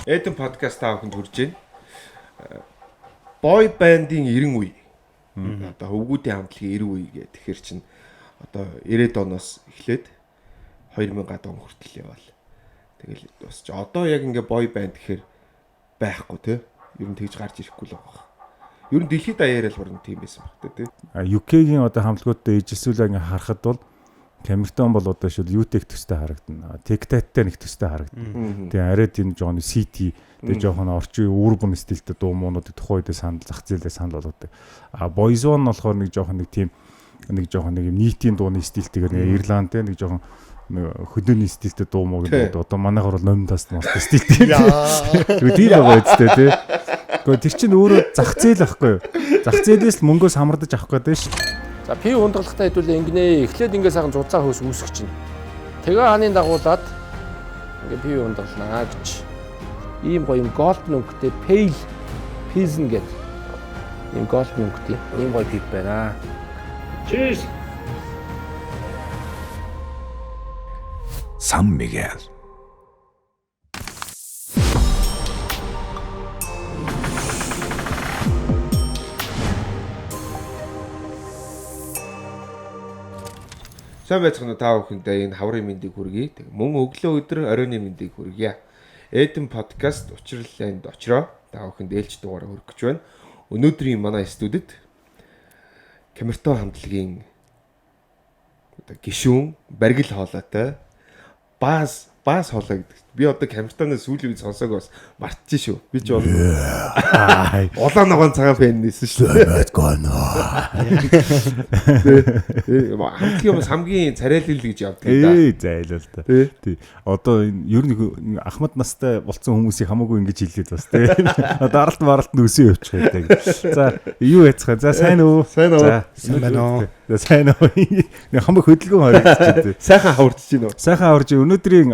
Эден подкаст та бүхэнд хүрж байна. Boy band-ийн 90 үе. Одоо хөвгүүдийн хамтлагийн 90 үе гэх тэгэхээр чинь одоо 90-ад оноос эхлээд 2000-ад он хүртэл яваал. Тэгэл бас чи одоо яг ингээ boy band гэхээр байхгүй те. Ер нь тэгж гарч ирэхгүй л байгаа. Ер нь дэлхийд даяараа л бүрэн тийм байсан баг те. UK-гийн одоо хамтлагуудтай ижилцүүлээ ингээ харахад бол Камертон бол одоо шил UTEC төстэй харагдана. Tectate-тэй нэг төстэй харагдана. Тэгээ арай тийм жоохон city тэгээ жоохон орчин urban стилтэй дуу муунуудыг тухайн үедээ санал зах зээлээ санал болгодог. А Boyzone болохоор нэг жоохон нэг тийм нэг жоохон нэг юм нийтийн дууны стилтэйгээр нэг Ирланд те нэг жоохон хөдөөний стилтэй дуу муу гэдэг. Одоо манайхаар бол номин тас мас стилтэй. Тэгээ тийм байгаа үстэй те. Гэхдээ тэр чинь өөрөө зах зээл байхгүй юу? Зах зээлээс л мөнгөөс хамардаж авах гэдэг ш. За пив хундаглахтаа хэдүүлээ ингэнэ. Эхлээд ингээ сайхан зузаан хөөс үүсгэж чинь. Тэгээ хааны дагуулад ингээ пив хундагланаа гэж. Ийм гоё юм голден өнгөтэй pale pilsen гэдэг. Ийм голден өнгөтэй ийм гоё пив байна. Cheers. San Miguel. Сайн байцгаана уу та бүхэндээ энэ хаврын мэндийг хүргэе. Тэг мөн өглөө өдөр оройн мэндийг хүргье. Эден подкаст учрал энд очроо. Та бүхэнд ээлж дугаараа хүргэж гэж байна. Өнөөдрийн манай студид Камертон хамтлагийн одоо гишүүн баргил хоолойтой баас баас хоолой гэдэг. Би одоо Камертоноос сүүлийн үед сонсоог бас мартчих шүү. Би ч бол улаан ногоон цагаан фэн нээсэн шүү. Хамтлагийн бас хамгийн царайлал гэж явдаг да. Зайлал та. Тий. Одоо энэ ер нь ахмад настай болцсон хүмүүсийг хамаагүй ингэж хэлээд бас тий. Одоо аралт маралт нь өсөө явчих байдаг. За юу яцгаа. За сайн уу? Сайн уу? Сайн байна уу? За сайн уу? Нэг хамаг хөдөлгөөн хоригдчих тий. Сайхан хавардж байна уу? Сайхан хаварж өнөөдрийн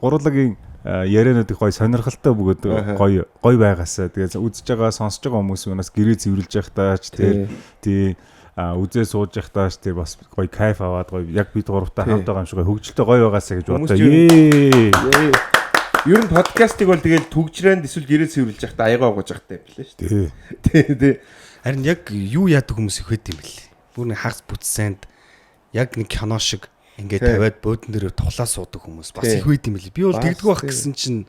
гурвлагийн ярианууд их гоё сонирхолтой бөгөөд гоё гоё байгаасаа. Тэгээд үзэж байгаа сонсож байгаа хүмүүс өнөөс гэрээ цэвэрлж явахдаа ч тий үзээ сууж явахдаа ч тий бас гоё кайф аваад гоё яг бид гуравтаа хамт байгаа юм шиг хөгжилтэй гоё байгаасаа гэж бодлоо. Ер нь подкастыг бол тэгэл түгжрээнд эсвэл гэрээ цэвэрлж явахдаа аягаа угаж явахтай юм билээ шүү дээ. Тий, тий. Харин яг юу яадаг хүмүүс их байд юм бэл. Бүр нэг хагас бүтсэнд яг нэг кино шиг ингээд тавиад буудан дээр тоглоо суудаг хүмүүс бас их байд юм бэл. Би бол тэгдэг байх гэсэн чинь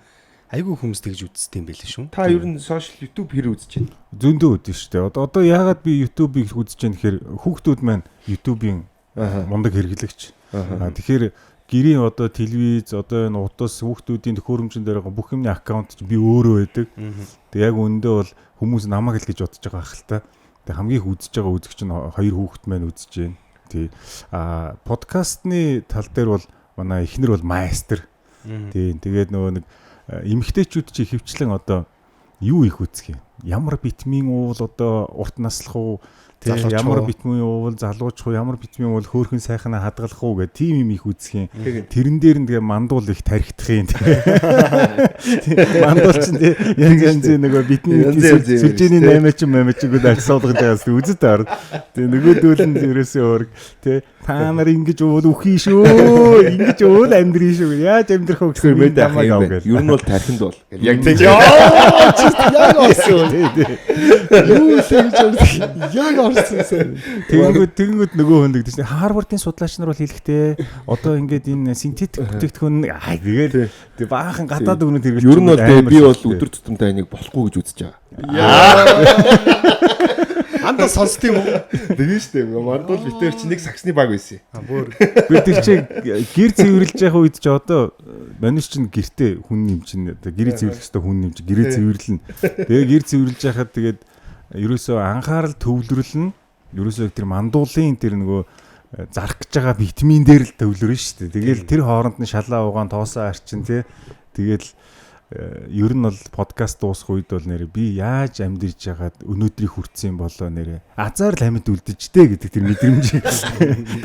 айгүй хүмүүс тэгж үздэг юм бэл шүү. Та ер нь сошиал YouTube хэр үзэж байна? Зөндөө үзэн шүү дээ. Одоо яагаад би YouTube-ийг үзэж байна гэхээр хүүхдүүд маань YouTube-ийн мундаг хэрэглэгч. Тэгэхээр гэрийн одоо телевиз, одоо энэ утас хүүхдүүдийн төхөөрөмжөн дээр байгаа бүх юмны аккаунт чинь би өөрөө байдаг. Тэг яг үүндээ бол хүмүүс намайг л гэж бодож байгаа ах л та. Тэг хамгийн их үзэж байгаа үзэгч нь хоёр хүүхэд маань үзэж байна. Тий. А подкастны тал дээр бол манай эхнэр бол майстер. Тий. Тэгээд нөгөө нэг эмэгтэйчүүд чи хөвчлэн одоо юу их үзэх юм? Ямар витамин уул одоо урт наслах уу? Тий. Ямар витамин уул залуучих уу? Ямар витамин уул хөөрхөн сайхнаа хадгалах уу гэх тийм юм их үзэх юм. Тэрэн дээр нь тэгээ мандуул их тархитах юм. Тий. Мандуул чинь тий янз янзын нөгөө витамин сүлжээний 8 ч 8 ч үгүй альсуулгаж байгаас үзэд ор. Тий нөгөөдөл нь ерөөсөө өөр тий та нар ингэж уул үхий шүү. Ингэж уул амьдрий шүү. Яаж амьдрах вэ гэсэн мэд ах юм бэ. Ер нь бол тархинд бол. Яг тийм. Яг орсон. Юу л гэж орсон. Яг орсон. Тэгэнгүүт нөгөө хүн гэдэг чинь Харвардын судлаач нар бол хэлэхдээ одоо ингээд энэ синтетик бүтээгдэхүүн тэгэл тэг баахан гадаад өгнөд хэрэглэж. Ер нь бол би бол өдөр тутамдаа энийг болохгүй гэж үзэж байгаа. Андаа сонсд юм уу? Тэгээ штэ. Мандуул битэр чи нэг саксны баг байсан. Бүр. Гэхдээ тэр чи гэр цэвэрлж явах үед чи одоо маниш чинь гэртээ хүн юм чинь гэрээ цэвэрлэх хэвээр хүн юм чи гэрээ цэвэрлэнэ. Тэгээ гэр цэвэрлж яхад тэгээд ерөөсөө анхаарал төвлөрөл нь ерөөсөө тэр мандуулын тэр нөгөө зарах гэж байгаа витамин дээр л төвлөрнө шүү дээ. Тэгэл тэр хооронд нь шалаа угаан тоосоо арчин тий. Тэгэл ер нь бол подкаст дуусах үед бол нэрэ би яаж амьдарч яагаад өнөөдрийг хүртсэн болоо нэрэ азар л амьд үлдэж дээ гэдэг тэр мэдрэмжийг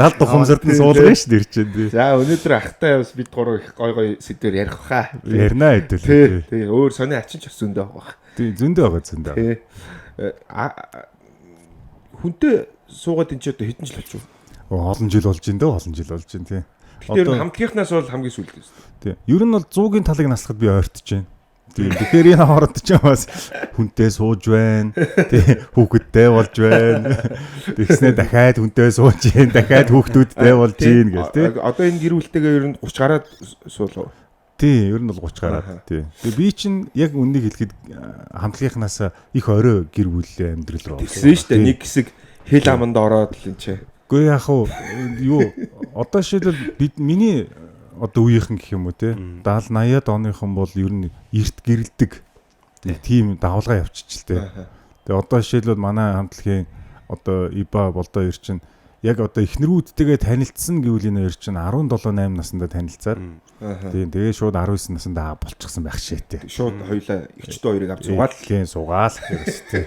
дал духамсарт нь суулгана шүү дээ чинь тий. За өнөөдөр ахтай бас бид гурав их гой гой сэдвэр ярих хаа. Ярина хэдүүл. Тий. Өөр сони ачин ч бас зөндөө байгаа. Тий зөндөө байгаа зөндөө. Тий. Хүнтэй суугаад энэ ч одоо хэдэн жил болчих вэ? Олон жил болж байна дөө, олон жил болж байна тий. Тэгэхээр хамтгийнхнаас бол хамгийн сүүлд гэсэн. Тий. Ер нь бол 100-ийн талыг наслахад би ойртож байна. Тийм. Тэгэхээр энэ хооронд ч бас хүнтэй сууж байна. Тий. Хүүхэдтэй болж байна. Тэгснээ дахиад хүнтэй сууж байна. Дахиад хүүхдүүдтэй болж байна гэл тий. Одоо энэ гэр бүлтэйгээ ер нь 30 гараад суулаа. Тий, ер нь бол 30 гараад тий. Тэгээ би чинь яг үннийг хэлэхэд хамтлагийнхнаас их орой гэр бүлийн амьдрал руу орсон. Тэгсэн шүү дээ. Нэг хэсэг хэл аманд ороод л энэ чи. Үгүй яг уу юу одоо жишээлбэл бид миний одоо үеийнхэн гэх юм уу те 70 80-аад оныхон бол ер нь эрт гэрэлдэг нэг тийм давлгаа явчихчих л те. Тэгээ одоо жишээлбэл манай хамтлагийн одоо Иба болдоо ер чинь яг одоо эхнэрүүдтэйгээ танилцсан гэвэл энэ хоёр чинь 17 8 наснда танилцаад тийм тэгээ шууд 19 наснда болчихсон байх шээ те. Шууд хоёлаа эгчдээ хоёрыг авч суугаал. Тийм суугаал гэсэн те.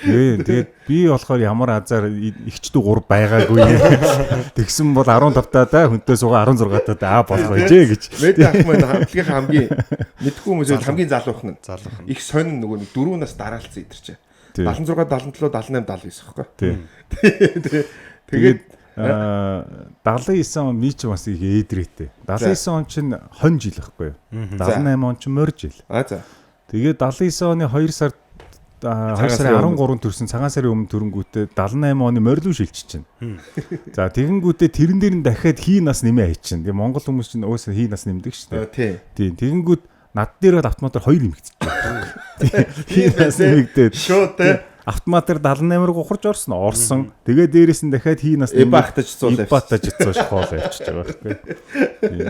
Тийм тэгээд би болохоор ямар азар эгчдүү 3 байгаагүй. Тэгсэн бол 15 таа хүнтэй суугаа 16 таа болох байжээ гэж. Мэд ах маань хамтлагийнхаа хамгийн мэдгүй хүмүүс хамгийн залуухан нь. Залуухан. Их сонин нөгөө нэг 4 нас дараалцсан идэр чи. 76 77 78 79 байхгүй. Тийм. Тэгээд 79 он ми ч бас их ээдрээтэй. 79 он чинь хон жил байхгүй юу? 78 он чинь морь жил. А за. Тэгээд 79 оны 2 сард 2 сарын 13-нд төрсэн цагаан сарын өмнө төрөнгүүтээ 78 оны морь руу шилжиж чинь. За тэгэнгүүтээ тэрэн дээр нь дахиад хий нас нэмээ хайчин. Тэгээ Монгол хүмүүс чинь уусаа хий нас нэмдэг шүү дээ. Тийм. Тэгэнгүүт над дээр бол автоматар 2 нэмэгдэж байна. Хий нас нэмэгдээд. Шууд те. Автоматар 78 руу ухарч орсон. Тэгээ дээрээс нь дахиад хий нас Ибахтаж цуул явчих. Ибахтаж цуул хоол явчихж байгаа байхгүй.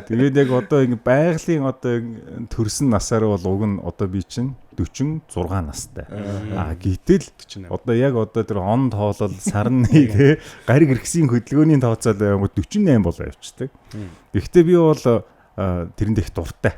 Тэгээд яг одоо ингэ байгалийн одоо төрсөн насаар бол уг нь одоо би чинь 46 настай. А гэтэл одоо яг одоо тэр он тоолол сарны те гариг эргэсийн хөдөлгөөний тооцоол ангууд 48 болоо явчихдаг. Гэхдээ би бол тэрэнд их дуртай.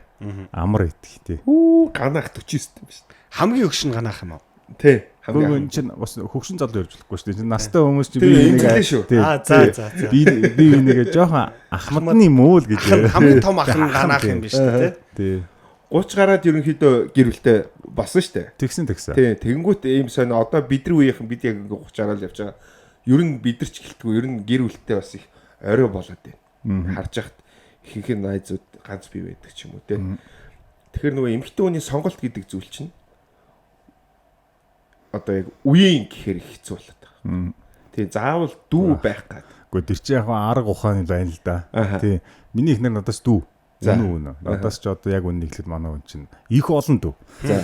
Амар идэх тий. Хүү ганах 49 юм шүү дээ. Хамгийн өгшин ганах юм уу? Тий. Хамгийн энэ чинь бас хөгшин залуу ярьж болохгүй шүү дээ. Настай хүмүүс чинь би нэг шүү. Аа за за. Би нэг жоохон ахмадны мөөл гэж. Хамгийн том ах нь ганах юм биш үү те? Тий. 30 гараад ерөнхийдөө гэр бүлтэй болсон шүү дээ. Тэгсэн тэгсэн. Тий. Тэгэнгүүт ийм сонь одоо бидний үеийнхэн бид яг ингээ 30 гараад явж байгаа. Ер нь бид нар ч гэлтгүй ер нь гэр бүлтэй бас их орой болоод байна. Харж яхад ихэнх нь найзууд ганц бий байдаг ч юм уу те. Тэгэхээр нөгөө эмэгтэй хүний сонголт гэдэг зүйл чинь одоо яг үеийн гэхээр их хэцүү болоод байгаа. Тий, заавал дүү байх гад. Гэхдээ тэр чинь яг арга ухааны байна л да. Тий. Миний эхнэр надаас дүү. Үнэн үнэ. Надаас ч одоо яг үнэ хэлэхэд манай хүн чинь их олон дүү. За.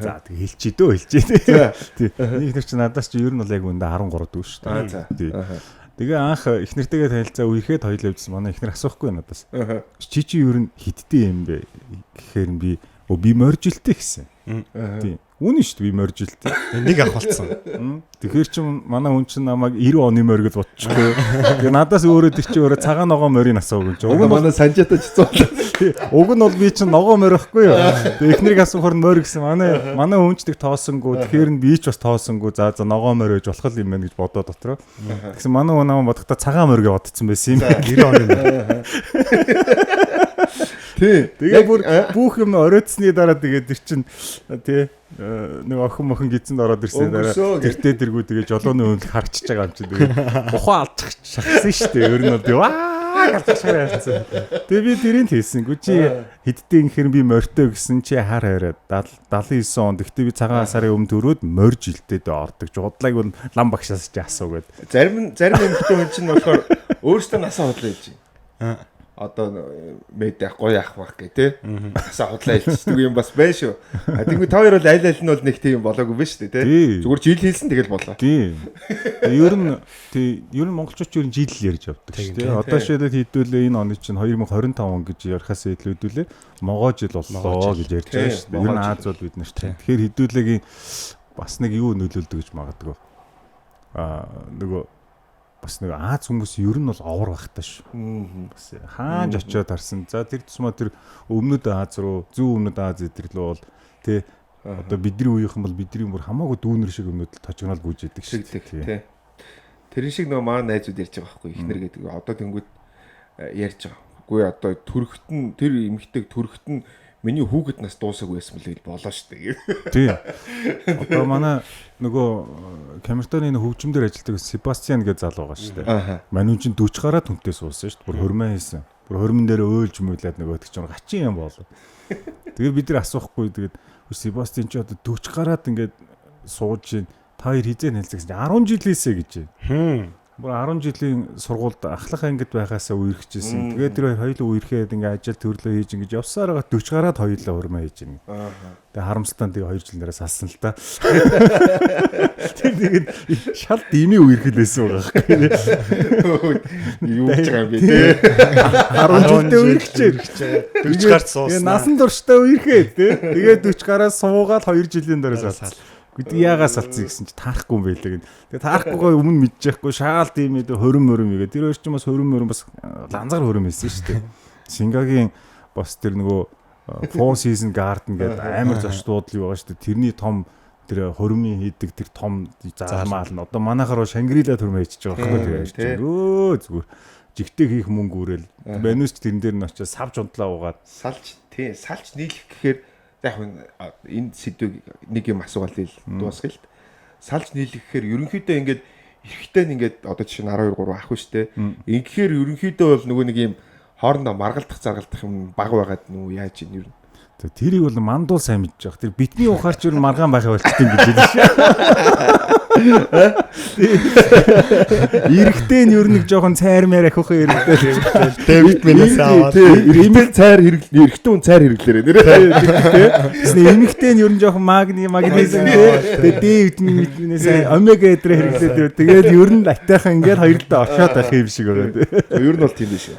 За тэг хэлчихье дөө хэлчихье. Тий. Миний эхнэр чинь надаас ч ер нь бол яг үнэндээ 13 дүү шүү дээ. Тий. Тэгээ анх эхнэртэйгээ танилцаа үерхэд хоёул явжсан. Манай эхнэр асуухгүй надаас. Чи чи ер нь хиддээ юм бэ гэхээр би би моржилтэй гэсэн. Тий. Үнэн шүү дээ би моржилтэй. Нэг ах болцсон. Тэгэхээр чи манай хүн чинь намайг 90 оны морь гэж бодчихгүй. Тэгээ надаас өөрөө тэр чи өөрөө цагаан ногоон морийг асууг гэж. Уг нь манай Санжаатай ч цуул. Уг нь бол би чинь ногоон морь байхгүй юу? Тэгээ эхнэрийг асуухаар морь гэсэн. Манай хүн ч тэг тоосонгүй. Тэгэхээр нь би ч бас тоосонгүй. За за ногоон морь гэж болох юм байна гэж бодоо дотроо. Тэгсэн манай хүн намайг бодохдоо цагаан морь гэж бодсон байсан юм. 90 оны морь. Тий. Тэгээ бүр бүх юм оройтсны дараа тэгээд тэр чинь тий нэг охин мохин гидсэнд ороод ирсний дараа тэртээ тэргүү тэгээ жолооны өмнө харчиж байгаа юм чинь тэгээ ухаан алдчих шахсан шүү дээ. Ер нь бол ваа галзуушаар яасан. Тэгээ би тэрийг хэлсэн. Гү чи хэддээ ингэхээр би морьтой гэсэн чи хар хараа 79 онд. Гэхдээ би цагаан сарын өмнө төрөөд морь жилтэд ордог. Жудлайг бол лам багшаас чи асуугээд. Зарим эмэгтэй хүн чинь болохоор өөрөөсөө насаа худлаа хэлж байна. Одоо мэд яах гоё яах бах гэ тэ. Насаа худлаа хэлчихдэг юм бас байна шүү. А тэгвэл та хоёр бол аль аль нь бол нэг тийм болоогүй биш үү тэ. Зүгээр жил хэлсэн тэгэл болоо. Тий. Ер нь тий ер нь монголчууд ер нь жил ярьж явдаг шүү дээ. Одоо шийдэл хийдүүлээ энэ оны чинь 2025 он гэж ярихаас илүүдүүлээ могоо жил боллоо гэж ярьж байгаа шүү дээ. Ер нь Аз бол бид нар чинь. Тэгэхээр хэдүүлээгийн бас нэг юу нөлөөлдөг гэж магадгүй. Аа нөгөө бас нэг Аз хүмүүс ер нь бол овор багтаа шүү. Бас хаанч очиод харсан. За тэр тусмаа тэр өмнөд Аз руу, зүүн өмнөд Аз эдэр лөө бол тий одоо бидний үеийнхэн бол бидний бүр хамаагүй дүүнер шиг өмнөд л тожигнол гүйж идэг шүү дээ. Тий. Тэрэн шиг нөгөө манай найзууд ярьж байгаа байхгүй ихнэр гэдэг. Одоо тэнгүүд ярьж байгаа. Үгүй одоо төрөхт нь тэр эмэгтэйг төрөхт нь миний хүүхэд нас дуусаагүй байсан мөлий болоо шүү дээ. Тий. Одоо манай нөгөө Камертоны хөгжмдөр ажилладаг Себастьян гэж залуу байгаа шүү дээ. Манай хүн чинь 40 гараад хүнтэй суусан шүү дээ. Бүр хормоо хийсэн. Бүр хормон дээр өөлж мөйлээд нөгөөдөг чинь гачин юм болоо. Тэгээд бид нар асуухгүй тэгээд Себастьян чи одоо 40 гараад ингээд сууж гин та хоёр хизээ танилцсан гэсэн чинь 10 жилээсээ гэж. Бүр 10 жилийн сургуульд ахлах ангид байхаасаа үерхчихсэн. Тэгээд тэр хоёр хоёулаа үерхэд ингээ ажил төрлөө хийж ингэж явсаар байгаа 40 гараад хоёулаа урмаа хийж гин. Тэгээд харамсалтай нь тэгээ 2 жилийн дараа салсан л та. Тэр тэгээд шал дими үерхэл байсан байгаа байхгүй. Юу гэж байгаа юм бэ те? 10 жилдээ үерхчээ. 40 гарч суусан. Насан туршдаа үерхээ те. Тэгээд 40 гараа суугаад 2 жилийн дараа салсан. Гэдэг яагаа салцсан гэсэн чи таарахгүй юм байлаа гэн. Тэгээ таарахгүйгаа өмнө мэдчихгүй шаал тийм ээ хөрөм мөрөм игээ. Тэр хоёр ч бас хөрөм мөрөм бас ланзар хөрөм байсан шүү дээ. Сингагийн бас тэр нөгөө Four Season Garden гэдэг амар зочд буудлын байгаа шүү дээ. Тэрний том тэр хөрөмийн хийдэг тэр том заалмаал нь одоо манайхаар Шангрила төрмө хийчихэж байгаа байхгүй тэр өө зүгээр жигтэй хийх мөнгө үрэл. Банус ч тэрэн дээр нь очиж савж унтлаа угаад салж тий салж нийлэх гэхээр яг энэ сэдвийг нэг юм асуугаал ил дуусгая л. Салж нийлэх гэхээр ерөнхийдөө ингээд эрэгтэй нь ингээд одоо жишээ нь 12 3 ах шүү дээ. Ингэхээр ерөнхийдөө бол нөгөө нэг юм хоорондоо маргалдах заргалдах юм баг байгаад нүү яаж юм ер нь. Тэрийг бол мандуул сайн мэдж байгаа. Тэр битний ухаарч ер нь маргаан байхаа болчтой юм гэж хэлсэн шээ. Эрэгтэй нь ер нь нэг жоохон цайр мэр ахиухан эрэгтэй. Дэвид минээс аваад. Эмэг цайр хэрэглээ. Эрэгтэй хүн цайр хэрэглээрэ нэрээ. Тэсний эмэгтэй нь ер нь жоохон магнезиум тий. Тэгээ Д витамин витаминээс омега эдрэ хэрэглээд тэгээд ер нь атайхан ингээд хоёрдоо оршоод байх юм шиг байгаа тий. Ер нь бол тийм биш.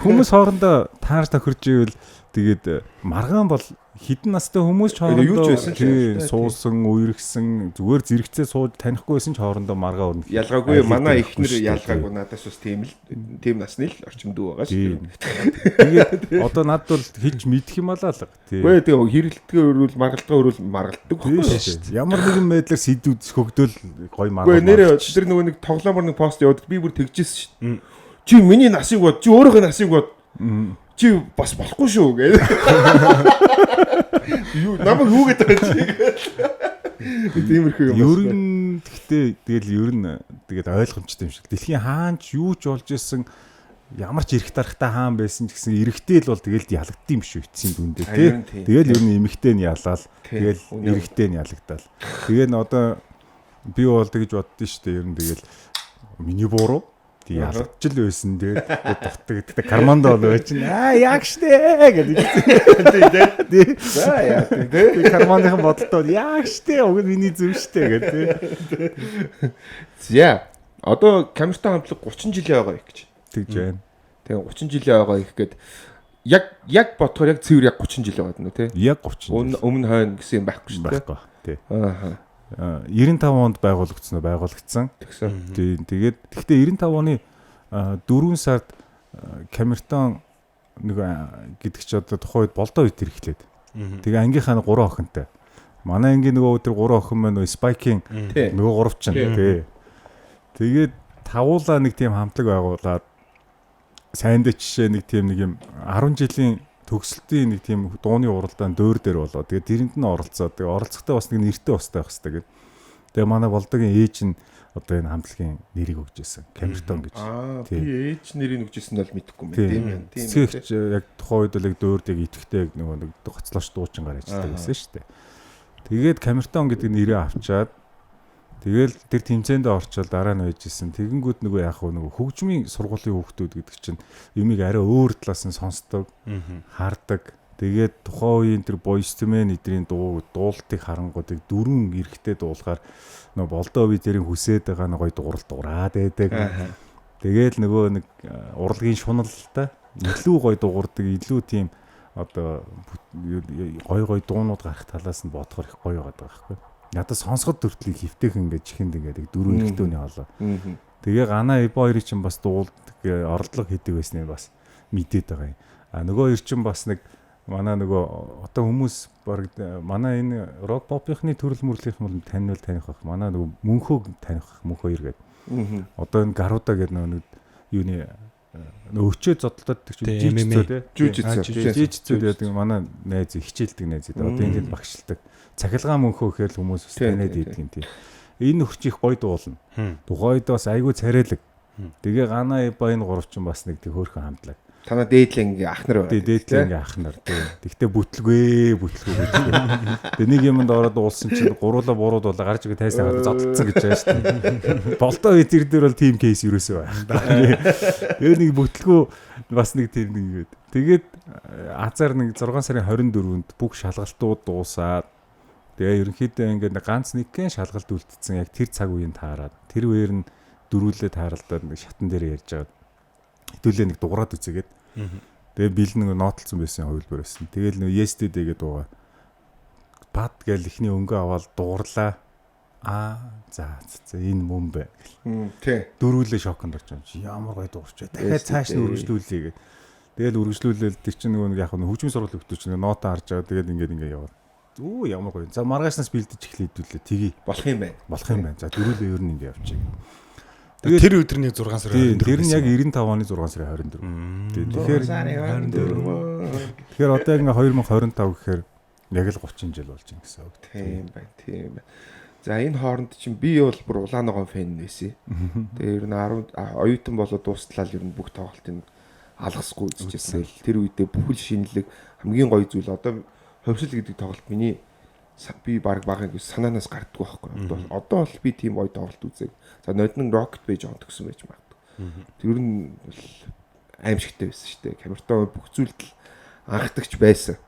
Хүмүүс хоорондоо таарч тохирж ивэл тэгээд маргаан бол хідэн настай хүмүүс ч хоорондоо суусан, үерхсэн, зүгээр зэрэгцээ сууж танихгүй байсан ч хоорондоо маргаан өрнөх. Ялгаагүй манай эхнэр ялгаагүй надаас бас тийм л тийм насны л орчим дүү байгаа шүү дээ. Тэгээд одоо над бол хэлж мэдэх юм алаа л. Үгүй тэгээ хэрэлдгээ өрвөл маргалдгаа өрвөл маргалддаг байхгүй шүү дээ. Ямар нэгэн байдлаар сэдвүүд хөгдөөл гоё маргаан. Үгүй нэрээ тэр нөгөө нэг тоглоомор нэг пост яваад би бүр тэгжсэн шүү дээ. Чи миний насыг бод, чи өөрийнхөө насыг бод. Чи бас болохгүй шүү гэдэг. Юу намайг юу гэдэг вэ чи? Тиймэрхүү юм. Ер нь гэхдээ тэгэл ер нь тэгээд ойлгомжтой юм шиг. Дэлхийн хаан ч юу ч болж исэн ямар ч эрх дарахтай хаан байсан ч гэсэн эрэгтэй л бол тэгэл ялагдсан юм шүү эцсийн дүндээ тий. Тэгэл ер нь эмэгтэй нь ялаал тэгэл эрэгтэй нь ялагдаал. Тэгээ н одоо би бол тэгж боддоо шүү дээ. Ер нь тэгэл миний буруу. Тэг ялгаж л байсан тэгээд дутдаг. Тэгтээ карманд бол байж чинь аа яг штэ гэдэг. Тий. За яа тий. Карманыхан бодолтой бол яг штэ уг нь миний зөв штэ гэдэг. За одоо Камертон хамтлаг 30 жилийн байгаа их гэж. Тэгж байна. Тэгээ 30 жилийн байгаа их гээд яг бодохоор яг цэвэр яг 30 жил байгаа юм тий. Яг 30 жил. Өмнө хойно гэсэн юм байхгүй шүү дээ. Байхгүй. Тий. Аа. 95 онд байгуулагдсан уу? Байгуулагдсан. Тэгсэн. Тэгээд гэхдээ 95 оны 4 сард Камертон нэг гэдэг чи одоо тухайн үед болдоо үт хэрэглээд. Тэгээ ангийнхаа 3 охинтой. Манай ангийн нөгөө өдөр 3 охин маань нөгөө Спайкийн нөгөө 3 чинь тий. Тэгээд тавуулаа нэг тийм хамтлаг байгуулад сайндаа жишээ нэг тийм нэг юм 10 жилийн төгсөлтийн нэг тийм дууны уралдаан дөөр дээр болоо. Тэгээд тэрэнд нь оролцоо. Тэгээд оролцохдоо бас нэг нэртэй устай байх хэрэгтэй гэдэг. Тэгээ манай болдогийн ээж нь одоо энэ хамтлагийн нэрийг өгч ирсэн. Камертон гэж. Аа би ээж нэрийг өгч ирсэн нь бол мэдэхгүй юм тийм юм. Тийм. Цэцгэгч яг тухайн үед л яг дөөрд яг итгэвтэй нөгөө нэг гоцлооч дуучингаар ажилладаг байсан шүү дээ. Тэгээд Камертон гэдэг нэрээ авчаад тэгэл тэр тэмцээндээ орчоод дараа нь байж исэн. Тэгэнгүүт нөгөө яах вэ нөгөө хөгжмийн сургуулийн хүүхдүүд гэдэг чинь юмыг арай өөр талаас нь сонсдог, хардаг. Тэгээд тухайн үеийн тэр Boyz II Men эдрийн дуултыг харангуутыг дөрвөн эрэгтэй дуулахаар нөгөө болдоо би тэрийг хүсээд байгаа нэг гоё дуурал дуураад байдаг. Тэгээл нөгөө нэг урлагийн шуналтай илүү гоё дуурдаг, илүү тийм одоо гоё гоё дуунууд гарах талаас нь бодохоор их гоё байгаа байхгүй. Надад сонсоход төртлийг хөвтэйхэн ингээд чихэнд ингээд дөрвөн эрэгтэйний хоолой. Тэгээ гана Эбо хоёрын чинь бас дуулдаг, оролдлого хийдэг байсныг бас мэдээд байгаа юм. А нөгөө хоёр чинь бас нэг манай нөгөө одоо хүмүүс баг манай энэ рок попийнхны төрөл мөрлийнх нь бол танил таних байх. Манай нөгөө мөнхөөг таних байх, мөнх хоёр гэдэг. Одоо энэ Гаруда гэдэг нөгөө нэг юуны өвчөө зодтолтод чинь жижигцүү тий. Жижигцүү гэдэг манай найз хичээлдэг найз. Одоо энэ тэнд багшилдаг. Цахилгаан мөнхөө гэхээр л хүмүүс бас таниад идэг юм тий. Энэ нөхч их гоё дуулна. Тухайд бас айгүй царайлаг. Тэгээ гана Эба энэ гурав чинь бас нэг тэг хөөрхөн хамтлаг. Танаа дээдлэн ингээ ах нар байна. Дээдлэн ингээ ах нар тий. Тэгтээ бүтлгүй. Тэгээ нэг юмд ороод уулсан чинь гуруула бурууд болоо гарч игээ тайсан хараад зодтолцсон гэж байгаа шүү дээ. Болдоо үе тэр дээр бол team case юусоо байх. Тэгээ нэг бүтлгүй бас нэг тийм нэг ингээд. Тэгээд азар нэг 6 сарын 24-нд бүх шалгалтууд дуусаад тэгээ ерөнхийдөө ингээд ганц нэгэн шалгалт үлдсэн яг тэр цаг үеийн таарад тэр үеэр нь дөрүүлээ тааралдаад нэг шатан дээр ярьж байгаа. Хэдүүлээ нэг дуграад үзээгээд. Тэгээ бил нэг ноотолцсон байсан хувилбар байсан. Тэгэл нэг yesterday гэдэг дууга. Пад гээл ихний өнгө аваад дугарлаа. Аа за за энэ мөн бэ гэл. Тий. Дөрүүлээ шоконд орж байгаа юм чи. Ямар гоё дуурч. Дахиад цааш нь үргэлжлүүлье гээд. Тэгэл үргэлжлүүлээл тэр чинь нөгөө нэг яг нь хөгжмийн сургууль хөвгтөө чинь ноотоо харж байгаа. Тэгээд ингээд ингээд яваад. Өө ямар гоё. За маргаашнаас бэлдэж эхлэе хэдүүлээ. Тэгье. Болох юм байна. Болох юм байна. За дөрүүлээ ер нь ингээд явчих. Тэгээд тэр өдрний 6 сарын 24. Тэр нь яг 95 оны 6 сарын 24. Тэгэхээр 24. Тэгэхээр одоо яг ингээ 2025 гэхээр яг л 30 жил болж байна гэсэн үг. Тийм байна, тийм байна. За энэ хооронд чинь би бол бүр улаан ногоон фэн байсан. Тэгээ ер нь 10 оюутан болоод дуустлаа л ер нь бүх тоглолтыг алгасгүй үзчихсэн. Тэр үедээ бүхэл шинэлэг хамгийн гоё зүйл одоо хувьсэл гэдэг тоглолт миний би баг багын санаанаас гарддаг байхгүй. Одоо бол би тийм гоё тоглолт үзег. За ноднон Rocket байж онтгсон байж магадгүй. Тэр нь бол аимшигтай байсан шүү дээ. Камертон бүх зүйлд л анхдагч байсан.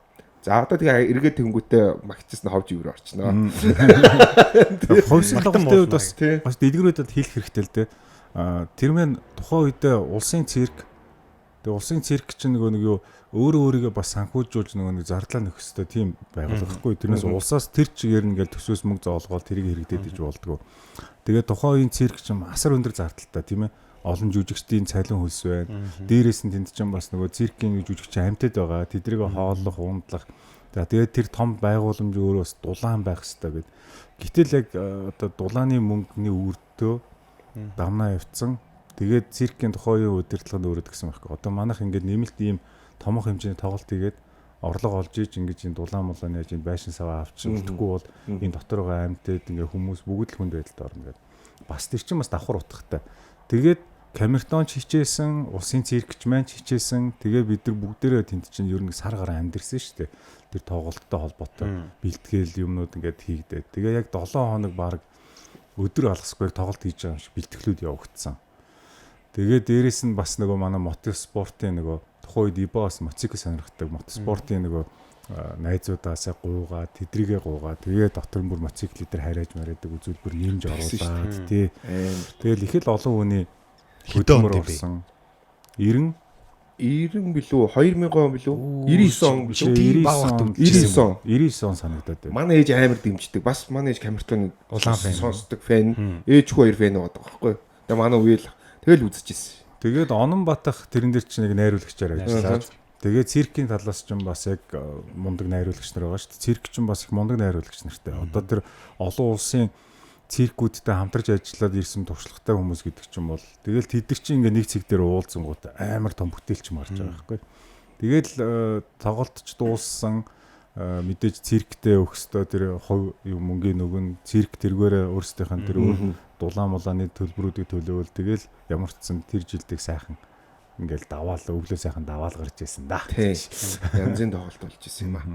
За одоо тэгээ эргээд тэнгүүтээ магчсан ховж ивэр орчноо. Хувьсэл тоглолтын үед бас бас дэлгэрүүдэд хэлэх хэрэгтэй л дээ. Аа тэр мэн тухайн үедээ улсын цирк. Тэгээ улсын цирк чинь нөгөө нэг юу өөрөө өөрийгөө бас санхүүжүүлж нөгөө нэг зардлаа нөхөх ёстой тийм байгууллага байхгүй. Тэрнээс улсаас тэр чигээр нь ингээл төсөөс мөнгө зоолгоол тэрийг хэрэгдэд иж болдгоо. Тэгээ тухайн үеийн цирк чинь асар өндөр зардалтай тийм ээ. Олон жүжигчдийн цалин хөлс байна. Дээрээс нь тэнд чинь бас нөгөө циркийн жүжигчин амьтад байгаа. Тэдрийг хооллох, ундлах. За тэгээд тэр том байгууламж өөрөө бас дулаан байх ёстой гэд. Гэтэл яг одоо дулааны мөнгөний үрдөө дамнаа явцсан. Тэгээд циркийн тухайн үеийн удирдлага нь өөрөө гэсэн байхгүй. Одоо манайх ингээд нэмэлт ийм томох хэмжээний тоглолт хийгээд орлого олж иж ингэж энэ дулаан мулаан яаж энэ байшин саваа авчих үлдэхгүй бол энэ дотор байгаа амьтад ингээ хүмүүс бүгд л хүнд байдалд орно гэдэг. Бас тэр чинь бас давхар утгатай. Тэгээд Камертон ч хичээсэн, улсын циркч маань ч хичээсэн. Тэгээ бид нар бүгдээрээ тэнд чинь ер нь сар гарan амьдэрсэн шүү дээ. Тэр тоглолттой холбоотой бэлтгэл юмнууд ингээд хийгдээд. Тэгээ яг 7 хоног баг өдөр алгасгүй тоглолт хийж байгаа юм шиг бэлтгэлүүд явагдсан. Тэгээ дээрэс нь бас нөгөө манай мотоспортын нөгөө тухайн үед Ибо бас мотоцикл сонирхдаг. Мотоспортын нөгөө найзуудаасаа гуйгаа, тэдрийгээ гуйгаа. Тэгээ дотор нь бүр мотоцикл дээр харайж марайдаг үзүүлбэр нэмж оруулаад тий. Тэгэл их л олон хүний хөдөлмөр орсон. 90 билүү 2000 он билүү 99 он билүү 99 он санагдаад байна. Манай ээж амар дэмждэг. Бас манай ээж Камертоны улаан фэн сонсдог фэн. Ээж хүү хоёр фэн байгаа байхгүй. Тэгээ манай үеэл тэгэл үзчихсэн. Тэгээд Онон Батах тэрэн дээр чинь нэг найруулагчаар ажиллаад тэгээд циркийн талаас чинь бас яг мундаг найруулагч нар байгаа шүү дээ. Цирк чинь бас их мундаг найруулагч нартай. Одоо тэр олон улсын циркүүдтэй хамтарч ажиллаад ирсэн туршлагатай хүмүүс гэдэг чинь бол тэгэл тэд нар чинь ингээ нэг цэг дээр уулзсангууд амар том бүтээлч марж байгаа байхгүй. Тэгэл тоглолт ч дууссан мэдээж цирктэй өгөх ёстой тэр хувь мөнгөний нүгэн цирк тэргээрээ өөрсдийнх нь тэр дулаан мулааны төлбөрүүдийг төлөөвөл тэгэл ямар ч сан тэр жилдийг сайхан ингээл даваал өглөө сайхан даваал гарч ирсэн да. Янзын тоглолт болж исэн юм аа.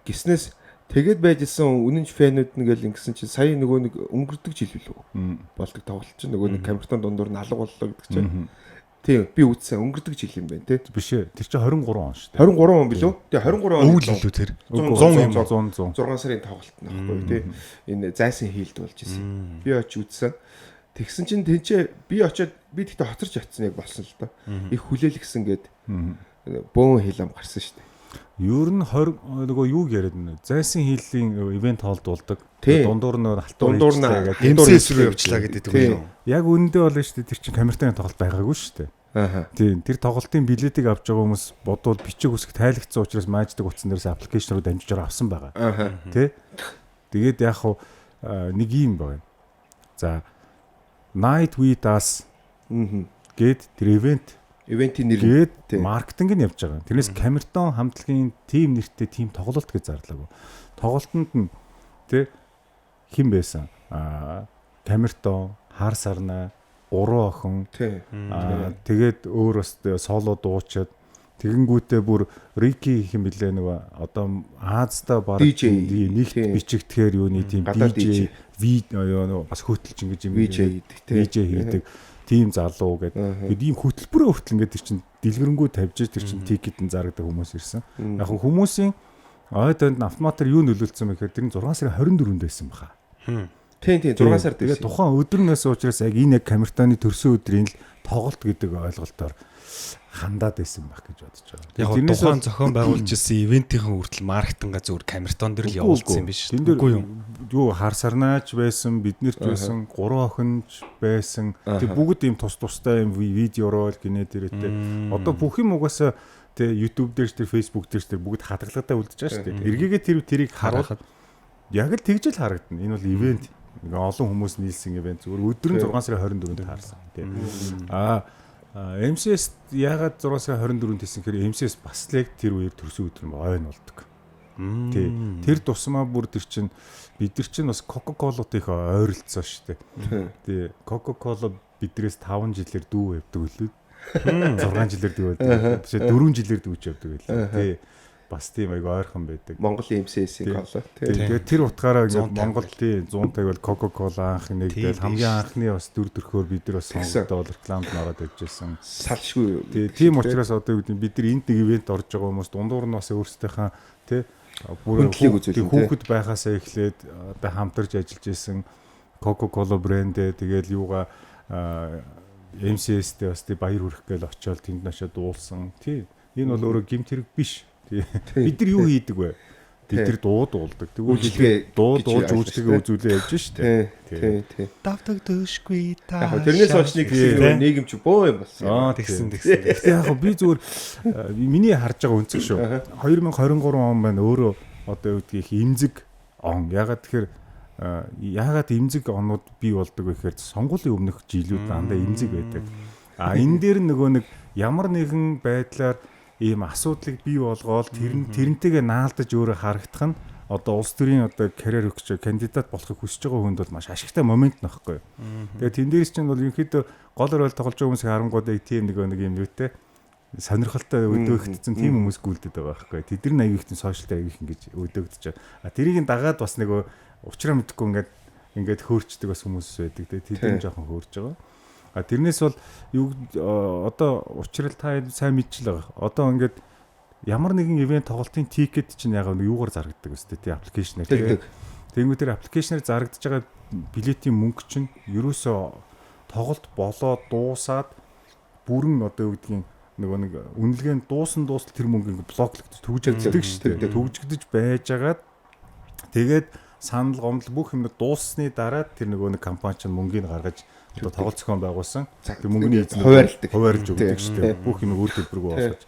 Гиснээс тэгээд байж исэн үнэнч фэнүүд нь гэл ингэсэн чинь сая нөгөө нэг өнгөрдөг жил билүү болдог тоглолт чинь нөгөө нэг Камертон дундуур нь алга боллоо гэдэг чинь. Тийм би үзсэн өнгөрдөг жил юм байна тий. Биш ээ тэр чинь 23 он шүү дээ. 23 он билүү? Тий 23 он. Өвөл билүү тэр? 100 6 сарын тоглолт нөхгүй тий. Энэ зайсан хийлд болж исэн. Би очиж үзсэн. Тэгсэн чинь тэнцээ би очиод би тэгтээ хоцорч очсон яг болсон л доо. Их хүлээлгсэн гээд бөөн хил ам гарсан шүү дээ. Ер нь 20 нөгөө юуг яриад байна. Зайсан хийлийн ивент хоолд болдог. Дундуур нь халтур хийжлээ гэдэг. MCS рүү явчлаа гэдэг үг юм. Яг үнэндээ болно шүү дээ. Тэр чинь Камертоны тоглолт байгаагүй шүү дээ. Аа. Тийм. Тэр тоглолтын билетийг авч байгаа хүмүүс бодвол бичиг үсэг тайлагдсан учраас мааждаг утсан дээрээс аппликейшн руу дамжиж авсан байгаа. Аа. Тэ? Тэгээд яг хуу нэг юм байна. За Night with Us гээд тэр ивентийн нэр гээд маркетинг нь явж байгаа. Тэрнээс Камертон хамтлагийн тим нэртэй тим тоглолт гэж зарлаагүй. Тоглолтод нь тэ хэн байсан? Камертон, Хар Сарна, 3 охин. Тэгээд өөр бас соло дуучид тэгэнгүүтээ бүр Рики гэх юм билээ нөгөө одоо Аазда баг нэгт бичигдэхээр юуны тийм DJ V нөгөө бас хөтөлж ингэж юм VJ хийдэг тийм VJ хийдэг тийм залуу гэдэг. Тэгэд ийм хөтөлбөрөө хүртэл ингээд тэр чинь дэлгэрэнгүй тавьж тэр чинь тикет нь зарагдаг хүмүүс ирсэн. Яг хүмүүсийн ой донд автоматар юу нөлөөлсөн бэ гэхээр тэр нь 6 сарын 24-нд байсан баха. Тийм 6 сард байсан. Тэгээд тухайн өдрнөөс учраас яг энэ яг Камертоны төрсөн өдрийн л тоглолт гэдэг ойлголтоор хандаад байсан байх гэж бодож байгаа. Яг тухайн зохион байгуулж ирсэн ивентийн хүртэл маркетинга зүгээр Камертон дээр л явуулсан юм биш. Үгүй юу? Юу хар сарнаач байсан, биднэрт байсан, 3 охинч байсан. Тэг бүгд ийм тус тустай юм видео рол гинэ дээрээ. Одоо бүх юм угаасаа тэг YouTube дээр ч тэр Facebook дээр ч тэр бүгд хадгалагдаа үлдэж байгаа шүү дээ. Эргээгээ тэрийг харуулхад яг л тэгж л харагдана. Энэ бол ивент. Ингээ олон хүмүүс нийлсэн ивент. Зүгээр өдөр нь 6 сарын 24-нд таарсан. Тий. Аа MCS яагаад 6 сарын 24-нд хийсэн гэхээр MCS бас л яг тэр үеэр төрсөн өдөр нь ойн болдог. Тий. Тэр тусмаа бүр тэр чинь бид нар чинь бас Coca-Cola-тай их ойролцоо шүү дээ. Тий. Coca-Cola бидрээс 5 жилээр дүү явдаг үлээ. 6 жилээр дүү явдаг. Тэсээ 4 жилээр дүүж явдаг үлээ. Тий. Бас тийм айгу ойрхон байдаг. Монгол MCS-ийн кола тий. Тэгээд тэр утгаараа ингээд Монгол тий 150 бол Coca-Cola анх нэгдэл хамгийн анхны бас дүр төрхөөр бид нар бас сонгогдоод рекламд ороод явж байсан. Салшгүй. Тий, тийм учраас одоо юу гэдэг бид нар энд нэг ивент орж байгаа хүмүүс дундуур нь бас өөрсдийнхээ тий бүр хүүхэд байхаасаа эхлээд одоо хамтарч ажиллаж исэн Coca-Cola брэндээ тэгэл юугаа MCS-тэй бас тий баяр хүрэх гээл очиод тэнд нашаа дуулсан. Тий. Энэ бол өөрөө гэмт хэрэг биш. Бид нар юу хийдэг вэ? Бид нар дуу дуулдаг. Тэгвэл дуу дуулж үйлчлэгээ үзүүлээ явж штэ. Тий, тий. Давтаг дөшгүй та. Яг тэрнээс хойш нэг хэсэг нийгэм чи бөө юм болсон. Аа тэгсэн тэгсэн. Гэтэ яг би зүгээр миний харж байгаа өнцөг шүү. 2023 он маань өөрөө одоо юу гэдгийг эмзэг он. Ягаад тэгэхээр яагаад эмзэг онууд бий болдог вэ гэхээр сонгуулийн өмнөх жилүүд дандаа эмзэг байдаг. А энэ дээр нөгөө нэг ямар нэгэн байдлаар ийм асуудлыг бий болгоол тэрнтэйгээ наалдаж өөрөө харагдах нь одоо улс төрийн одоо карьер өгч кандидат болохыг хүсэж байгаа хүнд бол маш ашигтай момент нөхгүй. Тэгээд тэн дээрс чинь бол ерөнхийдөө гол рол тоглож байгаа хүмүүсийг харангууд яг тийм нэг юм юутэй сонирхолтой өдөөгдсөн тийм хүмүүс гүйлдэд байгаа байхгүй. Тэд нар аяг ихтэн сошиалтай аяг их ингэж өдөөгдөж байгаа. А тэрийг нь дагаад бас нөгөө учраа мэдэхгүй ингээд хөөрчдөг бас хүмүүс байдаг. Тэгээд тэд нар жоохон хөөрж байгаа. А тэрнээс бол юу одоо учрал та сайн мэдчихэл байгаа. Одоо ингээд ямар нэгэн ивент тоглолтын тикет чинь яг юугаар зарагддаг вэ? Тэ аппликейшнээр. Тэнгүү тэр аппликейшнээр зарагдж байгаа билетийн мөнгө чинь ерөөсөө тоглолт болоод дуусаад бүрэн одоо юу гэдгийг нөгөө нэг үнэлгээ нь дуусан дуустал тэр мөнгө ингээд блоклогдож түгжигддэг шүү дээ. Түгжигдэж байжгаад тэгээд санал гомдол бүх юм дууссаны дараа тэр нөгөө нэг компани чинь мөнгийг гаргаж одоо тоглолт зохион байгуулсан. Тэр мөнгөний эзэн хуваарлж өгдөг шүү дээ. Бүх юм үр төлбөргүй болгож.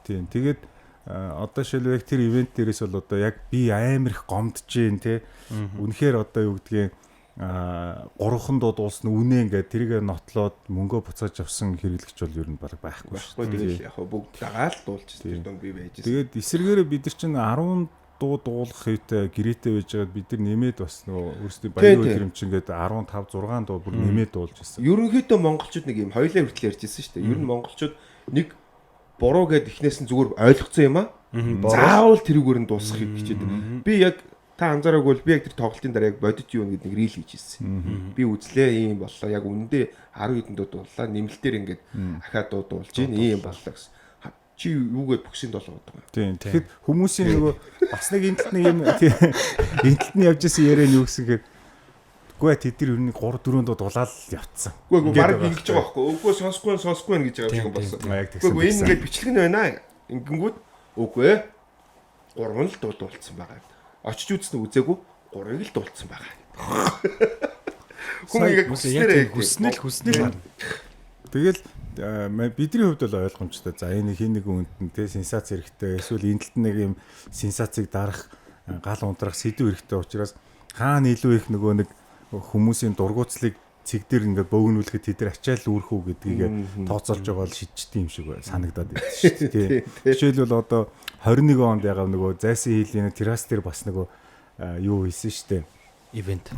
Тийм. Тэгээд одоо шилбэг тэр ивент дээрээс бол одоо яг би амар их гомдож гин те. Үнэхээр одоо юу гэдгийг гурван дуу дуулсан үнэ ингээд тэрийг нотлоод мөнгөө буцааж авсан хэрэглэгч бол ер нь баг байхгүй шүү дээ. Тэгэл яг бүгд дагаал дуулчихсан тэр дунд би байж байсан. Тэгээд эсвэргээрээ бид нар чинь 10 дуу дуулах хэвтэй гэрээтэй байж байгаад бид нар нэмээд бас нөгөө өөрсдийн баян өдөр юм чинь ингээд 15 6 дуу бүр нэмээд дуулж ирсэн. Ерөнхийдөө монголчууд нэг юм хоёлаа хүртэл ярьж ирсэн шүү дээ. Ер нь монголчууд нэг буруу гэд эхнээс нь зүгээр ойлгоцсон юм аа. Заавал тэрүүгээр нь дуусгахыг хичээдэг. Би яг та анзаараагүй бол би яг тэр тоглолтын дараа яг бодит юу гэдэг нэг рил хийж ирсэн. Би үзлээ ийм боллоо. Яг үнэндээ 10 хэдэн дуу дууллаа. Нэмэлтээр ингээд ахаа дуу дуулж гин ийм боллоо гэсэн. Чи юугээд бөксийн долоо гэдэг юм. Тийм. Тэгэхэд хүмүүсийн нөгөө бас нэг энэ талд нэг юм тийм энэ талд нь явж исэн яриа нь юу гэсэн гэхээр үгүй тэд нар ер нь 3 4 дуу дулаал явцсан. Үгүй баг ингэж байгаа байхгүй. Үгүй сонсохгүй байх гэж байгаа юм шиг болсон. Үгүй энэ ингээд бичлэг нь байна. Ингэнгүүт үгүй 3 л дуу дуулсан байгаа. Очиж үзсэн үзээгүй 3-ыг л дуулсан байгаа. Хүн яг хүснэл харна. Тэгэл бидний хувьд бол ойлгомжтой. За энэ хин нэг хүнд нь те сенсац хэрэгтэй. Эсвэл энэ талд нэг юм сенсацийг дарах гал унтрах сэдв хэрэгтэй учраас хаана илүү их нөгөө нэг хүмүүсийн дургуутслыг цэг дээр ингээд бөөгнүүлэхэд тэд нар ачаал үүрэх үү гэдгийг тооцоолж байгаа бол шидчихдээ юм шиг санагдаад байна шүү дээ. Жишээлбэл одоо 21 онд ягаа нөгөө зайсан хийлийн террас дээр бас нөгөө юу хийсэн шүү дээ. Ивент.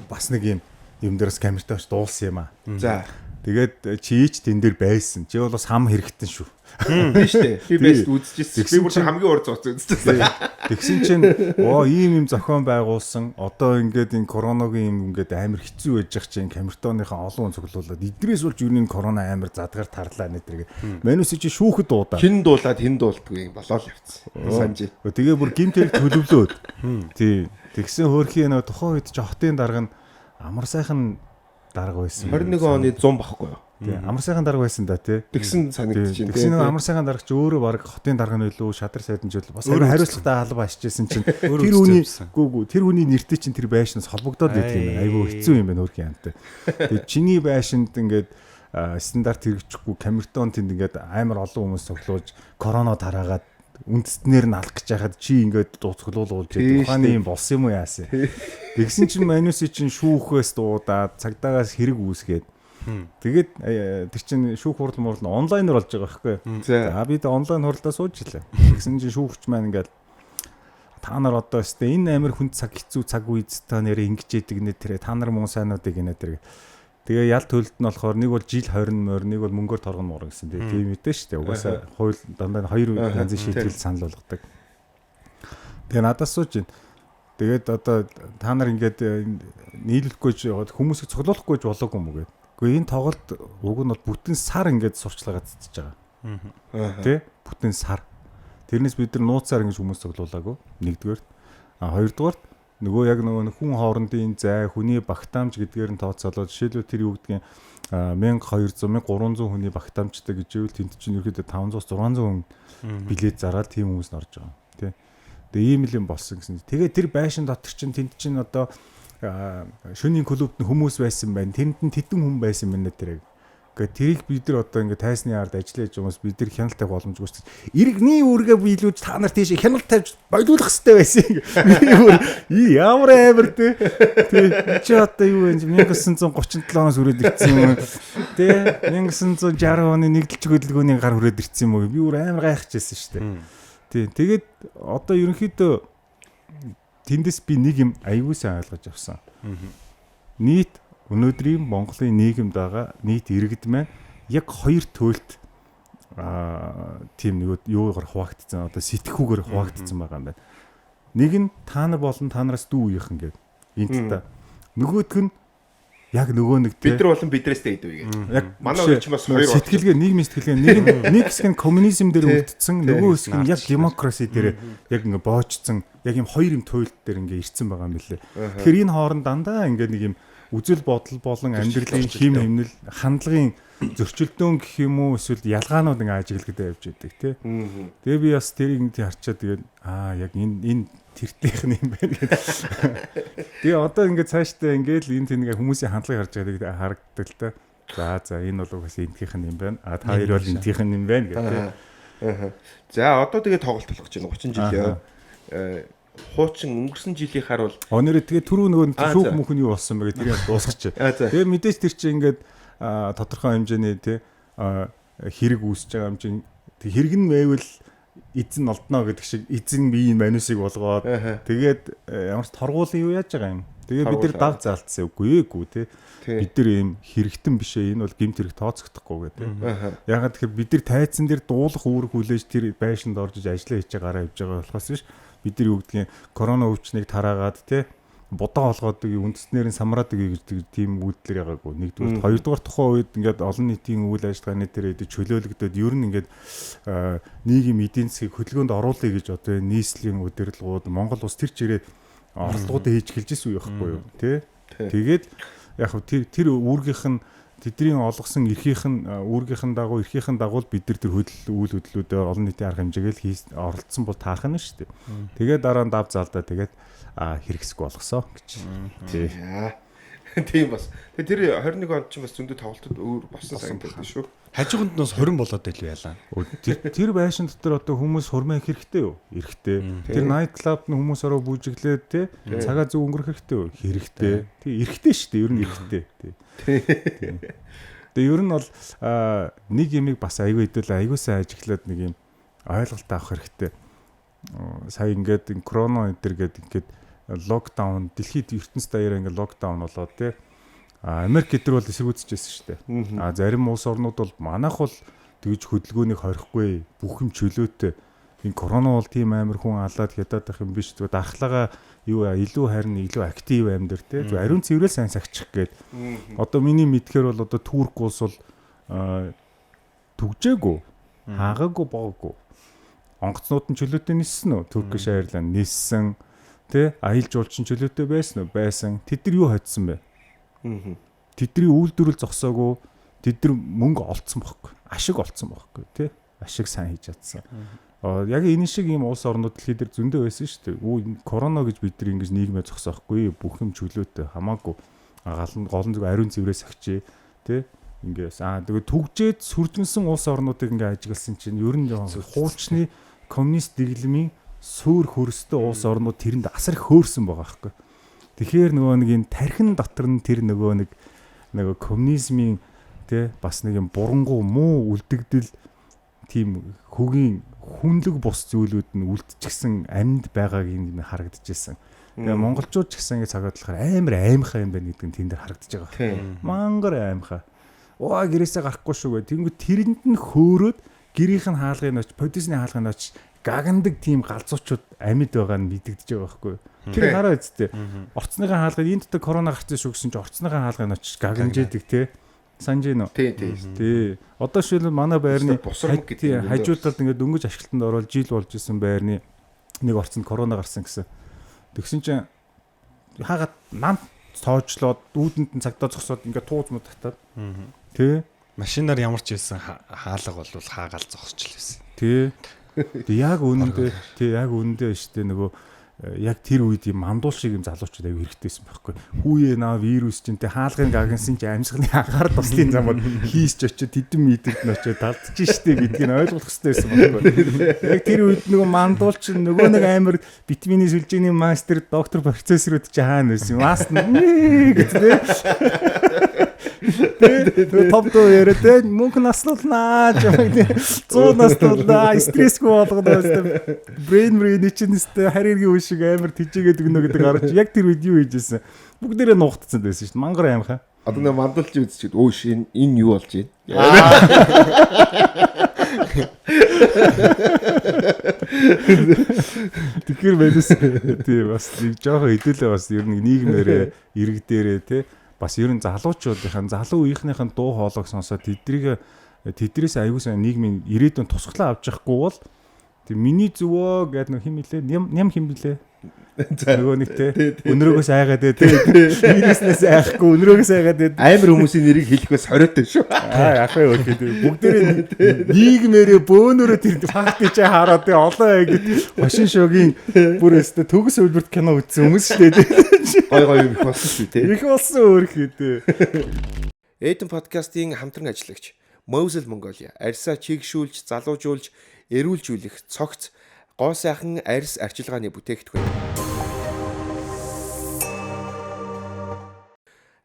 Бас нэг юм юм дээрс камертай очиж дуулсан юм аа. За. Тэгээд чи ч тэн дээр байсан. Чи бол бас хам хэрэгтэн шүү. Тийм шүү дээ. Би бэст үзчихсэн. Би бүр хамгийн урд зууц үзчихсэн. Тэгсэн чинь оо ийм юм зохион байгуулсан. Одоо ингээд энэ коронагийн юм ингээд амар хэцүү байж ах чинь камертоныхаа олон хүн цуглуулад эднээс болж юу нэг корона амар задгаар тарлаа нэ тэрэг. Манус чи шүүхэд дуудаа. Хин дуулаад хин дуулдаггүй болоо л явцсан. Санжи. Тэгээ бүр гимт хэрэг төлөвлөөд. Тий. Тэгсэн хөөрхийн нөө тухайн үед чи хотын дарга нь амар сайхан дарга байсан. 21 оны 100 багхгүй юу? Тий. Амар сайхан дарга байсан да тий. Тэгсэн санагдчих чинь. Тэгсэн нэг амар сайхан дарга чи өөрөө баг хотын дарга нь илүү шадар сайдан ч бас амар хариуцлагатай алба ашижсэн чинь тэр хүний гүү тэр хүний нэртэй чинь тэр байшнаас холбогдоод байдаг юм байна. Айгүй хэцүү юм байна хөөрхийн амтай. Тэгээ чиний байшинд ингээд стандарт хэрэгжихгүй камертон тэнд ингээд амар олон хүмүүс цуглуулж корона тараагаад үндэстнэр нь алах гэж яхад чи ингээд дууцглуулуулж яадаг ухааны юм болсон юм уу яасан. Тэгсэн чинь мануси чинь шүүхээс дуудаад цагдаагаас хэрэг үүсгээд тэгээд тэр чинь шүүх хурал мурал нь онлайнаар болж байгаа байхгүй. За бид онлайн хуралдаа сууж илээ. Тэгсэн чинь шүүгч маань ингээд та нар одоо өстэй энэ амар хүнд цаг хэцүү цаг үед та нэрээ ингэж яадаг нэ тэр та нар муу сайнуудыг гинэ тэр. Тэгээ ял төлөлт нь болохоор нэг бол жил 20 морь, нэг бол мөнгөөр торгон муур гэсэн тийм мэдээ шүү дээ. Угаасаа хууль дандаа хоёр янзын шийтгэл санал болгодог. Тэгээ надаас сууж байна. Тэгээд одоо та нар ингээд нийлүүлэхгүй ч хүмүүсийг цуглуулахгүй ч болоогүй юм уу гээд. Гэхдээ энэ тоглолт уг нь бол бүтэн сар ингээд сурчлагаа цэцэж байгаа. Тэ? Бүтэн сар. Тэрнээс бид нар нууцаар ингэж хүмүүс цуглуулаагүй. Нэгдүгээрт. А хоёрдугаарт нөгөө яг нөгөө хүн хоорондын зай, хүний багтаамж гэдгээр нь тооцоолоод жишээлбэл тэр юу гэдгийг 1200 1300 хүний багтаамжтай гэж ивэл тэнд чинь ерөөдөө 500 600 хүн билет зараад тийм хүмүүс нь орж байгаа. Тэ. Тэгээ ийм л юм болсон гэсэн. Тэгээ тэр байшин дотор чинь тэнд чинь одоо шөнийн клубт нь хүмүүс байсан байна. Тэнд нь тэдэн хүн байсан байна тэрэг. Гэхдээ тэрийг бид нар одоо ингээ тайсны ард ажиллаж байгаа хүмүүс бид нар хяналт тавих боломжгүй шүү дээ. Иргэний үүргээ биелүүлж та нар тийш хяналт тавьж болиулах хэрэгтэй байсан. Би бүр ямар амар те. Тэ чи одоо юу вэ? 1937 оноос үрээд ирсэн юм уу? Тэ 1960 оны нэгдэлч хөдөлгөөний гар хүрээд ирсэн юм уу? Би бүр амар гайхаж байсан шүү дээ. Тэ тэгээд одоо ерөнхийдөө тэндээс би нэг юм аягүй сайн ойлгож авсан. Нийт өнөөдрийн Монголын нийгэмд байгаа нийт иргэд маань яг хоёр төлөлт тийм нэг юугаар хуваагдсан одоо сэтгхүүгээр хуваагдсан байгаа юм байна. Нэг нь та нар болон та нараас дүү үеийнхэн гэдэг энэ та. Нөгөөх нь яг нөгөө нэг бид нар болон бидрээс дээд үе гэдэг. Яг манай хоёр ч бас хоёр сэтгэлгээ нийгмийн сэтгэлгээ нэг нь нэг хэсэг нь коммунизм дээр үлдсэн, нөгөө хэсэг нь яг демокраси дээр яг ингээ боожцсон яг юм хоёр юм туйлд дээр ингээ ирсэн байгаа юм билээ. Тэгэхээр энэ хооронд дандаа ингээ нэг юм үзэл бодол болон амьдралын хим хэмнэл хандлагын зөрчилдөөн гэх юм уу эсвэл ялгаанууд ингээ ажиглагдаа явж байдаг тий. Тэгээ би бас тэрийг ингээ харчаад тэгээд яг энэ тэртлийнх нь юм байна гэдэг. Тэгээ одоо ингээ цаашдаа ингээл энэ тэнэг хүмүүсийн хандлагыг харж байгааг харагддаг л та. За энэ бол угсаа энтгийнх нь юм байна. А та хоёр бол энтгийнх нь юм байна гэдэг тий. За одоо тэгээ тоглолт болох гэж байна 30 жилээ. Хуучин өнгөрсөн жилийнхаар бол нэрээ тэгээ түрүү нөгөө шүүх мөнх нь юу болсон бэ гэдэг тэрийг дуусгачих. Тэгээ мэдээж тэр чинь ингээд тодорхой хэмжээний тий хэрэг үүсэж байгаа юм чинь хэрэг нь байвал эзэн олдно гэдэг шиг эзэн би энэ манусыг болгоод тэгээд ямар ч торгуулийн юу яаж байгаа юм. Тэгээ бид нар дав заалтсан үгүй ээгүү тий. Бид нар ийм хэрэгтэн биш ээ. Энэ бол гэмт хэрэг тооцогдохгүй гэдэг. Ягаад тэгэхээр бид нар тайцсан дээр дуулах үүрэг хүлээж тэр байшинд орж иж ажиллаа хийж гараа явж байгаа болохоос биш. Бид нар юу гэдгийг корона өвчнийг тараагаад тий будаа олгоод үндэснэр нь самраад өгье гэж тийм үйлдэлэр ягаагүй. Нэгдүгээр, хоёрдугаар тухайн үед ингээд олон нийтийн үйл ажиллагааны дээр чөлөөлөгдөд ер нь ингээд нийгэм эдийн засгийг хөдөлгөөнд оруулъя гэж одоо нийслэлийн удирдлагууд Монгол улс тэр чигээр оролдлогуудаа хийж эхэлж ирсэн үе байхгүй юу тий. Тэгээд яг тэр үүргийнх нь тэдний олгосон эрхийнх нь үүргийнхэн дагуу эрхийнхэн дагуу бид нар тэр хөдөл үйл хөдлөлүүдээр олон нийтийн арга хэмжээгээл хийж оролцсон бол таарах нь шүү дээ. Тэгээд дараа нь дав заалдаа тэгээд хэрэгсэхгүй болгосоо гэж. Тий. Тийм бас. Тэгээд тэр 21 онд чинь бас зөндөө тоглолтод өөр болсон санагдаад байна шүү. Хажууганд нь бас 20 болоод байлгүй ялаа. Тэр байшин дотор одоо хүмүүс хурмаа хэрэгтэй юу? Хэрэгтэй. Тэр night club нь хүмүүс ороо бүжиглээд тий цагаа зөв өнгөрөх хэрэгтэй юу? Хэрэгтэй. Тий эрхтэй шүү дээ. Ер нь эрхтэй. Тий. Тэгээ ер нь бол нэг юмыг бас айгүй хэдүүл айгүй сайн ажиглаад нэг юм ойлголт авах хэрэгтэй. Сая ингээд корона энэ төр гээд ингээд локдаун дэлхийд ертөнц даяараа ингээд локдаун болоод тий Америк эдэр бол эсэргүүцэж байсан шүү дээ. Зарим улс орнууд бол манайх бол тэгж хөдөлгөөнийг хорихгүй, бүх юм чөлөөтэй. Энэ корона бол тийм амар хүн алаад хядаад байх юм биш. Зүгээр дархлаагаа юу илүү харин илүү актив амьдар те. Зүгээр ариун цэврэл сайн сахичих гээд. Одоо миний мэдхээр бол одоо Турк улс бол түгжээгүй, хаагаагүй, бооггүй. Онгоцнууд нь чөлөөтэй ниссэн үү? Turkish Airlines ниссэн. Тэ? Аялал жуулчин чөлөөтэй байсан уу? Байсан. Тэд нар юу хоцсон бэ? Тэдний үйлдвэрлэл зогсоогүй. Тэд нар мөнгө олцсон байхгүй. Ашиг олцсон байхгүй, тэ? Ашиг сайн хийж чадсан. Яг энэ шиг ийм улс орнууд дэлхий дээр зөндөө байсан шүү дээ. Үу корона гэж бид нар ингэж нийгмээ зогсоохгүй, бүх юм чөлөөтэй хамаагүй. Гол нь зөв ариун цэврээ сахичээ, тэ? Ингээс тэгээ түгжээд сүржинсэн улс орнуудыг ингээ ажигласан чинь ер нь хуучны коммунист дэглэмийн суур хөрстэй улс орнууд тэрэнд асар их хөөрсөн байгаа байхгүй. Тэгэхээр нөгөө нэг энэ тархин дотор нь тэр нөгөө нэг нөгөө коммунизмын тэ бас нэг юм бурангу муу үлдэгдэл тийм хөгийн хүнлэг бус зүйлүүд нь үлдчихсэн амьд байгааг энэ харагдчихсэн. Тэгээ монголчууд ч гэсэн ингэ цагаатлахаар амар аймхаа юм байна гэдэг нь тэн дээр харагдаж байгаа. Мангар аймхаа. Уа гэрээсээ гарахгүй шүү гэ. Тэнгүү тэрэнд нь хөөрөөд гэрийнх нь хаалгыг очиж, подисны хаалгыг очиж гагандаг тийм галзуучууд амьд байгаа нь мэдэгдэж байгаа байхгүй. Тэр хараа үсттэй. Орцныхаа хаалгыг энэ дотор корона гарсан шүү гэсэн чинь орцныхаа хаалгыг очиж гаганжээдэг те. Санаж гин үү? Тий, тий. Тий. Одоо шилбэл манай байрны хажуу талд ингээд дөнгөж ашиглалтанд ороод жил болж исэн байрны нэг орцонд корона гарсан гэсэн. Тэгсэн чинь хаагаад нам тоожлоод үүдэнд нь цагдаа зогсоод ингээд тууз мод татаад. Тий. Машинаар ямар ч байсан хаалга бол хаагаал зогсож л байсан. Тий. Тэг яг үнэндээ тий яг үнэндээ штэ нөгөө яг тэр үед юм мандуул шиг юм залуучууд аяг хэрэгтэйсэн байхгүй. Хүүе наа вирус чинь тэ хаалгын гагнсан чи амьсгалын анхаарал туслын замууд хийсч очиод тэдэн метрд нь очиод талдчих штэ гэдгийг нь ойлгох хэрэгтэй байсан байхгүй. Яг тэр үед нөгөө мандуул чинь нөгөө нэг амар витамины сүлжээний мастер доктор профессорууд чи хаана байсан юм. Мастер гэж тэ. Тэр топ дуу яриа тэ мөнгө наслуулнаа чамайг тэ 100 наслуулнаа стрессгүй болгоно өстө брейн чинь өстө харь эргийн үе шиг амар тижээгээд өгнө гэдэг гарч яг тэр үед юу хийжсэн бүгдээрээ нуугдсан байсан шүү дээ мангар аймхаа. Одоо нэг мандуулж үзчихэд өөш энэ юу болж байна? Тэгэхээр байлээс тий бас нэг жоохон хэдүүлээ бас ер нь нийгмээрээ ирэг дээрээ тий бас ер нь залуучуудынхаа залуу үеийнхнийхэн дуу хоолойг сонсоод тэдрээс аягүй сайн нийгмийн ирээдүйн тусгалаа авч явахгүй бол тэг миний зүвөө гэдэг нөх хим билээ ням хим билээ нөгөө нэг те өнрөөгөөс айгаад ээ те вируснээс айхгүй өнрөөгөөс айгаад ээ амар хүмүүсийн нэрийг хэлэх бас хориотой шүү. Аа яах вэ гэдэг бүгдээрээ нийгмээрээ бөөнөрөө тэр факт чи хараад те олон ангид хошин шогийн бүр өстө төгс үйлбэрт кино үзсэн хүмүүс шүү дээ. Гой гой юм их болсон шүү те. Их болсон өөр хий те. Эден подкастын хамтран ажиллагч Mosel Mongolia арьсаа чигшүүлж, залуужуулж, эрүүлжүүлэх цогц гоо сайхан арьс арчилгааны бүтээгдэхүүн.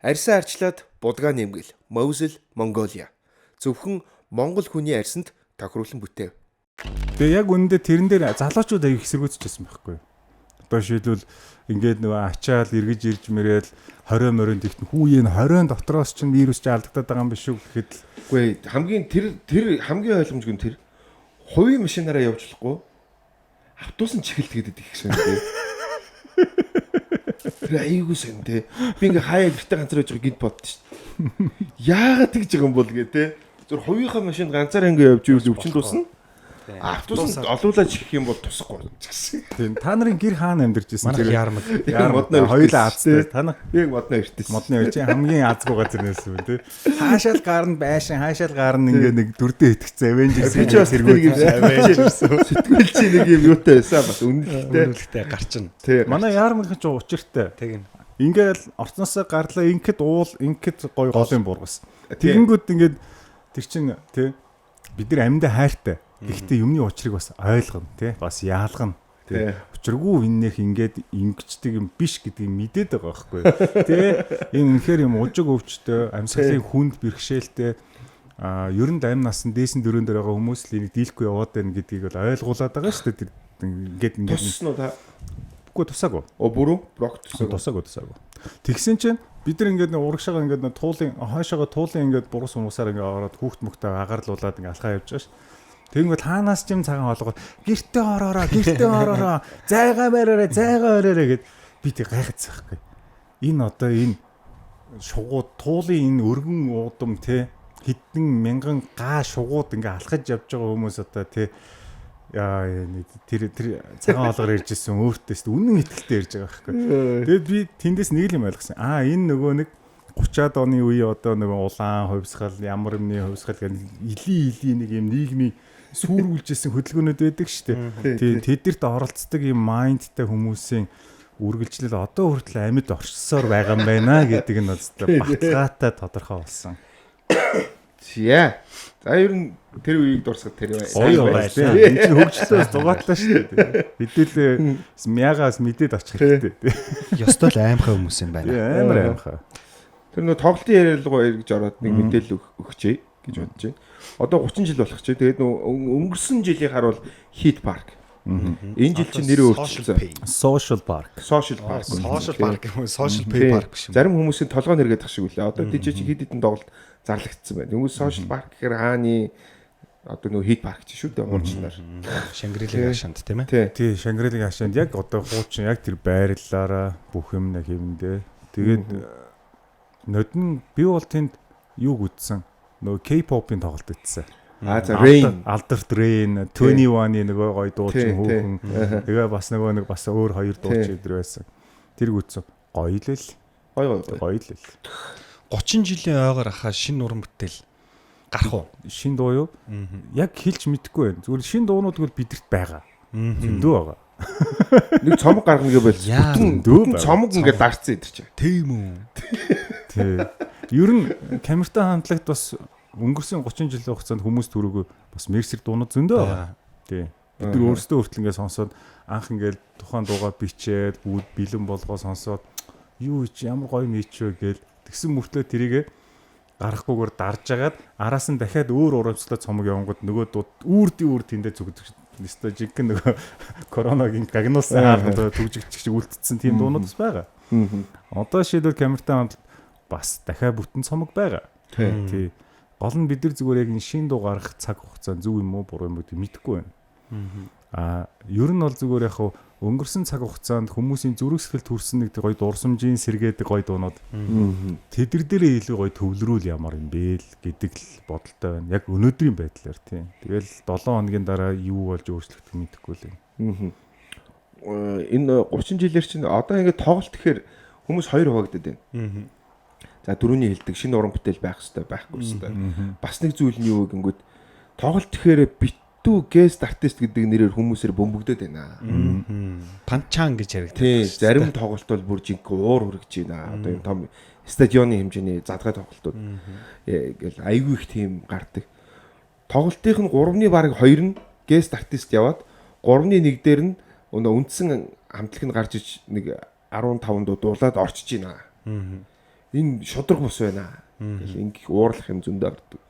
Арьсаа арчлаад будгаа нэмгэл. Mosel Mongolia. Зөвхөн монгол хүний арьсанд тохируулан бүтээв. Тэгээ яг үнэндээ тэрэн дээр залуучууд аяг хэсэргүүцчихсэн байхгүй юу? Одоо шийдвэл ингээд нөгөө ачаал эргэж ирж мэрэл 20 морин тэгтэн хүүе энэ 20 дотроос чинь вирус чи алдагдаад байгаа юм биш үү гэхэд л үгүй хамгийн тэр хамгийн ойлгомжгүй нь тэр хувийн машинаараа явж болохгүй автобус нь чихэлт гэдэг их сонь тий. Тэр аяйгүй сонь тий. Би ингээ хаяа гэртээ ганцаар байж байгаа гинт боддоо шүү дээ. Яагаад тэгж байгаа юм бол гэ тий. Зүр хувийнхаа машинд ганцаар ингээ явж ивэл өвчин тусна. Автобус нь олуулаад чихэх юм бол тусахгүй гэсэн. Тийм та нарын гэр хаана амьдарч ирсэн тэр ярмаг. Модны хоёулаа азтай. Та нар яг модны эртээс. Модны үе чинь хамгийн азгүй газар нэсэн юм тий. Хаашаал гарна байшин, хаашаал гарна ингээ нэг дүрдээ итгэцэн Avengers би ч бас тэр нэг юм Avengers сэтгүүл чи нэг юм юутай байсан бас үнэлэлтэй. Үнэлэлтэй гарчна. Манай ярмагын ч учиртай. Тэгнь. Ингээл орцноосоо гарлаа ингээд уул, ингээд гой голын бургас. Тэгэнгүүт ингээд тэр чин тий бид нар амьдаа хайртай. Гэхдээ юмны учрыг бас ойлгоно тий бас яалгана тий учиргүй энэнийх ингээд ингэждэг юм биш гэдгийг мэдээд байгаа байхгүй тий энэ үнэхээр юм ужиг өвчтөй амьсгалын хүнд бэрхшээлтэй а ер нь амь насан дээсэн дөрөн дээр байгаа хүмүүс л энийг дийлэхгүй яваад байна гэдгийг бол ойлгуулад байгаа шүү дээ. Тэр ингээд ингээд туссан уу та? Үгүй тусаагүй. О бүрүү брок тусаагүй. Тусаагүй. Тэгсэн чинь бид нар ингээд нэг урагшаага ингээд нэг туулын хойшоогоо туулын ингээд бурус умусаар ингээд ороод хүүхд мөхтэй агарлуулад ингээд алхаа явж байгаа ш. Тэгэнгүүт хаанаас ч юм цагаан хоолгоор гэртээ ороороо гэртээ ороороо зайгаа бариараа зайгаа бариараа гэд би тэг гайхацсан байхгүй. Энэ одоо энэ шугууд туулын энэ өргөн уудам те хэдэн мянган га шугууд ингээ алхаж явж байгаа хүмүүс одоо те яа тэр тэр цагаан хоолгоор ирж исэн өөртөөс үнэн итгэлтэй ирж байгаа байхгүй. Тэгээд би тэндээс нэг л юм ойлгосон. Аа энэ нөгөө нэг 30-аад оны үе одоо нөгөө улаан хувьсгал ямар юмны хувьсгал гэх илийн илийн нэг юм нийгмийн сүрүүлжсэн хөдөлгөөнүүд байдаг шүү дээ. Тийм тэдэрт оролцдог юм майндтай хүмүүсийн үргэлжлэл одоо хүртэл амьд орчсоор байгаа юм байна гэдэг нь одоо баталгаатай тодорхой болсон. За. За ер нь тэр үеийг дурсах тэр Гоё байлаа. Энэ чинь хөгжлөөс дугаатлаа шүү дээ. Хэдүүлээ мягаас мэдээд очих хэрэгтэй. Ёстой л аимхай хүмүүс юм байна. Амар аимхай. Тэр нөө тоглолтын яриалгаа эргэж ороод нэг мэдээлэл өгчээ гэж бодож байна. Одоо 30 жил болох чи. Тэгээд нөө өнгөрсөн жилийн харуул Heat Park. Энэ жил чинь нэрээ өөрчилсөн. Social Park. Social Park. Social Park юм уу? Social Pay Park биш юм. Зарим хүмүүсийн толгой нэргээд ах шиг үлээ. Одоо тийч чи хэд хэдэн тоглолт зарлагдсан байна. Тэнгүүс Social Park гэхээр хааны одоо нөө Heat Park чи шүү дээ хуурчнаар. Шангрилагийн хашаанд тийм ээ. Тий, Шангрилагийн хашаанд яг одоо хуучин яг тэр байрлалаараа бүх юм нэг хэмдэ. Тэгээд нодон би бол тэнд юуг үтсэн? Нөгөө K-pop-ын тоглолт үтсэн. Аа за Rain, Алдарт Rain, 21-ны нөгөө гоё дуучин хүүхэн. Тэгээ бас нөгөө нэг бас өөр хоёр дуучин өдр байсан. Тэр үтсэн. Гоё л л. Гоё гоё л. 30 жилийн ойгоор ахаа шинэ уран бүтээл гарах уу? Шинэ дуу юу? Яг хэлж мэдэхгүй байна. Зүгээр шинэ дуунууд бол бидэрт байгаа. Зөндөө байгаа. Нэг цомог гаргана гэж болсон. Бүтэн цомог ингээд дарцсан идэр чинь. Тийм үү? Тий. Ер нь Камертон хамтлагт бас өнгөрсөн 30 жилийн хугацаанд хүмүүс төрөөгөө бас мерсер дуунууд зөндөө байгаа. Тий. Бид нар өөрсдөө хүртэл ингээд сонсоод анх ингээд тухайн дуугаа бичээд бүгд бэлэн болгоо сонсоод юу чи ямар гоё мич вэ гээл тэгсэн мөртлөө тэрийгэ гарахгүйгээр дарж агаад араас нь дахиад өөр урамчлаа цомог явангууд нөгөө дуу үүрдийн үр тэндээ зүгдэг. Нэстэ жинхэнэ нөгөө коронагийн гагнуулсан хаалганд түгжигч шиг үлдсэн тийм дуунууд бас байгаа. Одоо шийдвэл Камертон хамт бас дахиад бүтэн цомог байгаа. Тий. Гол нь бид нар зүгээр яг энэ шин дуу гарах цаг хугацаа зөв юм уу буруу юм уу гэдгийг мэдэхгүй байна. Аа ер нь бол зүгээр яг өнгөрсөн цаг хугацаанд хүмүүсийн зүрх сэтгэл төрсэн нэг гоё дурсамжийн сэргээдэг гоё дуунууд тэдэр дээрээ илүү гоё төвлөрүүл ямар юм бэ л гэдэг л бодолтой байна. Яг өнөөдрийн байдлаар тийм. Тэгэл 7 хоногийн дараа юу болж өөрчлөгдөх мэдэхгүй л юм. Энэ 30 жилээр чинь одоо ингээд тоглолт гэхээр хүмүүс хоёр хуваагдаад байна. За дөрөвний хэлдэг шинэ уран бүтээл байх хэвээр байхгүй хэвээр. Бас нэг зүйл нь юу гэнгүүт тоглолт гэхээр битүү guest artist гэдэг нэрээр хүмүүсээр бөмбөгдөд байна. Панчан гэж яригддаг. Тий, зарим тоглолт бол бүр жинхэнэ уур хүрэж байна. Одоо юм том стадионы хэмжээний задгай тоглолтууд гэл айгүй их тийм гардаг. Тоглолтынх нь 3-ны бараг 2 нь guest artist яваад 3-ны 1 дээр нь үндсэн хамтлаг нь гарч иж нэг 15 дуу дуулаад орчиж байна. Энэ шудраг бус байна. Гэл ингэх уурлах юм зөндөө гардаг.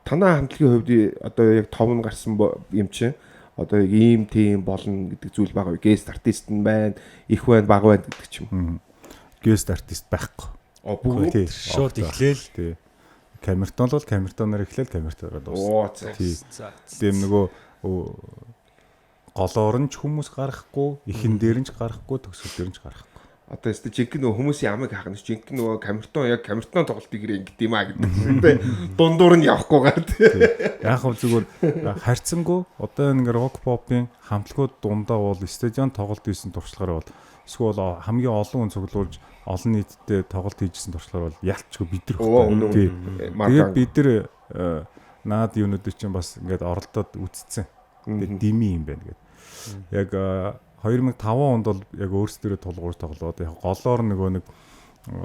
Танаа хамтлагийн хувьд одоо яг том нь гарсан юм чинь одоо яг ийм тийм болно гэдэг зүйл байгаа. Guest artist нь байна, их байна, бага байна гэдэг ч юм. Guest artist байхгүй. Бүгд шууд эхлээл. Тий. Камертон бол камертоноор эхлээл камертоноор дуусна. Оо за. Тийм нөгөө голоор нь ч хүмүүс гарахгүй, ихэн дээр нь ч гарахгүй, төгсгөл дээр нь ч гарахгүй. Одоо өстө жинхэнэ нөгөө хүмүүсийн амыг хаах нь жинхэнэ нөгөө Камертон яг Камертон тоглолтыг ирээ ингэдэм аа гэдэг шиг тэ дундуур нь явахгүй гар тэ. Яг хав зүгээр харьцангуй одоо ингэ рок попын хамтлагууд дундаа бол стадион тоглолт хийсэн туршлагаар бол эсвэл хамгийн олон хүн цуглуулж олон нийтдээ тоглолт хийжсэн туршлагаар бол ялчгүй бид нар хөхгүй. Тэгээд бид нар наад юунууд чинь бас ингээд оролдоод үтцсэн. Тэгээд дими юм байна гэд. Яг 2005 онд бол яг өөрсдөө тулгуур тоглоод яг голоор нөгөө нэг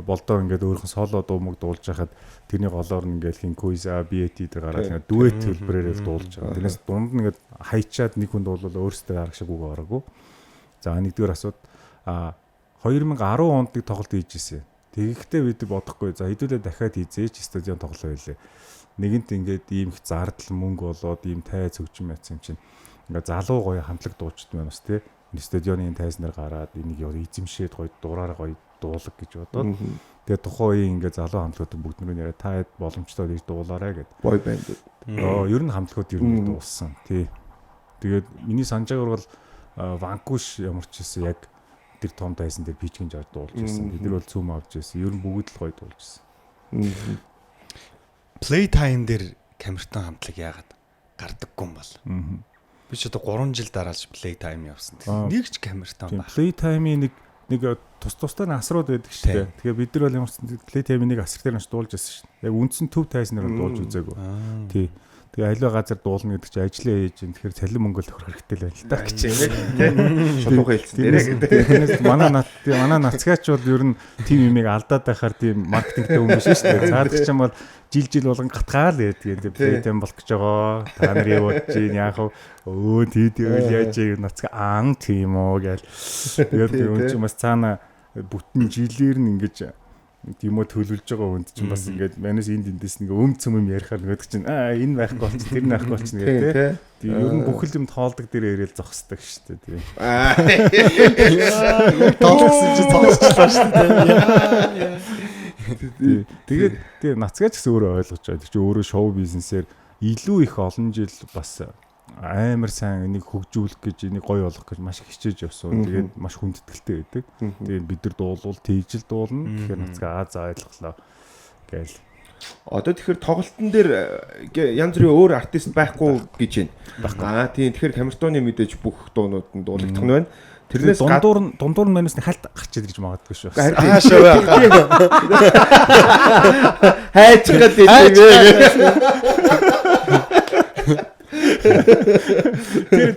болдоо ингээд өөрхөн соло дуу мөг дуулж байхад тэрний голоор нь ингээд хин Куиза, BAT дээр гараад ингээд дуэт төлбөрөөр л дуулж байгаа. Тэрнээс дунд нь ингээд хайчаад нэг хүн дуулвал өөрсдөө арга шиг үг ороогүй. За нэгдүгээр асууд 2010 онд нэг тоглолт хийж ирсэн. Тэгэхдээ бид бодохгүй. За хэдүүлээ дахиад хийзээч стадион тоглоо байлээ. Нэгэнт ингээд ийм их зардал мөнгө болоод ийм тайз хөгжим байсан юм чинь ингээд залуу гоё хамтлаг дуучид байна бас тий. Стадионы тайзнаар гараад энийг эзэмшээд гоё дураараа гоё дуулаг гэж бодоод тэгээд тухайн үеийн ингээ залуу хамтлагууд бүгд нөрөө яриа та хэд боломжтой ирж дуулаарай гэд. Boy band. Ер нь хамтлагууд ер нь дуулсан. Тий. Тэгээд миний санаж байгаагаар бол Ванкуш ямар ч байсан яг тэр том тайсан дээр пичгэн жааж дуулж байсан. Бид нар бол цөм авч байсан. Ер нь бүгд л гоё дуулж байсан. Playtime дээр Камертон хамтлаг яагаад гардаггүй юм бол? Би ч одоо 3 жил дараалж Playtime явсан. Нэг ч Камертон баг. Playtime-ийн нэг тус тустай асрууд байдаг шүү дээ. Тэгэхээр бид нар бол ямар ч Playtime-ийн нэг асар дээр нь дуулж байсан шүү дээ. Яг үндсэн төв тайсан дээр дуулж үзээгүй. Тий. Тэгээ аливаа газар дуулна гэдэг чинь ажиллаа хийж ин тэгэхээр цалин мөнгө л тохирох хэрэгтэй л байна л та гэж юм тий. Шулуухан хэлсэн дээрээ гэдэг. Тэрнээс манай нацгаач бол ер нь тим юмыг алдаад байхаар тийм маркетингтэй хүн биш шүү дээ. Цаадах чинь бол жил болгон гатгаал байдаг юм. Playtime болох гэж байгаа. Та нар юу бодож чинь яах вэ? Өө тийдэвэл яаж юм нацгаа ан тийм үү гээл. Тэгээд тэр хүн чинь бас цаана бүтэн жилээр нь ингэж юм уу төлөвлөж байгаа хүнд чинь бас ингээд манайс энд эндээс нэг өм цөм юм ярихаар нөгөөдөг чинь аа энэ байхгүй болчих тэр нь байхгүй болчих гэх тээ. Ер нь бүх л юм тоолдог дээр ирээл зогсдог шүү дээ тий. Тоолсон чи зогсчлаа шүү дээ. Тэгээд тий нацгаач гэсэн өөрөө ойлгож байгаа. Тэр чинь өөрөө шоу бизнесээр илүү их олон жил бас амар сайн энийг хөгжүүлэх гэж энийг гоё болгох гэж маш их хичээж явсан. Тэгээд маш хүндэтгэлтэй байдаг. Тэгээд бид нар дуулвал тийжл дуулна. Тэгэхээр нацгаа аа за ойлголоо гээл. Одоо тэгэхээр тоглолтын дээр янз бүрийн өөр артист байхгүй гэж байна. Аа тийм тэгэхээр Камертоны мэдээж бүх дуунууд нь дуулагдах нь байна. Тэрнээс дундуур нь манайс нь хальт гарч ирж магадгүй шүү. Аа шүү. Хайж гал юм.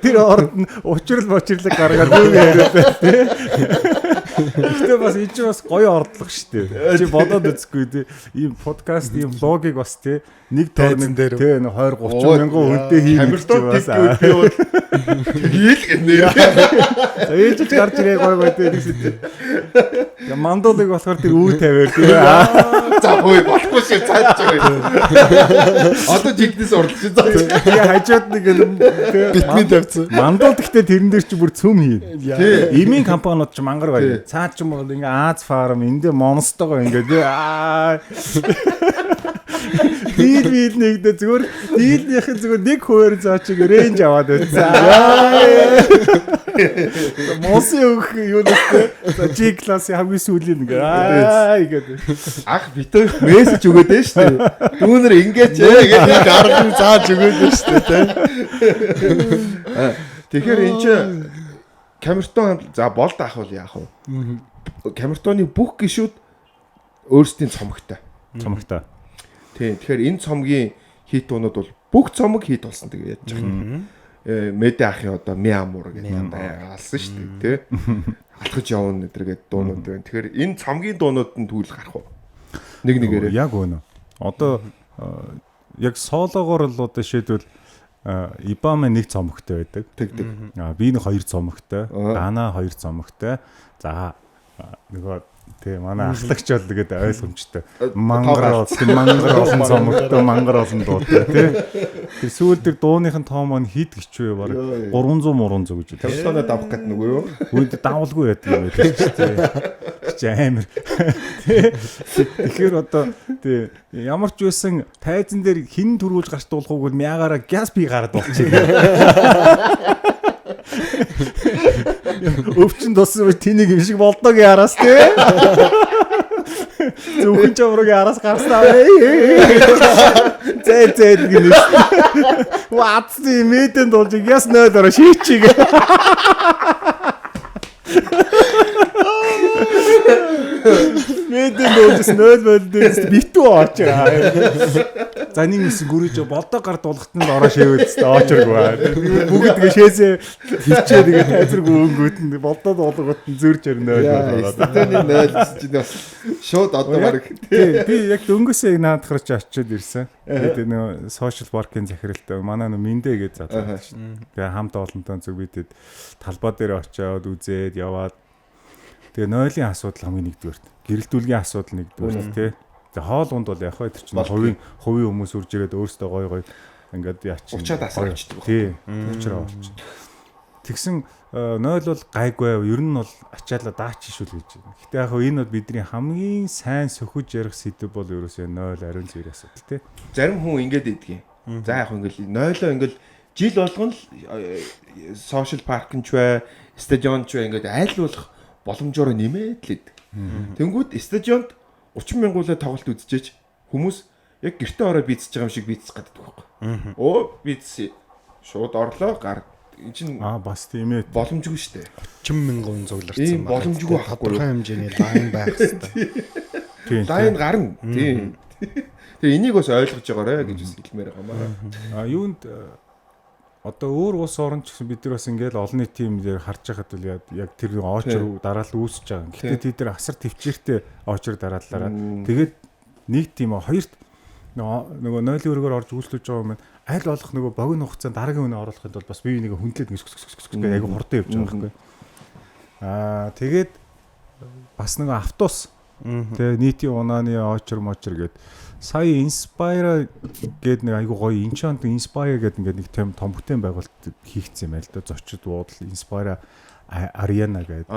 Тэр орд нь учрал бочрлог гаргаад юу яриад бай тээ. Гэхдээ бас энэ чинь бас гоё ордлого шүү дээ. Чи бодоод үзэхгүй тий. Ийм подкаст, ийм влогийг бас тий нэг тойрон дээр тий 20 30 мянган хүнтэй хийх гэж бас би бол тэгээл гэнэ. За ээлжиж гарч ирээ гоё гоё тий нэгсэн тий. Я мандуулыг болохоор тэр үү тавиар тий. За хөөе болохгүй шүү цааш байгаа. Одоо жигнэс орлож за. Тэгээ хажууд нэг битмийн тавьсан. Мандуул гэхдээ тэрэн дээр чи бүр цөм хийн. Эмийн компаниуд ч мангар гоё. Цаа ч юм бол ингээ Аз фарм эндээ монстогоо ингээ тий. Аа. Дийл бийл нэгдэ зүгээр дийлнийх нь зүгээр нэг хуваар заа чиг рейнж аваад байсан. Мосын өгөх юу нэхтэй. За G классын хамгийн сүүлийн ингээ аа гэдэг. Ах битээ мессеж өгөөд дээ шүү дээ. Дүүнер ингээч гэдэг арга зааж өгөөд дээ шүү дээ. Тэгэхээр эн чинь Камертон за болд ах бол яах вэ? Камертоны бүх гишүүд өөрсдийн цомогтой. Цомогтой. Тийм. Тэгэхээр энэ цомгийн хит дуунууд бол бүх цомог хит болсон тэгээ яаж байгаа юм. Мэдээ ахын одоо Миамур гэдэг алсан шүү дээ, тий. Алхаж явна гэдэг гээд дуунууд байна. Тэгэхээр энэ цомгийн дуунууд нь түүл гарах уу? Нэг нэгээрээ. Яг үнэ. Одоо яг сологоор л одоо шийдвэл Ибама нэг цомогтой байдаг. Тэгдэг. Би нэг хоёр цомогтой, Дана хоёр цомогтой. За нөгөө тий манай ахлагч бол тэгээд ойлгомжтой. Мангар мангар олон цомогтой, мангар олон дуутай тий. Тэр сүүл тэр дууных нь тоо маань хэд гिचвэ баг 300 300 гэж үү. Телефоноо давах гэдэг нүгөө юу? Үгүй давалгүй байдаг юм байдаг чи тий. Чи амар. Тэгэхээр одоо тий ямар ч байсан тайзан дээр хин төрүүлж гарч дуулахуйг бол мягаараа газ би гараад болчих. Өвчин туссан үе тэнийг юм шиг болдоогийн араас тий. Зөвхөн чамруугийн араас гарснаа. Зээ зээ гинэ. Ватси мэдэн дуулж яс 0 ороо шийчиг. Мэдэн дуулж 0 бол дээрс битүү очоо. За нэг юм гүрэж болдоо гар дуулахт нь ороо шээвэл өстө очоргүй. Бүгд тэгээ шээсээ хичээ тэгээ тайзаргүй өнгөт нь болдоо дуулгууд нь зөрж өрнө 0 болоод. Тэний 0 гэсэн чинь бас шууд одоо баг. Тий би яг дөнгөсөө наадахар чи очиод ирсэн. Тэгээд нөө social work-ийн захиралтай манай нөө Мэндэ гэж залуу шүү. Тэгээ хамт олонтой зүг бидэд талбай дээр очиод үзээд яваад тэгээ нойлын асуудал хамгийн нэгдүгээрт. Гэрэлтүүлгийн асуудал нэгдүгээрт тий. За хоол унд бол яг хөө тэр чинь хувийн хүмүүс үрж ирээд өөрсдөө гой гой ингээд яач уучаад асаачдаг. Тий. Уучраа болчих. Тэгсэн 0 бол гайгүй, ер нь бол ачаалаа даач шүл гэж. Гэтэ яг хөө энэ бол бидний хамгийн сайн сөхөж ярих сэдэв бол ерөөсөө 0 ариун цэвэр асуудал тий. Зарим хүн ингэж иддэг юм. За яг ингээл 0-оо ингээл жил болгон л social park нь ч бай, стадион ч бай ингээд айл болох боломжоор нэмээд л идэг. Тэнгүүд стадионд 30 мянгуулаа тоглолт үзчихэж хүмүүс яг гэртээ ороо бийцэж байгаа юм шиг бийцэх гэдэг байхгүй. Оо бийцсэн. Шууд орлоо гар. Эн чинь бас тийм ээ. Боломжгүй шүү дээ. 30 мянган цугларсан байна. Боломжгүй байхгүй. Тодорхой хэмжээний лайн байх хэрэгтэй. Лайн гарна. Тийм. Тэгээ энийг бас ойлгож байгаарэ гэж бас хэлмээр байгаа юм аа. Юунд одоо өөр улс орн ч гэсэн бид нар бас ингээл олон нийтийн юм дээр харж байхад бол яг тэр очер дараалал үүсэж байгаа. Гэхдээ тэд нар асар төвчээртэй очер дараалалаараа тэгээд нэг тийм хоёрт нөгөө нойлын өргөөр орж үйлчлүүлж байгаа юм аль болох нөгөө богино хугацаанд дараагийн үнэ оруулахын тулд бас бие бинийгээ хүндлээд ингэ сүс гэх айгу хурдан явж байгаа байхгүй. Тэгээд бас нөгөө автобус тэгээ нийтийн унааны очер мочер гээд сая Inspire гээд нэг айгу гоё Incheon Inspire гээд ингээд нэг том том бүтээн байгуулалт хийгдсэн юм байл да. Зочид буудал Inspire Arena гээд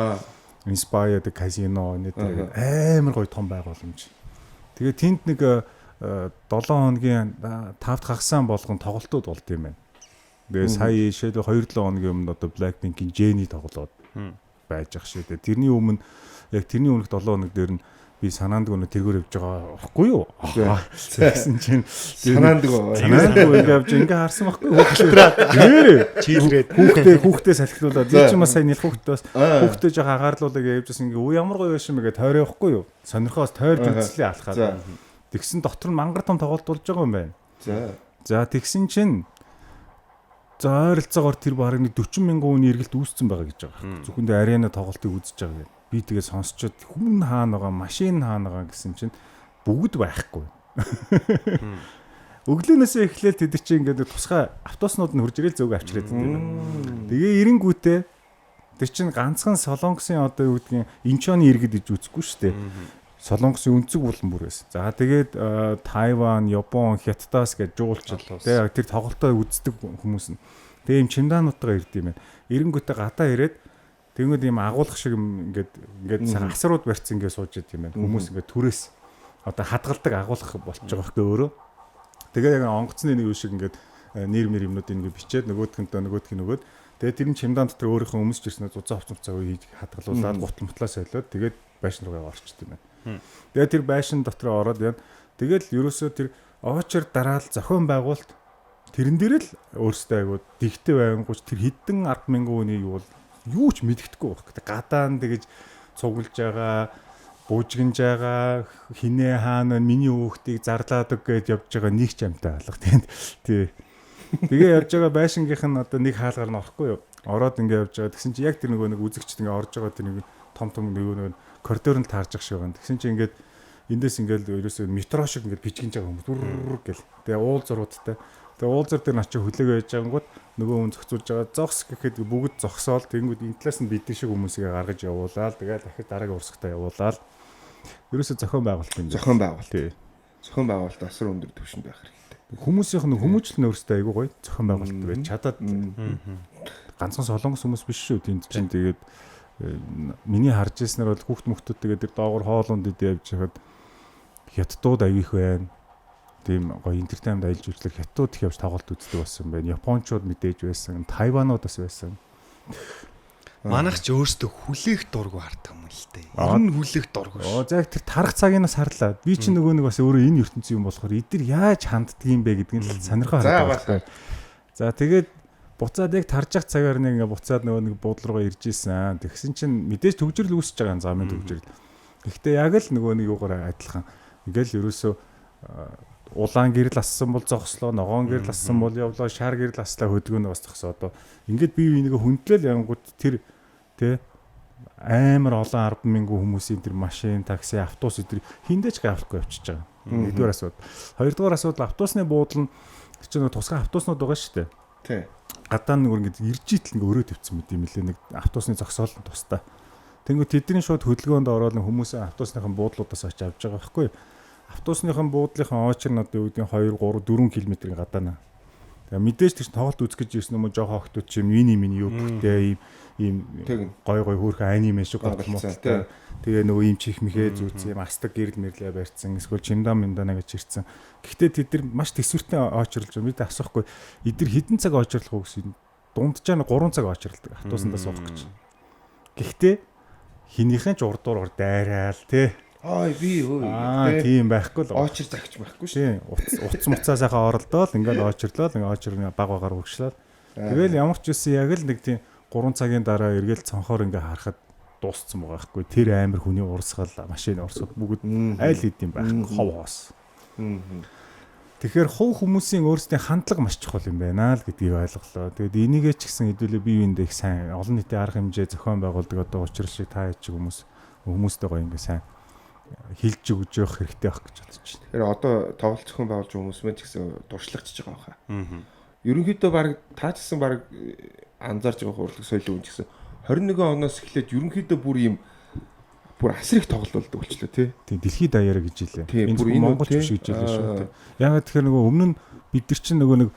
Inspire the Casino нэг амар гоё том байгууламж. Тэгээ тэнд нэг 7 хоногийн 5 дахь хагасаан болгон тоглолтууд болд юм байна. Тэгээ сая жишээлбэл 2-7 хоногийн өмнө одоо Blackpink-ийн Jennie тоглоод байж ах шээ. Тэгээ тэрний өмнө яг тэрний өмнөх 7 хоног дээр нь би санаандгүй нөө тэргээр явж байгаа байхгүй юу? Тэгсэн чинь санаандгүй ингэ явж ингээ харсан байхгүй юу? Хүүхдээ чийлрээд хүүхдээ салхилуулаад би ч юм сая нэлх хүүхдээ бас хүүхдээ жоох агаарлуулаа гэж явж байсан ингээ үу ямар гоё байсан бэ гэж тойроо явахгүй юу? Сонирхоос тойрж үзлээ алхаад. Тэгсэн дотор нь мангар том тоглолт болж байгаа юм байна. За тэгсэн чинь за ойролцоогоор тэр бараг нэг 40 мянган хүний эргэлт үүссэн байгаа гэж байгаа. Зөвхөн дээр арена тоглолтыг үзэж байгаа гэдэг. Би тэгээ сонсчод хүн хаана байгаа, машин хаана байгаа гэсэн чинь бүгд байхгүй. Өглөөнөөсөө эхлээл тэд чинь ингээд тусгай автобуснууд нь хурж ирээл зөөгөө авчираад идэв юм. Тэгээ эренгүүтээ тэр чинь ганцхан Солонгосын одоо юу гэдгийг Инчоны иргэд гэж үзэхгүй шүү дээ. Солонгосын өнцөг булан бүр байсан. За тэгээд Тайван, Япон, Хятадаас гэж жуулчил тэгээ тэр тоглолтоо үздэг хүмүүс нь. Тэгээ юм чемдануудтайгаа ирд юм байна. Эренгүүтээ гадаа ирээд тэнгүүд ийм агуулгах шиг ингээд ингээд асрууд барьсан ингээд сууж идэв юм байна. Хүмүүс ингээд түрээс одоо хадгалдаг агуулгах болчих жоох байхгүй өөрөө. Тэгээ яг онгоцны нэг юу шиг ингээд нэр мэр юмнууд ингээд бичээд нөгөөдхөнтөө нөгөөдх нь нөгөөд тэгээ тэр нь чемдан дотор өөрийнхөө өмсч ирсэн зузаан хувц муцаа хийж хадгалуулаад гутал мутлаа солиод тэгээд байшин руугаа орчт юм байна. Тэгээ тэр байшин дотор ороод яа. Тэгэл ерөөсөө тэр очер дараал зохион байгуулалт тэрэн дээр л өөрсдөө айгуу дэгтэй байнгуйч тэр хэдэн 10,000 хүний юу бол юу ч мэддэхгүй байх. Гадаа нь тэгэж цуглаж байгаа, буужгинж байгаа, хинээ хаана миний хүүхдийг зарлаад өг гэж явж байгаа нэг ч амтай алга тийм. Тий. Тэгээ явж байгаа байшингийнх нь одоо нэг хаалгаар нь орохгүй юу? Ороод ингээ явж байгаа. Тэгсэн чи яг тэр нөгөө нэг үзэгчд ингээ орж байгаа тэр нэг том том нөгөө коридор нь таарж ах шиг байна. Тэгсэн чи ингээд эндээс ингээд ерөөсөө метро шиг ингээд бичгэнж байгаа хүмүүс дүр гэл. Тэгээ уул зуруудтай. Тэгээ уулзар дээр очиж хүлээгөө яж байгангууд нөгөө хүн зохицуулж байгаа зогс гэхэд бүгд зогсоол тэнгүүд энэ талаас нь бидний шиг хүмүүсийг гаргаж явуулаад тэгэл дахид дараагийн урсгалтаа явуулаад ерөөсөө зохион байгуулалт юм. Зохион байгуулалт. Тий. Зохион байгуулалт асар өндөр түвшинд байх хэрэгтэй. Хүмүүсийнх нь хүмүүжил нь өөрсдөө айгүй гоё зохион байгуулалт байж чадаад ганцхан солонгос хүмүүс биш шүү. Тэнд чинь тэгээд миний харж ирснээр бол хүүхд мөхтүүд тэгээд тэр доогор хоолунд идэв явж байхад хятадууд аяг их байна. Тийм гоё entertainment аялал жуулчлал хятадууд их явж тоглолт үздэг болсон байна. Япончууд мэдээж байсан, Тайванууд бас байсан. Манайх ч өөрсдөө хүлээх дургу хардаг юм л дээ. Ер нь хүлээх дургу шүү. За яг тэр тарах цагийг бас харлаа. Би чинь нөгөө нэг бас өөрөө энэ ертөнцийн юм болохоор эдгээр яаж ханддаг юм бэ гэдгийг л сонирхоо хардаг байхгүй. За тэгээд буцаад яг тарж явах цагаар нэг ингээ буцаад нөгөө нэг буудлын руугаа ирж исэн. Тэгсэн чинь мэдээж төгжрөл үүсэж байгаа юм замын төгжрөл. Гэхдээ яг л нөгөө нэг юугаар адилхан. Ингээл ерөөсөө улаан гэрэл ассан бол зогслоо, ногоон гэрэл ассан бол явлаа, шар гэрэл аслаа хөдөлгөөн бас зогсоо. Одоо ингээд бие биенийгээ хүндлэл янгууд тэр тэ амар олон 10,000 хүмүүсийн тэр машин, такси, автобус өдр хиндэж гавлахгүй явчихж байгаа. Нэгдүгээр асуудал. Хоёрдугаар асуудал автобусны буудал нь тэр чинь тусгай автобуснууд байгаа шүү дээ. Тий. Гадаа нэг ингээд ирж итл ингээд өрөө тавьсан мэт юм лээ нэг автобусны зогсоол нь тусдаа. Тэнгүү тэдний шууд хөдөлгөөнд ороод хүмүүс автобусныхан буудлуудаас очиж авч байгаа байхгүй юу? Автобусныхан буудлынхан очер нь одоо юу гэдэг 2 3 4 км-ийн гадаана. Тэгээ мэдээж тэр чинь тоглолт үзэх гэж ирсэн юм уу жоохон охтууд чи мини мини юу бүтээ ийм ийм гой гой хөөрхөн аниме шиг готлол моттой. Тэгээ нөгөө ийм чих мэхээ зүүцсэн юм астаг гэрэл мэрлээ барьцсан. Эсвэл чимда мимдана гэж ирсэн. Гэхдээ тэд нар маш төсвөртэй очрлж байгаа. Бид асуухгүй эдгээр хэдэн цаг очрлох уу гэсэн. Дунджаа нь 3 цаг очролдог. Автобусандаа суух гэж. Гэхдээ хинийхэн ч урдуур дайраал тий. Ой би өө. Тийм байхгүй л. Очир загч байхгүй шүү. Тийм. Утас муцаа сайхан оролдоол ингээл очирлоо ингээ очир баг багаар үргэлжлээл. Тэгэл ямар ч үсэн яг л нэг тийм 3 цагийн дараа эргээл цонхоор ингээ харахад дууссан байгаа байхгүй. Тэр амир хүний урсгал, машины урсгал бүгд айл хэдийн байхгүй хов хоос. Тэгэхээр хувь хүмүүсийн өөрсдийн хандлага маш чухал юм байна л гэдгийг ойлголоо. Тэгээд энийгээ ч гэсэн хэдүүлээ бие биендээ их сайн олон нийтийн арга хэмжээ зохион байгуулдаг одоо учрал шиг та хэд чиг хүмүүстэй гоё ингээ сайн хилж өгж явах хэрэгтэй байх гэж бодож байна. Тэгэхээр одоо тоглолт зохион байгуулж хүмүүс мэн ч гэсэн туршлагачж байгаа баха. Ерөнхийдөө баг та ч гэсэн баг анзаарч байгаа хурлаг соёл үн ч гэсэн 21 оноос эхлээд ерөнхийдөө бүр ийм бүр асар их тоглолт болдог болчлоо тий. Тийм дэлхийд даяараа гэж хэлээ. Энэ зөвхөн Монголч биш гэж хэлээ шүү дээ. Яагаад тэгэхээр нөгөө өмнө нь бид нар чинь нөгөө нэг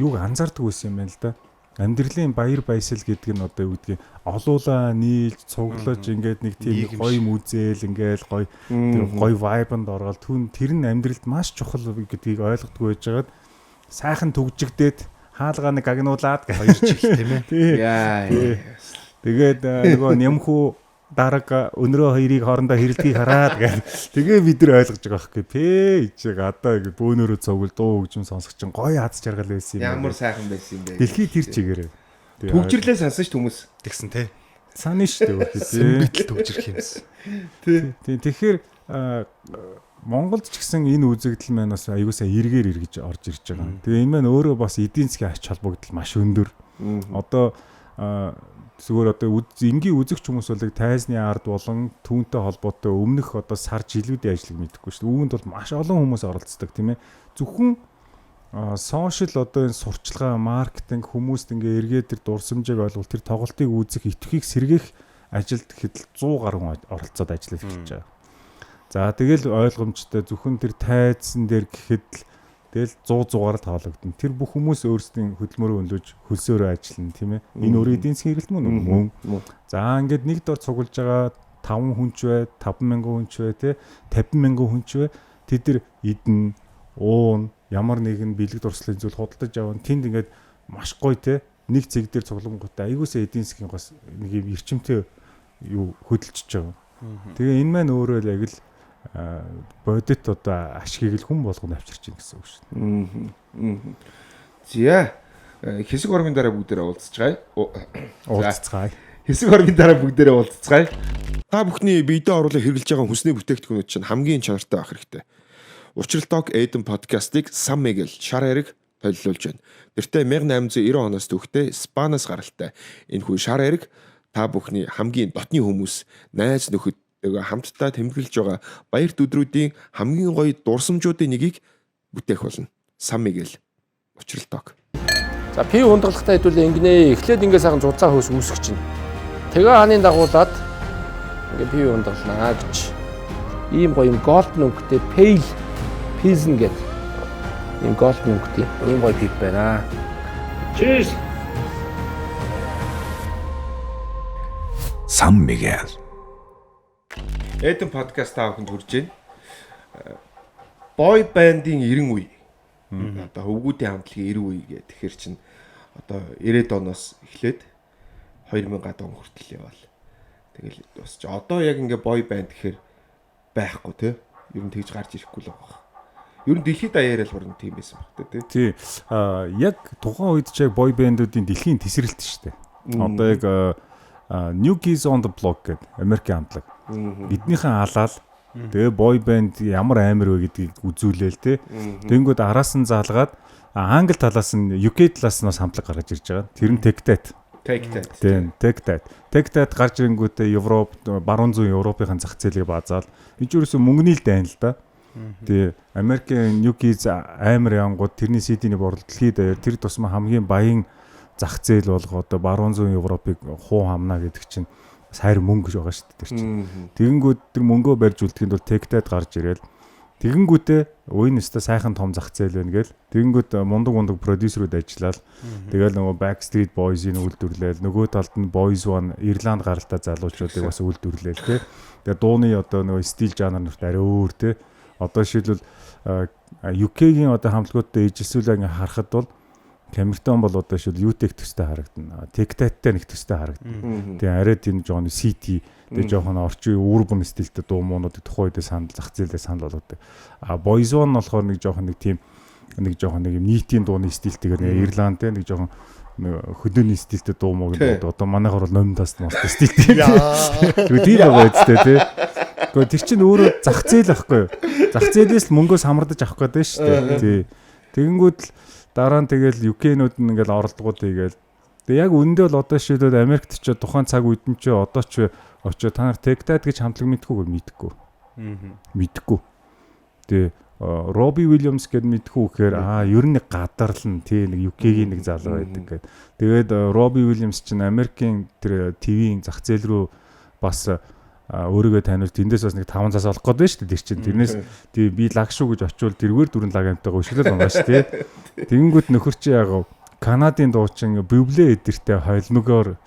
юуг анзаардаг байсан юм байна л да. Амьдралын баяр баясгал гэдэг нь одоо юу гэдгийг олуулаа нийлж цуглаж ингээд нэг тийм гоё мүзээл ингээд гоё тэр гоё вайбанд ороод түн тэр нь амьдралд маш чухал гэдгийг ойлгодгүй байжгаад сайхан түгжигдээд хаалгаа нэг гагнуулаад хоёр жил тийм ээ. Яа. Тэгээд нөгөө нямхүү дарга өнрөө хоёрыг хоорондоо хэрэлдгийг хараад гээд тэгээ бид нар ойлгож байгаа байхгүй пэ ичээг одоо ингэ бөөнөрөө цугл дуу хөгжим сонсох чинь гоё аз жаргал байсан юм. Ямар сайхан байсан юм бэ. Дэлхийд тэр чигээрээ. Түгжирлээ сансан шүү хүмүүс. Тэгсэн те. Санаа шүү дээ. Сэм битэл түгжрэх юмсан. Тий. Тэгэхээр Монголд ч гэсэн энэ үзэгдэл маань бас аягүй сайн эргээр эргэж орж ирж байгаа. Тэгээ энэ маань өөрөө бас эдийн засгийн ач холбогдол маш өндөр. Одоо зүгээр одоо энгийн үзэгч хүмүүс бол тайзны ард болон түүнтэй холбоотой өмнөх одоо сар жилүүдийн ажлыг мэдэхгүй шүү дээ. Үүнд бол маш олон хүмүүс оролцдог тийм ээ. Зөвхөн сошиал одоо энэ сурчлагаа, маркетинг хүмүүст ингээ эргээд тэр дурсамжийг ойлгуул тэр тоглолтыг үзэх, итгэхийг сэргээх ажилд гэхэд 100 гаруй хүн оролцоод ажиллаж эхэлж байгаа. За тэгэл ойлгомжтой зөвхөн тэр тайзан дээр гэхэд л тэгэл 100-аар л тоологдоно. Тэр бүх хүмүүс өөрсдийн хөдөлмөрөө өндөж хөлсөөрөө ажиллана тийм ээ. Энэ өөрөө эдийн засгийн хэрэгэлт мөн үү? Мөн. За ингээд нэг дор цуглаж байгаа 5 хүн ч бай, 5,000 хүн ч бай, тий 50,000 хүн ч бай. Тэд нар идэн, уун, ямар нэгэн бэлэг дурслын зүйл худалдаж аван тэнд ингээд маш гоё тий нэг цэг дээр цуглангуудаа айгуусаа эдийн засгийн гос нэг юм эрчимтэй юу хөдөлчихөж байгаа. Тэгээ энэ маань өөрөө л яг л бодит одоо ашгийг л хүн болгоно авчирч ийн гэсэн үг шүү дээ. За хэсэг ормын дараа бүгдээрээ уулзцгаая. Уулзцгаая. Хэсэг ормын дараа бүгдээрээ уулзцгаая. Та бүхний биедээ оруулан хэрэглэж байгаа хүнсний бүтээгдэхүүнүүд чинь хамгийн чанартай байх хэрэгтэй. Учрал Talk Eden podcast-ыг Сам Мигэл шар хэрэг толилуулж байна. Тэртээ 1890 оноос төвхтэй Испаниас гаралтай. Энэхүү шар хэрэг та бүхний хамгийн дотны хүмүүс, найз нөхөд хамтдаа тэмдэглэж байгаа баярт өдрүүдийн хамгийн гоё дурсамжуудын нэгийг бүтээх болно. Сам Мигэл Учрал Talk. За пив хундаглахтаа хэдүүлээ ингэнэ. Эхлээд ингээ сайхан зузаан хөөс үүсгэж чинь. Тэгээ хааны дагуулад ингээ пив хундагланаа гэж. Ийм гоё юм голден өнгөтэй pale pilsen гэдэг ийм голден өнгөтэй ийм гоё пив байна. Cheers. Сам Мигэл Эден подкаст та бүхэнд хүрж байна. Boy band-ийн 90 үе. Одоо хөвгүүдийн хамтлагийн 90 үе гэх. Тэгэхээр чин одоо 90-ад оноос эхлээд 2000-ад он хүртэл яваал. Тэгэл бас чи одоо яг ингээ boy band гэхээр байхгүй тий. Ер нь тэгж гарч ирэхгүй л байгаа. Ер нь дэлхийд даяараа л бүр тийм байсан баг тий. Тий. Яг тухайн үед ч яг boy band-уудын дэлхийн тесрэлт шүү дээ. Одоо яг New Kids on the Block гэдэг Америкийн хамтлаг. Эднийхэн алаал тэгээ boy band ямар амар вэ гэдгийг үзүүлээл те. Тэнгүүд араас нь заалгаад англи талаас нь UK талаас нь бас хамтлаг гаргаж ирж байгаа. Тэр нь Take That. Take That. Тийм, Take That. Take That гарч ирэнгүүтээ Европ, баруун зүүн Европын зах зээлийг базаал. Энэ ч ерөөсөө мөнгөний л дайн л да. Тэгээ Америкийн New Kids амар янгууд тэрний CD-ний борлол дэлхийд даяар тэр тусмаа хамгийн баян зах зээл болго одоо баруун зүүн Европыг хуу хамна гэдэг чинь сайр мөнгө гэж байгаа шүү дээ тэр чинь. Тэгэнгүүт тэр мөнгөө барьж үлдэхэд бол Take That гарч ирээл Тэгэнгүүтээ уян өстө сайхан том зах зээл байна гээл. Тэгэнгүүт мундаг продюсерүүд ажиллаад тэгэл нөгөө Backstreet Boys-ийн үйлдвэрлээл, нөгөө талд нь Boys One Ирланд гаралтай залуучуудыг бас үйлдвэрлээл те. Тэгээ дууны одоо нөгөө стил жанр нүрт арай өөр те. Одоо жишээлбэл UK-гийн одоо хамтлагуудтай ижилцүүлээ ингээ харахад бол Камертон бол одоо шил UTech төстэй харагдана. Take That-тай нэг төстэй харагдана. Тэгээ арай тийм жоохон city тэгээ жоохон орчин urban стилтэй дуу муунуудыг тухайн үедээ санал зах зээлээ санал болгодог. А Boys One болохоор нэг жоохон нэг тийм нэг жоохон нэг юм нийтийн дууны стилтэйгээр нэг Ирланд те нэг жоохон хөдөөний стилтэй дуу муу гэдэг. Одоо манайхаар бол номин тас мостой стилтэй. Тэгээ тийм байгаа үстэй те. Гэхдээ тэр чинь өөрөө зах зээл байхгүй юу? Зах зээлээс л мөнгөөс хамардаж авах гэдэг шүү дээ. Тий. Тэгэнгүүт л дараа нь тэгэл UK-нүүд нь ингээл оролдгууд хийгээл. Тэгээ яг үндэ бол одоо шийдээд Америкт ч тухайн цаг үед нь ч одоо ч очоо та нар Take That гэж хамтлаг мэдгүй мэдгүй. Мэдгүй. Тэгээ Робби Уильямс гэд мэдгүй гэхээр ер нь нэг гадарлан тий нэг UK-гийн нэг залуу байдаг гэд. Тэгээд Робби Уильямс чинь Америкийн тэр TV-ийн зах зээл рүү бас өөрийгөө таниулж тэндээс бас нэг 5 цаас олох гээд байна шүү дээ тэр чинь. Тэрнээс тий би лаг шүү гэж очивол тэргээр дөрвөн лаг амтайгаа өшөглөл унгаа шүү тий. Тэгэнгүүт нөхөр чи яг Канадын дуучин Бюбле эдэртэй холимогоор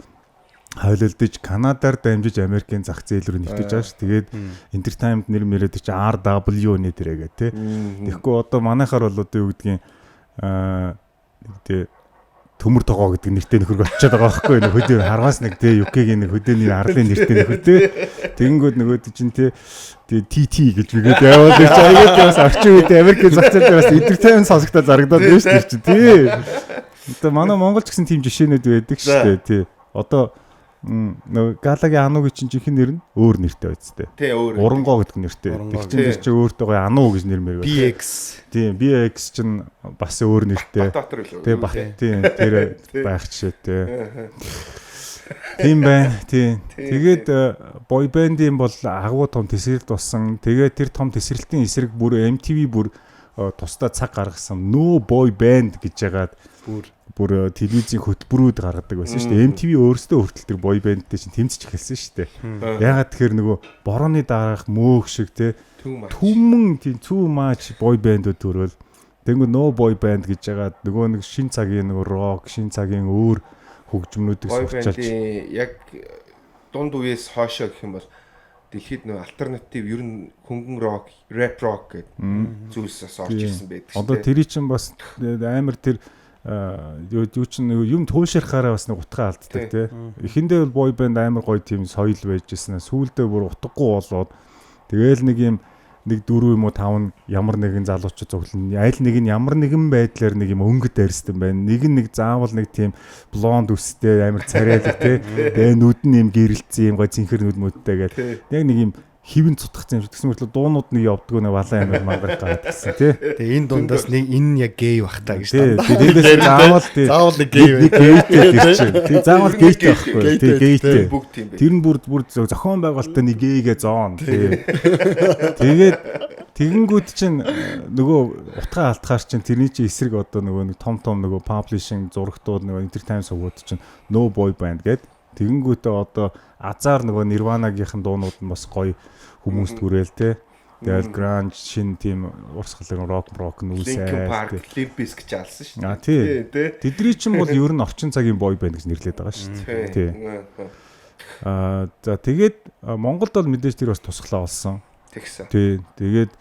хойлолдож Канадаар дамжиж Америкийн зах зээл рүү нэвтэж байгаа шүү. Тэгээд Entertainment нэр мөрөөд чи RW нэрээгээ тий. Тэгэхгүй одоо манайхаар бол одоо юу гэдгийг тий төмөр тогоо гэдэг нэртэй нөхөрг очиод байгаа байхгүй нэг хөдөө харгаас нэг тий UK-гийн нэг хөдөөний арлын нэртэй нөхөр тий. Тэгэнгүүт нөгөөд чинь тий TT гэж бигээд яваад чи аягаад бас орчин үед Америкийн зах зээл дээр бас entertainment сонсогдоо зарагдаад байна шүү дээ чи тий. Одоо манай Монгол ч гэсэн тийм жишээнүүд байдаг шүү дээ тий. Одоо нөгөө Галагийн Анугийн чинь жинхэнэ нэр нь өөр нэртэй байц тээ. Тий өөр. Урангоо гэдэг нэртэй. Тэг чинь тэр чинь өөртөө гоё Ану гэж нэр мэр. BX. Тийм, BX чинь бас өөр нэртэй. Баттор билүү. Тий, бат тийм тэр байх жишээтэй. Тийм байна. Тийм. Тэгээд boy band-ийн бол агуу том тесрэлт болсон. Тэгээд тэр том тесрэлтийн эсрэг бүр MTV бүр тусдаа цаг гаргасан. No boy band гэж яагаад бүр телевизийн хөтөлбөрүүд гаргадаг байсан шүү дээ. MTV өөрсдөө хүртэл тэр boy band-тэй чинь тэмцэж эхэлсэн шүү дээ. Яагаад тэгэхээр нөгөө борооны дараах мөөх шиг те түмэн тийм too much boy band-үүд төрөөл тэнгүү no boy band гэж яагаад нөгөө нэг шин цагийн нөгөө rock, шин цагийн өөр хөгжмнүүдийг сурчалж яг дунд үеэс хоошоо гэх юм бол дэлхийд нөгөө альтернатив ер нь хөнгөн рок, рэп рок гэдэг зүйлс бас орж ирсэн байдаг шүү дээ. Одоо тэрий чинь бас амар тэр юу чинь юм туйлширхаараа бас нэг утгаа алддаг тий. Эхэндээ бол boy band амар гоё тийм соёл байж ирсэн. Сүүлдээ бүр утгагүй болоод тэгэл нэг юм нэг дөрөв юм уу тав нь ямар нэгэн залуучууд цуглана. Аль нэг нь ямар нэгэн байдлаар нэг юм өнгөт арьстай байна. Нэг нь нэг заавал нэг тийм блонд үстэй амар царайлаг тий. Тэгээ нүд нь юм гэрэлтсэн юм гоё цэнхэр нүд мүдтэй гэл. Яг нэг юм хивэн цутгацсан юм шиг. Тэгсэн мөртлөө дуунууд нэг явдггүй нэг балан амар мангарах гараад ирсэн тий. Тэгээ энэ дундаас нэг энэ яг гей бах та гэж дандаа. Тий, заавал тий. Заавал нэг гей байх. Гейтэй тэр чинь. Тий, заавал гейтэй байхгүй. Тий, гейтэй. Бүгд тийм байх. Тэр нь бүр зохион байгуулалтаа нэг гейгээ зоон. Тий. Тэгээд тэгэнгүүт чинь нөгөө утгаа алдахаар чинь тэрний чинь эсрэг одоо нөгөө нэг том том нөгөө publishing зурагтууд нөгөө entertainment сувгууд чинь no boy band гээд тэгэнгүүтээ одоо азар нөгөө Nirvana-гийнхэн дуунууд нь бас гоё хүмүүст хүрээл те. Тэгэл grunge шин тийм урсгалын рок нь үүсээ. Linkin Park, Limp Bizkit алсан шүү дээ. Тий. Тэдний чинь бол ер нь орчин цагийн boy band гэж нэрлэдэг байгаа шүү дээ. Тий. За тэгээд Монголд бол мэдээж тэр бас тусгалаа олсон. Тэгсэн. Тий. Тэгээд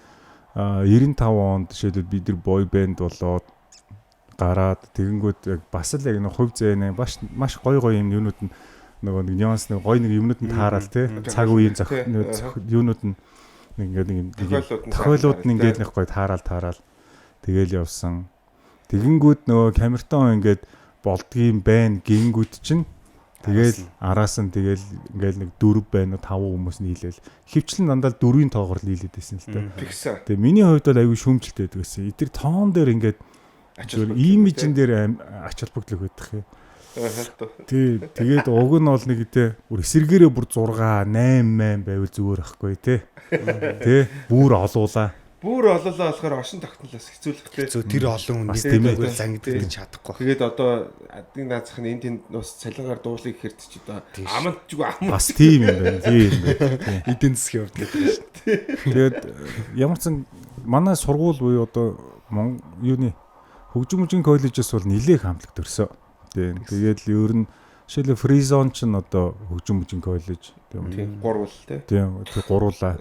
95 онд жишээлбэл бид нар boy band болоод гараад тэгэнгүүт яг бас л яг нэг хувь зээнэ маш маш гоё гоё юм юунууд нь нөгөө нэг нюанс нэг гоё нэг юмнууд нь таарал тий цаг үеийн юунууд нь нэг ингээд нэг тохиолууд нь ингээд нэг гоё таарал тэгэл явсан. Тэгэнгүүт нөгөө Камертон ингээд болдгийм байна гингүүд чинь тэгэл араас нь тэгэл ингээд нэг 4 байна уу 5 хүмүүс нийлээл хөвчлэн дандаа л 4-ийн тоогоор нийлээд байсан л та. Тэгсэн. Тэгээ миний хувьд бол аюу шүүмжлэлтэй байдаг гэсэн. Эдгээр тоон дээр ингээд имижн дээр ач холбогдол өгөх юм. Тий, тэгээд уг нь бол нэг тий бүр эсэргээрээ бүр 6 8 8 байвал зүгээр ахгүй тий. Тий, бүр олуулаа. Бүр олоолаа болохоор оршин тогтнолоос хэцүүлэх те. Зөв тэр олон Бас хүн тийм ээ. нэг зангиддаг чадахгүй. Тэгээд одоо адын наазах нь энэ тэнд бас цалингаар дуулыг хэрт чи одоо амантчгүй амт. Бас тийм юм байна. Тийм юм байна. Тийм. Эдийн засгийн хувьд гэдэг шүү дээ. Тэгээд ямар ч сан манай сургууль буюу одоо юуны хөгжмөжийн коллежээс бол нилээх хамтлаг төрсөө. Тийм. Тэгээд л ер нь жишээлбэл Free Zone ч н одоо хөгжмөжийн коллеж тийм. Тийм гурвал те. Тийм тэр гуруулаа.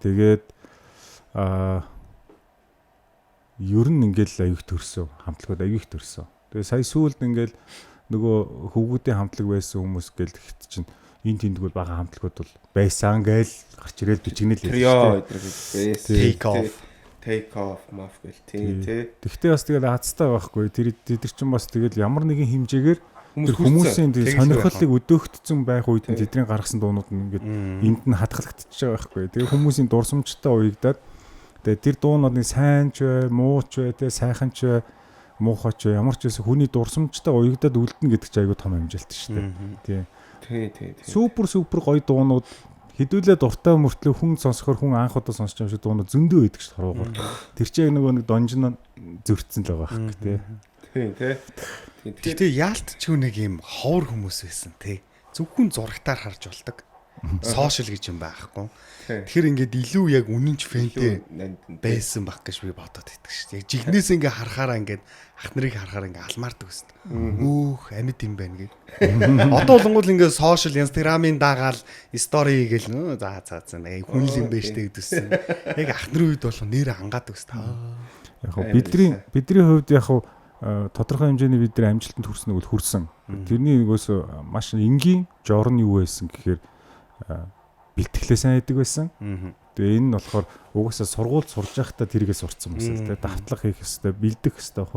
Тэгээд ер нь ингээл аюух төрсөн. Хамтлагууд аюух төрсөн. Тэгээ сая сүүлд ингээл нөгөө хөвгүүдийн хамтлаг байсан хүмүүс гэл тэгт чинь энэ тэндгүүл бага хамтлагууд бол байсан гээл гарч ирээл бичгэнэл Трио эдэр байсан. Take off. Take off maf гэл тий тий. Тэгтээ бас тэгэл хацтай байхгүй. Тэр тэд нар чинь бас тэгэл ямар нэгэн хэмжээгээр Хүмүүс тэр хүмүүсийн тэр Тэгс сонирхлыг өдөөгдсөн байх үед нь тэдний гаргасан дуунууд нь ингээд энд нь хадгалагдчихж байгаа байхгүй. Тэгээ хүмүүсийн дурсамжтай уягдаад тэгээ тэр дуунууд нэг сайн ч бай, муу ч бай, тэгээ сайхан ч бай, муухай ч бай, ямар ч байсан хүний дурсамжтай уягдаад үлдэнэ гэдэг чинь айгүй том амжилт шүү дээ. Тийм. Тий тий тий. Супер супер гоё дуунууд хэдүүлээ дуртай мөртлөө хүн сонсохоор хүн анх удаа сонсч юм шиг дуунууд зөндөө байдаг шүү дээ хорвоогоор. Тэр чинь яг нөгөө нэг донжин зөрчсөн л байгаа байхгүй тий. Тий тий. Тийм. Гэтэ яалт ч нэг юм ховор хүмүүс байсан тий. Зөвхөн зурагтаар харж болдог. Сошиал гэж юм байхгүй. Тэгэхээр ингээд илүү яг үнэнч фэнтэй байсан баг гэж би бодоод итгэв шүү дээ. Яг жигнээс ингээ харахаараа ингээд ах нарыг харахаараа ингээ алмаардаг гэсэн. Өөх амьд юм байна гэд. Одоо болонгууд ингээ сошиал инстаграмын дагаал стори хийгээл за за за нэг хүн л юм байна штэ гэдээсэн. Яг ах нарын үед болох нэр хангаадаг гэсэн. Яг хөө бидний хувьд яг хөө тодорхой хэмжээний бид нар амжилтанд хүрсэн үг бол хүрсэн. Тэрний нөгөөс маш энгийн жор нь юу байсан гэхээр бэлтгэлээ сайн хийдэг байсан. Тэгээ энэ нь болохоор угаасаа сургуульд сурж байхдаа тэргээ сурцсан байсан л дээ. Давтлага хийх ёстой, бэлдэх ёстой.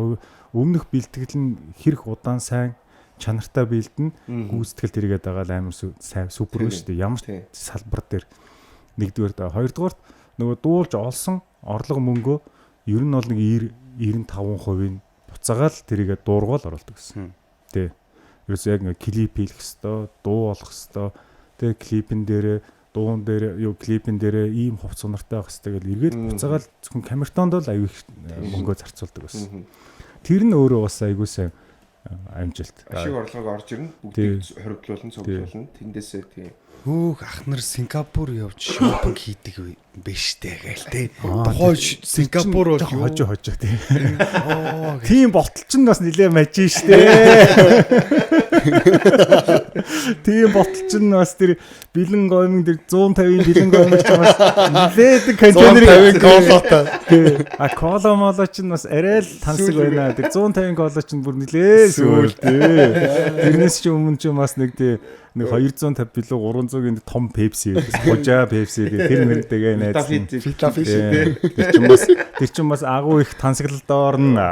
Өмнөх бэлтгэл нь хэрэг удаан сайн чанартай бэлдэнэ. Гүйцэтгэл тэргээ дагаал амар сайн супер шүү дээ. Ямар ч салбар дээр нэгдүгээр да. Хоёрдугаарт нөгөө дуулж олсон орлого мөнгөө ер нь бол нэг 90 95% нь буцаагаал тэрийгэ дуургаал оруулдаг гэсэн. Тэ. Ерөөсөө яг ингээ клип хийх хэвээр, дуу болох хэвээр, тэ клипэн дээрээ, дуун дээр юу клипэн дээрээ ийм хувц сонортой байх хэвээр гэл эргээд буцаагаал зөвхөн камертонд бол аюу их мөнгөө зарцуулдаг байсан. Тэр нь өөрөө бас аягүй сайн амжилт. Ашиг орлогыг орж ирнэ. Бүгдийг хоригдлуулна, цуглуулна. Тэндээсээ тийм. Хөөх ах нар Сингапур явж шопинг хийдэг биш дээ гээл те. Тухайн Сингапур бол хожоо хожоо тий. Тийм болтол чинь бас нилээ мажин штэ. Тийм болтол чинь бас тэр бэлэн гомин тэр 150-ын бэлэн гомин чинь бас нилээд контейнер 150 колотой. Тий. А кола моло чинь бас арай л тансаг байна. Тэр 150 кола чинь бүр нилээ сүүл тий. Тэрнээс чи өмнө чинь бас нэг тий нэг 250 билүү 300-ын том Пепси байсан. Хужаа Пепси гэх тэр мэрдэгээ найз. Витафиш тий. Тэр чинь бас агуу их тансаглалд орно.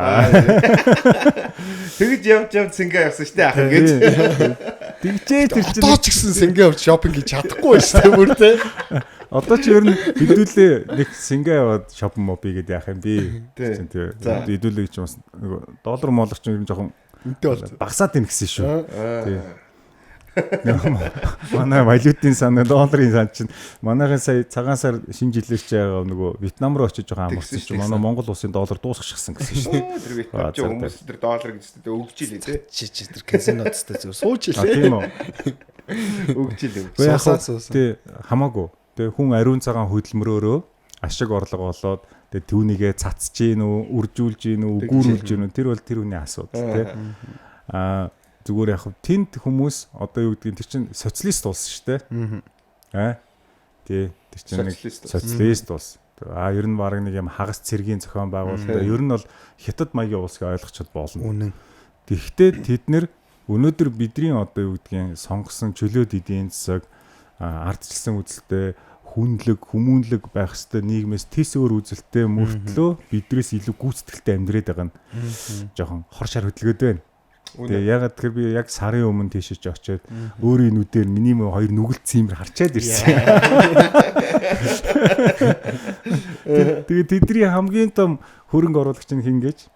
Тэгж явж явж сингээ явсан штэ ах ингэж. Тэгжээ тэр чинь одоо ч гэсэн сингээ явж шопинг хийж чадахгүй байна штэ бүр тий. Одоо ч ер нь хэдүүлээ нэг сингээ яваад шопинг моб хийгээд яах юм бэ? Тий. Хэдүүлээ гэж бас нөгөө доллар молор ч ер нь жоохон үнэтэй болсон. Багасаад ийн гэсэн шүү. Тий. Манай валютын сан, долларын сан чинь манайхын сая цагаан сар шинэ жилээр чи яагаа нөгөө Вьетнам руу очиж байгаа амарсан чинь манай Монгол улсын доллар дуусчихсан гэсэн шүү. Тэр Вьетнам чи хүмүүс тэр доллар гэж өгч илээ тий. Чи чи тэр казинодтой зөв сууж илээ. Тийм үү. Өгч илээ. Суусан. Тий, хамаагүй. Тэгээ хүн ариун цагаан хөдөлмөрөөрөө ашиг орлого олоод тэгээ түүнийгээ цацж гин үү, үржүүлж гин үү, өгүүрүүлж гин үү тэр бол тэр хүний асуудал тий. Аа зүгээр яг тэнд хүмүүс одоо юу гэдгийг тэр чинь социалист улс шүү дээ. Аа. Тий. Тэр чинь нэг социалист улс. Аа ер нь баг нэг юм хагас цэргийн зохион байгуулалт. Ер нь бол хятад маягийн улсыг ойлгочод болно. Үнэн. Тэгэхдээ тэд нэр өнөөдөр бидний одоо юу гэдгийг сонгосон чөлөөт эдийн засаг ардчилсан үзэлтэй хүнлэг, хүмүүнлэг байх ёстой нийгмээс тэс өөр үзэлтэй мөртлөө бидрээс илүү гүйцэтгэлтэй амьдраад байгаа нь жоохон хор шар хөдөлгөөд байна. Тэгээ ягаад тэгэхээр би яг сарын өмнө тийшэж очиод өөрийн нүдээр миний мө хоёр нүгэлт цимэр харчаад ирсэн. Тэгээ тэдний хамгийн том хөрөнгө оруулагч нь хин гэж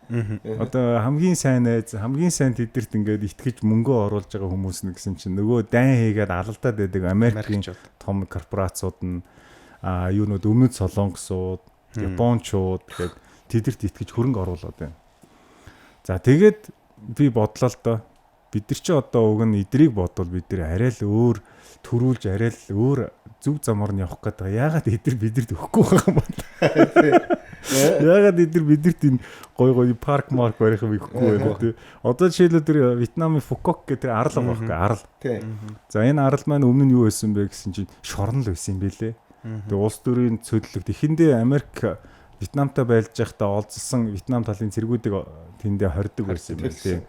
одоо хамгийн сайн найз, хамгийн сайн тэдэрт ингээд итгэж мөнгө оруулж байгаа хүмүүс нь гэсэн чинь нөгөө дайн хийгээд алалдаад байдаг Америкийн том корпорациуд нь юунууд өмнөд Солонгосууд Япончууд гээд тэдэрт итгэж хөрөнгө оруулаад байна. За тэгээд би бодлоо л доо. Бид нар чи одоо уг нь эдрийг бодвол бид нар арай л өөр төрүүлж арай л өөр зөв замаар нь явах гэдэг. Яагаад эдэр бидэрт өгөхгүй байгаа юм бэ? Яагаад эдэр бидэрт энэ гой гой парк марк барих юм өгөхгүй байна те. Одоо жишээлбэл тэр Вьетнамын Фукок гэх тэр арал байгаа байхгүй арал. За энэ арал маань өмнө нь юу байсан бэ гэсэн чинь шорон л байсан юм бэлээ. Тэгээ улс төрийн цөдлөгт эхэндээ Америк Вьетнамтай байлж байхдаа олзсон Вьетнам талын цэргүүдийг тэндээ хордог байсан юм байна тий.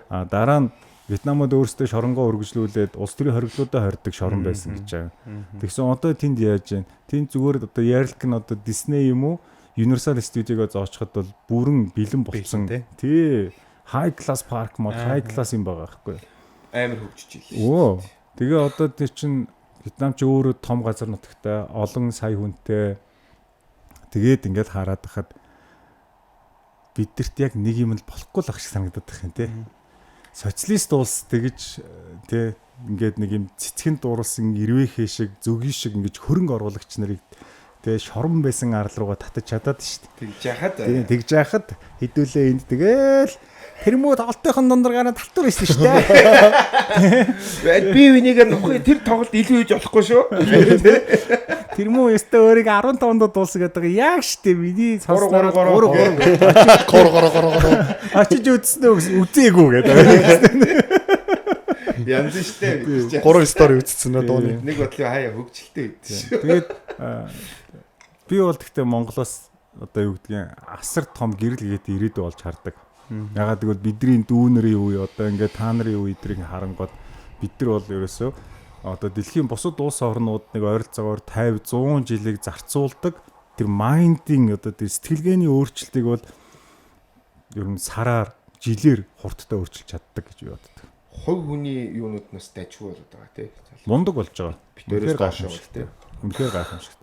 А дараа нь Вьетнамууд өөрсдөө шоронгоо өргөжлүүлээд улс төрийн хориглуудаа хордог шорон байсан гэж байгаа. Тэгсэн одоо тэнд яаж вэ? Тэнд зүгээр одоо яарлик нь одоо Disney юм уу? Universal Studio-го зоочход бол бүрэн бэлэн болцсон. Тий. High class park мод high class юм байгаа байхгүй. Амар хөгжиж илээ. Өө. Тэгээ одоо тэр чин Вьетнам ч өөрөө том газар нутагтай, олон сая хүнтэй. Тэгээд ингээд хараад байхад бидэрт яг нэг юм л болохгүй л ах шиг санагдаад байх юм тий. Социалист улс тэгж тий ингээд нэг юм цэцгэнд дурлсан эрвээхээ шиг зөгийн шиг ингэж хөрөнгө оруулагч нарыг тий шорон байсан арал руугаа татаж чадаад шүү дээ. Тэгж яхад. Тий тэгж яхад хэдүүлээ энд тэгэл тэрмүү тоглолтын дундор гараа талтур байсан шүү дээ. Би үнийг нухыг тэр тоглолт илүү хийж болохгүй шүү. Тэрмүү өстө өөрийг 15 донд дуулсан гэдэг яг штэ миний сонсноор 3 3 3 3 3 3 очиж үзсэн үү гэсэн үзээгүй гэдэг. Янз штэ. 3 стори үзсэн нөө дууны. Нэг бодлоо хаяа хөгжилтэй өгдөө шүү. Тэгээд би бол гэхдээ Монголоос одоо юу гэдгийг асар том гэрэл гээд ирээдүй болж хардаг. Ягаад гэвэл бидний дүүнэрийн үе одоо ингээд та нарын үе эдрийг харангууд бид нар бол ерөөсөө одоо дэлхийн бусад улс орнууд нэг ойролцоогоор 50 100 жилийг зарцуулдаг тэр майндын одоо тэр сэтгэлгээний өөрчлөлтийг бол ер нь сараар жилээр хурдтай өөрчилж чаддаг гэж би боддог. Хувь хүний юунууд нас дайчгүй болоод байгаа тий. Мундаг болж байгаа. Битээрээс доош бол тий. Үнэхээр гайхамшигт.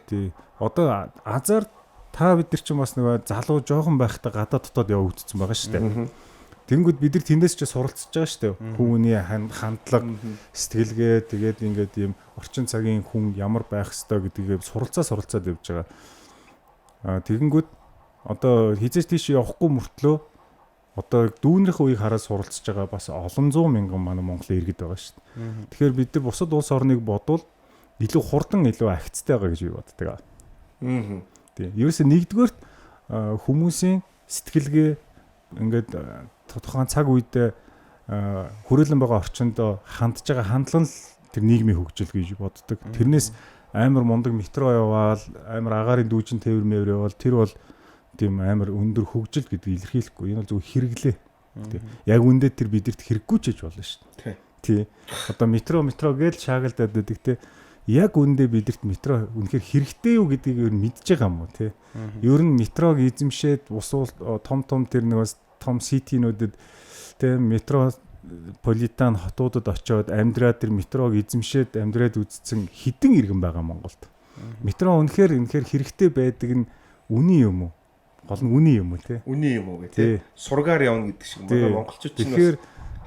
Тий. Одоо азар та бид нар чинь бас нөгөө залуу жоохон байхдаа гадаа дотоод явагдсан байгаа шүү дээ. Тэнгүүд бид нар тэндээс ч суралцж байгаа шүү дээ. Хүмүүний хандлага, сэтгэлгээ, тэгээд ингээд ийм орчин цагийн хүн ямар байх ёстой гэдгийг суралцаад явж байгаа. Аа тэгэнгүүт одоо хизээч тийш явахгүй мөртлөө одоо дүүнерийн үеийг хараад суралцж байгаа бас олон зуун мянган манай Монголын иргэд байгаа шүү дээ. Тэгэхээр бид нар бусад улс орныг бодвол илүү хурдан, илүү агцтай байгаа гэж би боддог. Аа. Тийм. Ерөөсө нэгдүгээрт хүмүүсийн сэтгэлгээ ингээд тухайн цаг үедээ хүрээлэн байгаа орчинд хандж байгаа хандлага нь тэр нийгмийн хөгжил гэж боддог. Тэрнээс амар мундаг метро яваал, амар агаарын дүүжин тээвэр мэвэр яваал тэр бол тийм амар өндөр хөгжил гэдгийг илэрхийлэхгүй. Энэ бол зөвхөн хэрэглээ. Тийм. Яг үндэ тэр бидэрт хэрэггүй ч гэж болно шүү дээ. Тий. Одоо метро гэж шаагалдаад байдаг те. Яг үндэ бидэрт метро үнэхээр хэрэгтэй юу гэдгийг ер нь мэдж байгаа юм уу те. Ер нь метрог эзэмшээд ус том том тэр нэг том ситинүүдэд те метрополитен хотуудад очиод амьдраад тэр метрог эзэмшээд амьдраад үзсэн хідэн иргэн байгаа Монголд. Метро үнэхээр хэрэгтэй байдаг нь үнэн юм уу? Гол нь үнэн юм уу те? Үнэн юм уу гэх те. Сургаар явна гэдэг шиг манай монголчууд чинь бас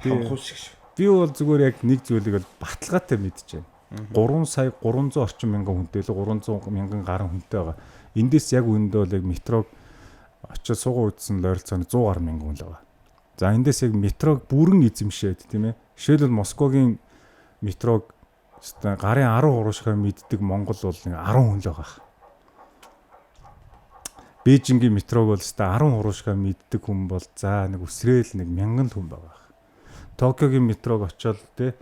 хамхуул шиг шүү. Би бол зүгээр яг нэг зүйлийг бол баталгаатай мэдэж байна. 3 сая 300 орчим мянган хүнтэй л 300 мянган гаруй хүнтэй байгаа. Эндээс яг үүндээ бол яг метрог очиод суугаа үзсэн л ойролцоогоо 100 гаруй мянган хүн л байгаа. За эндээс яг метрог бүрэн эзэмшээд тийм ээ. Жишээлбэл Москвагийн метрог гарын 13 шахаа мэддэг Монгол бол нэг 10 хүн л байгаа. Бээжингийн метрог бол өстой 13 шахаа мэддэг хүн бол за нэг өсрээл нэг мянган хүн байгаа. Токиогийн метрог очиод тий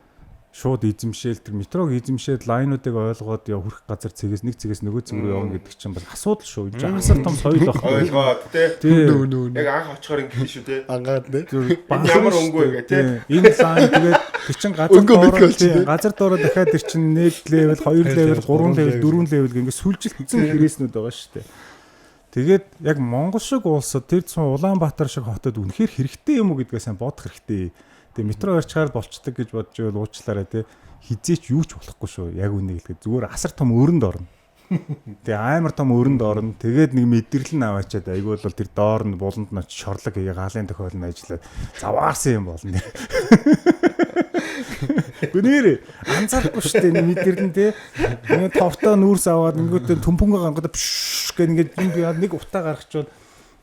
шууд эзэмшээл тэр метрог эзэмшээд лайнуудыг ойлгоод яв хүрэх газар цэгээс нэг цэгээс нөгөө цэг рүү явна гэдэг чинь бас асуудал шүү. Энэ чинь асар том соёл байхгүй. Ойлгоод тий. Яг анх очихоор ингэ шүү тий. Ангаад тий. Ямар өнгө вэ гэ тий. Энэ лайн тэгээд тэр чинь газар доороо газар доороо дахиад тэр чинь 1 левел, 2 левел, 3 левел, 4 левел гэх ингэ сүлжилтсэн хэрээснүүд байгаа шүү дээ. Тэгээд яг Монгол шиг улсад тэр цун Улаанбаатар шиг хотод үнэхээр хэрэгтэй юм уу гэдгээ сайн бодох хэрэгтэй. Тэгээ метро барьчаар болчдөг гэж бодож байвал уучлаарай те хизээч юу ч болохгүй шүү. Яг үнийг хэлэхэд зүгээр асар том өрөнд орно. Тэгээ амар том өрөнд орно. Тэгээд нэг мэдрэл нь аваачаад айгүй бол тэр доор нь буланд нь очиж шорлог хийгээ гаалын тохиол нь ажиллаад заваарсан юм болно. Үгүй нэр анзаарахгүй шүү дээ мэдэрлэн те. Ингээ тортоо нүүрс аваад ингэхдээ төмпөнгө гаргадаа пш гэх ингээд юм би нэг утаа гаргачвал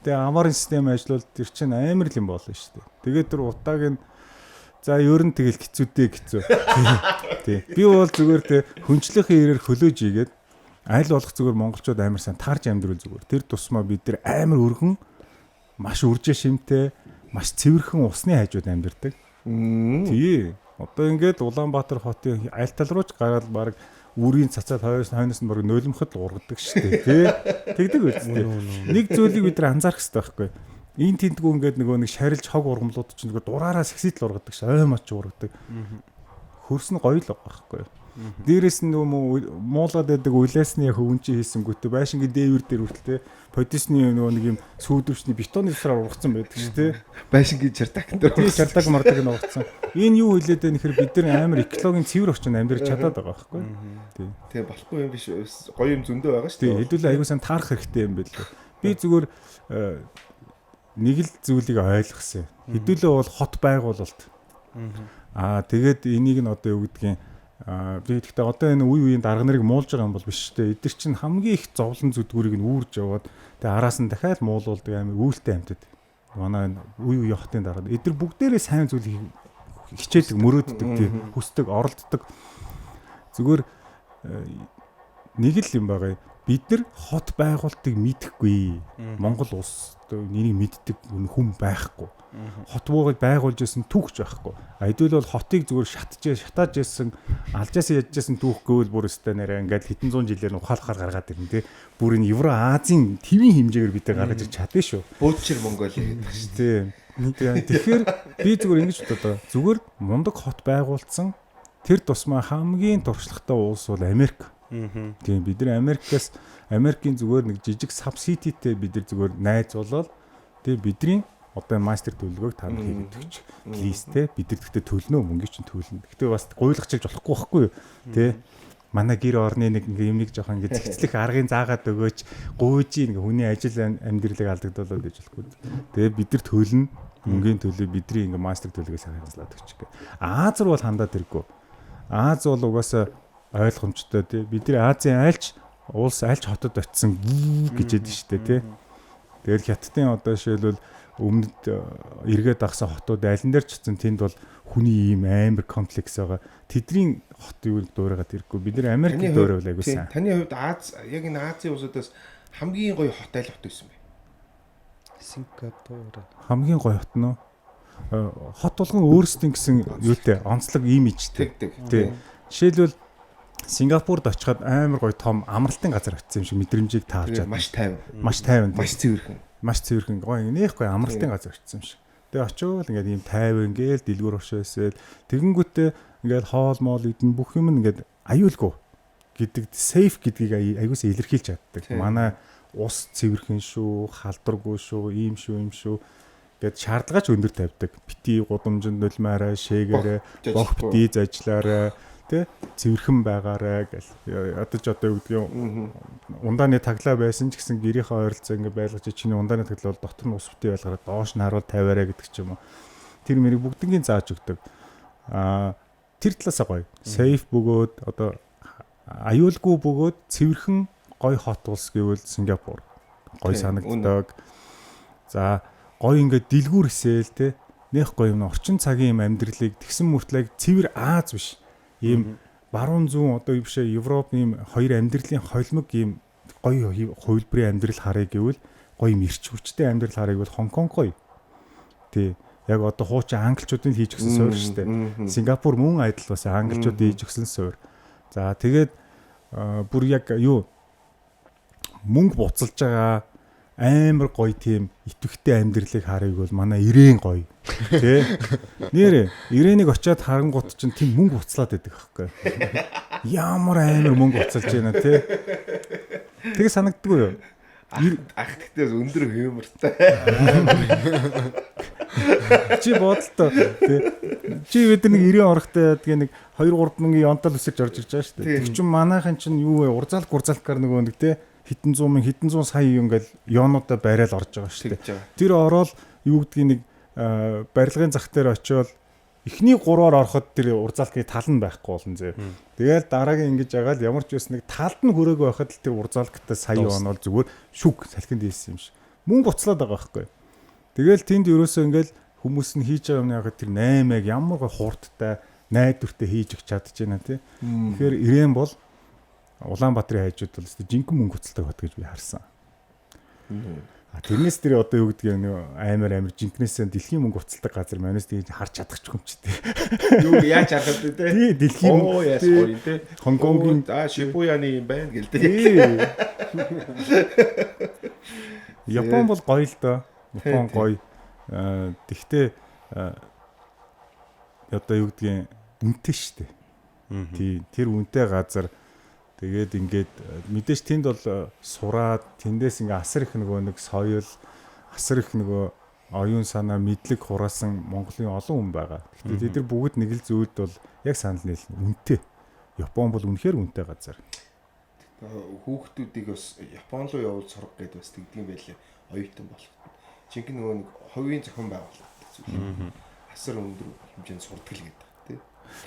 тэгээ амарын систем ажиллавал тэр чинь амар л юм болно шүү дээ. Тэгээд тэр утааг нь за ер нь тэгэл хэцүү дээ хэцүү. Тий. Би бол зүгээр те хүнчлэхийн ирээр хөлөөж игээд аль болох зүгээр монголчууд амар сайн таарч амьдрал зүгээр. Тэр тусмаа бид нар амар өргөн маш үржээ шимтэй маш цэвэрхэн усны хажууд амьдардаг. Тий. Одоо ингээд Улаанбаатар хотын аль тал руу ч гараад баг үрийн цацаад хойноос нь баг нулимхад ургадаг шүү дээ. Тий. Тэгдэг үстэй. Нэг зүйлийг бид нар анзаарах хэрэгтэй байхгүй. Эн тентгүү ингээд нөгөө нэг шарилж хог ургамлууд чинь нөгөө дураараа сэгсийтэл ургадаг ш. Ой моч ургадаг. Хөрс нь гоё л байгаа байхгүй. Дээрээс нь нөгөө муулаад байдаг улаасны хөвөнчийн хийсэнгүүтээ байшингийн дээвэр дээр хүртэл те подисны нөгөө нэг юм сүйдвчний бетоны тусраар ургацсан байдаг ш те. Байшингийн чардак дээр тий чардак мардаг нь ургацсан. Энэ юу хэлээд байна гэхээр бид нар амар экологийн цэвэр орчинд амьдрч чадаад байгаа байхгүй. Тий. Тий болохгүй юм биш гоё юм зөндөө байгаа шүү дээ. Тий хэдүүлээ аягүй сайн таарах хэрэгтэй юм байл. Би зүгээр нэг л зүйлийг ойлгосон. Хэдүүлээ бол хот байгуулалт. Аа тэгээд энийг нь одоо юу гэдгийг би гэхдээ одоо энэ үе үеийн дарга нарыг муулж байгаа юм бол биш үү? Эдгээр чинь хамгийн их зовлон зүдгүүрийг нь үүрж яваад тэгээ араас нь дахиад муулуулдаг амар үүлтэй амьтад. Манай энэ үе үеийн хотын дарга. Эдгээр бүгдээрээ сайн зүйлийг хичээдэг, мөрөөддөг, тий хүсдэг, оролддог. Зүгээр нэг л юм байгаа. Бид нар хот байгуулалтыг мэдэхгүй. Монгол улс энийг мэддэг хүн байхгүй. Хот буугыг байгуулж исэн түүхч байхгүй. А хэдүүл бол хотыг зүгээр шатааж исэн, алжаасан ядж исэн түүхгүй л бүр өстэй нэрээ ингээд хэдэн зуун жилээр нь ухаалахаар гаргаад ирнэ тий. Бүр энэ Евро Азийн твийн хэмжээгээр бид нар гаргаж ирч чадна шүү. Бөөчөр Монголиа гэдэг шүү тий. Тэгэхээр би зүгээр ингэж бодоо. Зүгээр мундаг хот байгуулсан тэр тусмаа хамгийн туршлагатай улс бол Америк. Тийм бид нар Америкаас Америкийн зүгээр нэг жижиг сабсидитэй бид нар зүгээр найз болоод тийм бидний одоо мастер төлөвлөгөөг та нар хийгээд өгч. Плиз те бид нар гэхдээ төлнө мөнгөний чинь төлнө. Гэхдээ бас гуйлгачилж болохгүй байхгүй юу? Тэ манай гэр орны нэг ингээ юмыг жоохон ингээ зэгцлэх аргын заагаад өгөөч гуйж ингээ хүний ажил амьдралыг алдагдуулаад байж болохгүй. Тэгээ бид нар төлнө мөнгөний төлөө бидний ингээ мастер төлөвлөгөө сайн хязлаад өгч гэ. Аз руу бол хандаад иргүй. Аз бол угаасаа ойлгомжтой тий. Бидний Азийн айлч улс айлч хотод очисон гэж ядсан шүү дээ тий. Тэгэл Хятадын одоо жишээлбэл өмнөд эргээд агсан хотууд алин дээр ч очисон тэнд бол хүний ийм амар комплекс байгаа. Тэдний хот юу дуурайгаад ирэхгүй. Бид нар Америкийг дуурайвал айгуу сайн. Таны хувьд Аз яг энэ Азийн улсуудаас хамгийн гоё хот аль хот байсан бэ? Сингапур. Хамгийн гоё хот нь хот болгон өөрсдийн гэсэн юутай онцлог имижтэй. Тий. Жишээлбэл Сингапурд очиход амар гоё том амралтын газар очсон юм шиг мэдрэмжийг таавч чадна. Маш тайван. Маш тайван. Маш цэвэрхэн. Маш цэвэрхэн. Гоё нэх гоё амралтын газар очсон юм шиг. Тэгээ очивол ингээд ийм тайван ингээл дэлгүүр уршаасэл тэгэнгүүтээ ингээд хоол моол идэн бүх юм ингээд аюулгүй гэдэг сейф гэдгийг аягуулсаа илэрхийлж чаддаг. Манай ус цэвэрхэн шүү, халдваргүй шүү, ийм шүү, ийм шүү гэд шаардлагач өндөр тавьдаг. Бити гудамжинд нулимаарай, шээгээрээ, бох бити зажлаарай тэ цэвэрхэн байгаарай гэл ядаж одоо юу гэдгийг ундааны таглаа байсан ч гэсэн гэрийнхээ ойролцоо ингээ байлгаж чиний ундааны таглаа бол дотор нь ус бити байлгараа доош нь харуул тавиарай гэдэг ч юм уу. Тэр мэрийг бүгднгийн зааж өгдөг. Аа тэр талаасаа гоё. Сейф бөгөөд одоо аюулгүй бөгөөд цэвэрхэн гоё хот улс гэвэл Сингапур. Гоё санагддаг. За гоё ингээ дэлгүүр хэсээл те нэх гоё юм орчин цагийн юм амьдралыг тэгсэн мөртлөө цэвэр Аз биш. Ийм баруун зүүн одоо юу бишээ Европ ийм хоёр амьдралын холимог ийм гоё хувилбарын амьдрал харъя гэвэл гоё юм эрч хүчтэй амьдрал харъя гэвэл Хонконг гоё. Тий. Яг одоо хуучин англичуудын хийж өгсөн суурь шүү дээ. Сингапур мөн адил бас англичуудын хийж өгсөн суурь. За тэгээд бүр яг юу мөнгө буцалж байгаа амар гоё тийм идэвхтэй амьдралыг харъя бол манай Ирээн гоё. Тэ? Нэрээ Ирэнийг очиад харангуут чинь тийм мөнгө буцлаад байдаг байхгүй. Ямар амар мөнгө буцалж байна тэ? Тэгээ санагддаггүй юу? Ах тэгтээс өндөр хьюмортой. Чи бодолтой тий. Чи бид нэг 90 орохтой тэгээ нэг 2 3 мянган ёнтол өсөж орж ирж байгаа шүү дээ. Тэг чинь манайхан чинь юу вэ? Урзаалк гурзаалкаар нөгөө нэг тий хэдэн зуун мянга хэдэн зуун сая юм ингээл ёнуудаа барайл орж байгаа шүү дээ. Тэр ороод юу гэдгийг нэг барилгын зах дээр очиод Эхний 3-аар ороход тэр урзаалкны тал нь байхгүй болно зөө. Тэгэл дараагийн ингэж ягаал ямар ч байсан нэг талд нь хүрээгүй байхад л тэр урзаалктай сая онол зүгээр шүг салхинд хийсэн юм шиг. Мөнгө буцлаад байгаа байхгүй. Тэгэл тэнд ерөөсөө ингээл хүмүүс нь хийж байгаа юм яг тэр 8-ыг ямар гой хурдтай найдвартай хийж өгч чадж байна тий. Тэгэхээр Ирэн бол Улаанбаатарын хайжууд бол өстой жинхэнэ мөнгө буцалдаг хот гэж би харсан. А тэрнээс тэр одоо юу гэдгийг нэг амар жинкнээсээ дэлхийн мөнгө буцалдаг газар манайс тэгж харж чадах ч юм чи тий. Юу яаж харах вэ те? Тий, дэлхийн мөнгө яас гоё те. Хонконгийн Шибуяны юм байна гэл те. Япон бол гоё л доо. Япон гоё. Тэгтээ одоо юу гэдгийг үнэтэй шүү дээ. Тий, тэр үнэтэй газар тэгээд ингээд мэдээж тэнд бол сураад тэндээс ингээ асар их нөгөө нэг соёл, асар их нөгөө оюун санаа, мэдлэг хураасан Монголын олон хүн байгаа. Гэхдээ тэд нар бүгд нэг л зүйлд бол яг санал нийлнэ. Үнэтэй. Япон бол үнэхээр үнэтэй газар. Хүүхдүүдийг бас Япон руу явуул сурах гэдээ бас тэгдэг юм байлээ. Оюутан болох. Жинхэнэ нөгөө нэг хувийн зохион байгуулалт зүйл. Асар өндөр хэмжээнд сурдаг л гэдэг тий.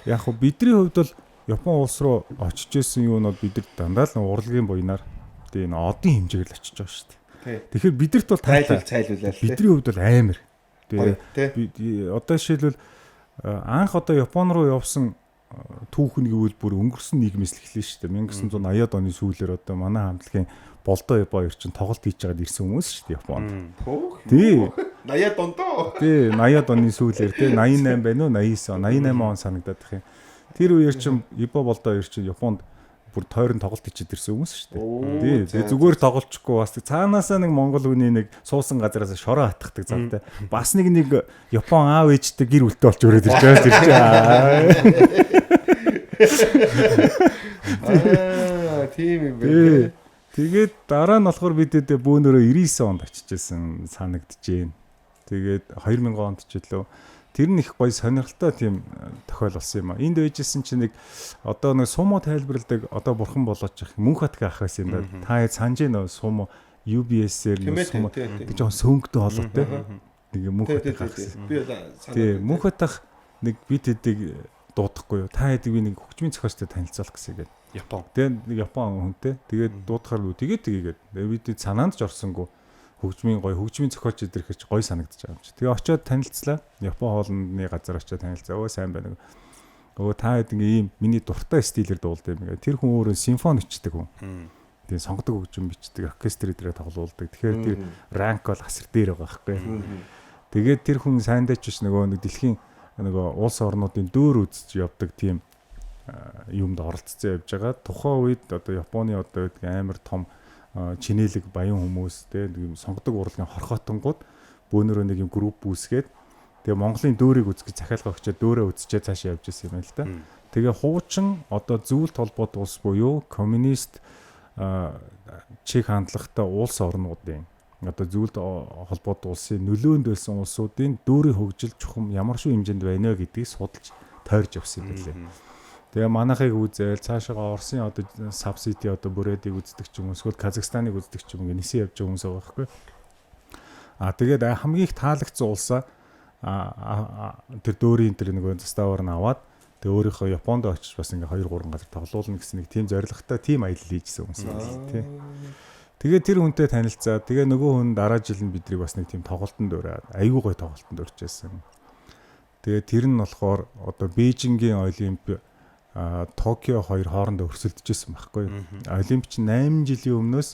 Яг хөө бидний хувьд бол Япон улс руу очиж исэн юу нь бол бид нар дандаа л урлагийн буйнаар тий энэ одын хэмжээгээр л очиж байгаа шүү дээ. Тэгэхээр бидэрт бол тайлбарлаа. Бидний хувьд бол амар. Тий. Одоо жишээлбэл анх одоо Япон руу явсан түүхэн гэвэл бүр өнгөрсөн нийгмээс л эхлэн шүү дээ. 1980-ад оны сүүлээр одоо манай хамтлагийн Болдоо Ябо хоёр чинь тоглолт хийж байгаад ирсэн хүмүүс шүү дээ Японд. Тий. 80-ад ондоо. Тий, 80-ад оны сүүлээр тий 88 байна уу 89 он 88 он санагдаад их юм. Тэр үеэр чинь Ибо Болдоо хоёр чинь Японд бүр тойрон тоглолт хийчихэд ирсэн хүмүүс шүү дээ. Тий, тэгээ зүгээр тоглолцохгүй бас цаанаасаа нэг монгол хүний нэг суусан газараас шороо хатгадаг завтай. Бас нэг Япон аав ээжтэй гэр бүлтэй болж өрөөд ирж байгаа тэр чинь. Аа, тийм юм байна. Тэгээд дараа нь болохоор бид дэдэ бөөнөрөө 99 онд очиж исэн санагдаж байна. Тэгээд 2000 онд ч илүү тэр нь их гоё сонирхолтой тийм тохиол болсон юм а. Энд байжсэн чинь нэг одоо нэг сумо тайлбарладаг одоо бурхан болооч их мөнх хатгийн ах байсан юм байна. Та санаж байна уу сумо UBS-ээр нэг сумо нэг жоохон сөнгөтэй холоотой. Нэг мөнх хатгийн ах. Би санаа. Тий, мөнх хатах нэг бид хэдийг дуудахгүй юу. Та хэдийг би нэг хөгжмийн зохиолчтой танилцуулах гэсэн гээд. Япон. Тэгээ нэг Япон хүнтэй. Тэгээд дуудахаар үү тэгээд тэгээгээд. Тэгээд бид санаанд ч орсонгүй. Хөгжмийн гоё хөгжмийн зохиолч идэр хэрч гоё санагдаж байгаа юм чи. Тэгээ очиод танилцлаа. Япон хоолны газар очиод танилцаа. Өө сайн байна. Өө та хэд ингээ ийм миний дуртай стилээр дуулдаг юм ингээ. Тэр хүн өөрөө симфони бичдэг хүн. Тэгээ сонгодог хөгжим бичдэг, оркестр дээрээ тоглуулдаг. Тэгэхээр тэр ранк бол асар дээр байгаа байхгүй. Тэгээд тэр хүн сайндаа ч биш нөгөө нэг дэлхийн нөгөө улс орнуудын дөөр үзэж явдаг тийм юмд оролцсон явж байгаа. Тухайн үед одоо Японы одоо гэдэг амар том чинэлэг баян хүмүүс те нэг юм сонгодог урлагийн хорхоотонгууд бөөнөрөө нэг юм групп үүсгээд тэгээ Монголын дөөрийг үзэх гэж захиалга өгчөө дөөрөө үзчихээ цаашаа явж исэн юм байна л да. Тэгээ хуучин одоо зөвлөлт холбоот улс буюу коммунист чиг хандлагатай улс орнуудын одоо зөвлөлт холбоот улсын нөлөөнд байсан улсуудын дөөрийн хөгжил чухам ямар шүү хэмжээнд байна вэ гэдгийг судалж тойрж явсан юм билээ. Тэгээ манайхыг үзээл цаашаага Оросын одоо сабсиди одоо бүрээдийг үздэг ч юм уу эсвэл Казахстаныг үздэг ч юм ингээ нисэн явж байгаа хүмүүс байгаа байхгүй. А тэгээд хамгийн их таалагдсан улсаа тэр дөөрийн тэр нөгөө заставаар нь аваад тэгээ өөрийнхөө Японд очиж бас ингээ 2 3 газар тоглуулна гэсэн нэг тийм зорилготой тийм аялал хийжсэн хүмүүс байна л тий. Тэгээд тэр хүнтэй танилцаа. Тэгээ нөгөө хүн дараа жил нь бидрийг бас нэг тийм тоглолтод ураад айгүй гоё тоглолтод урьжсэн. Тэгээ тэр нь болохоор одоо Бээжингийн Олимп Токио хоёр хоорондоо өрсөлдөж исэн байхгүй юу. Олимп чинь 8 жилийн өмнөөс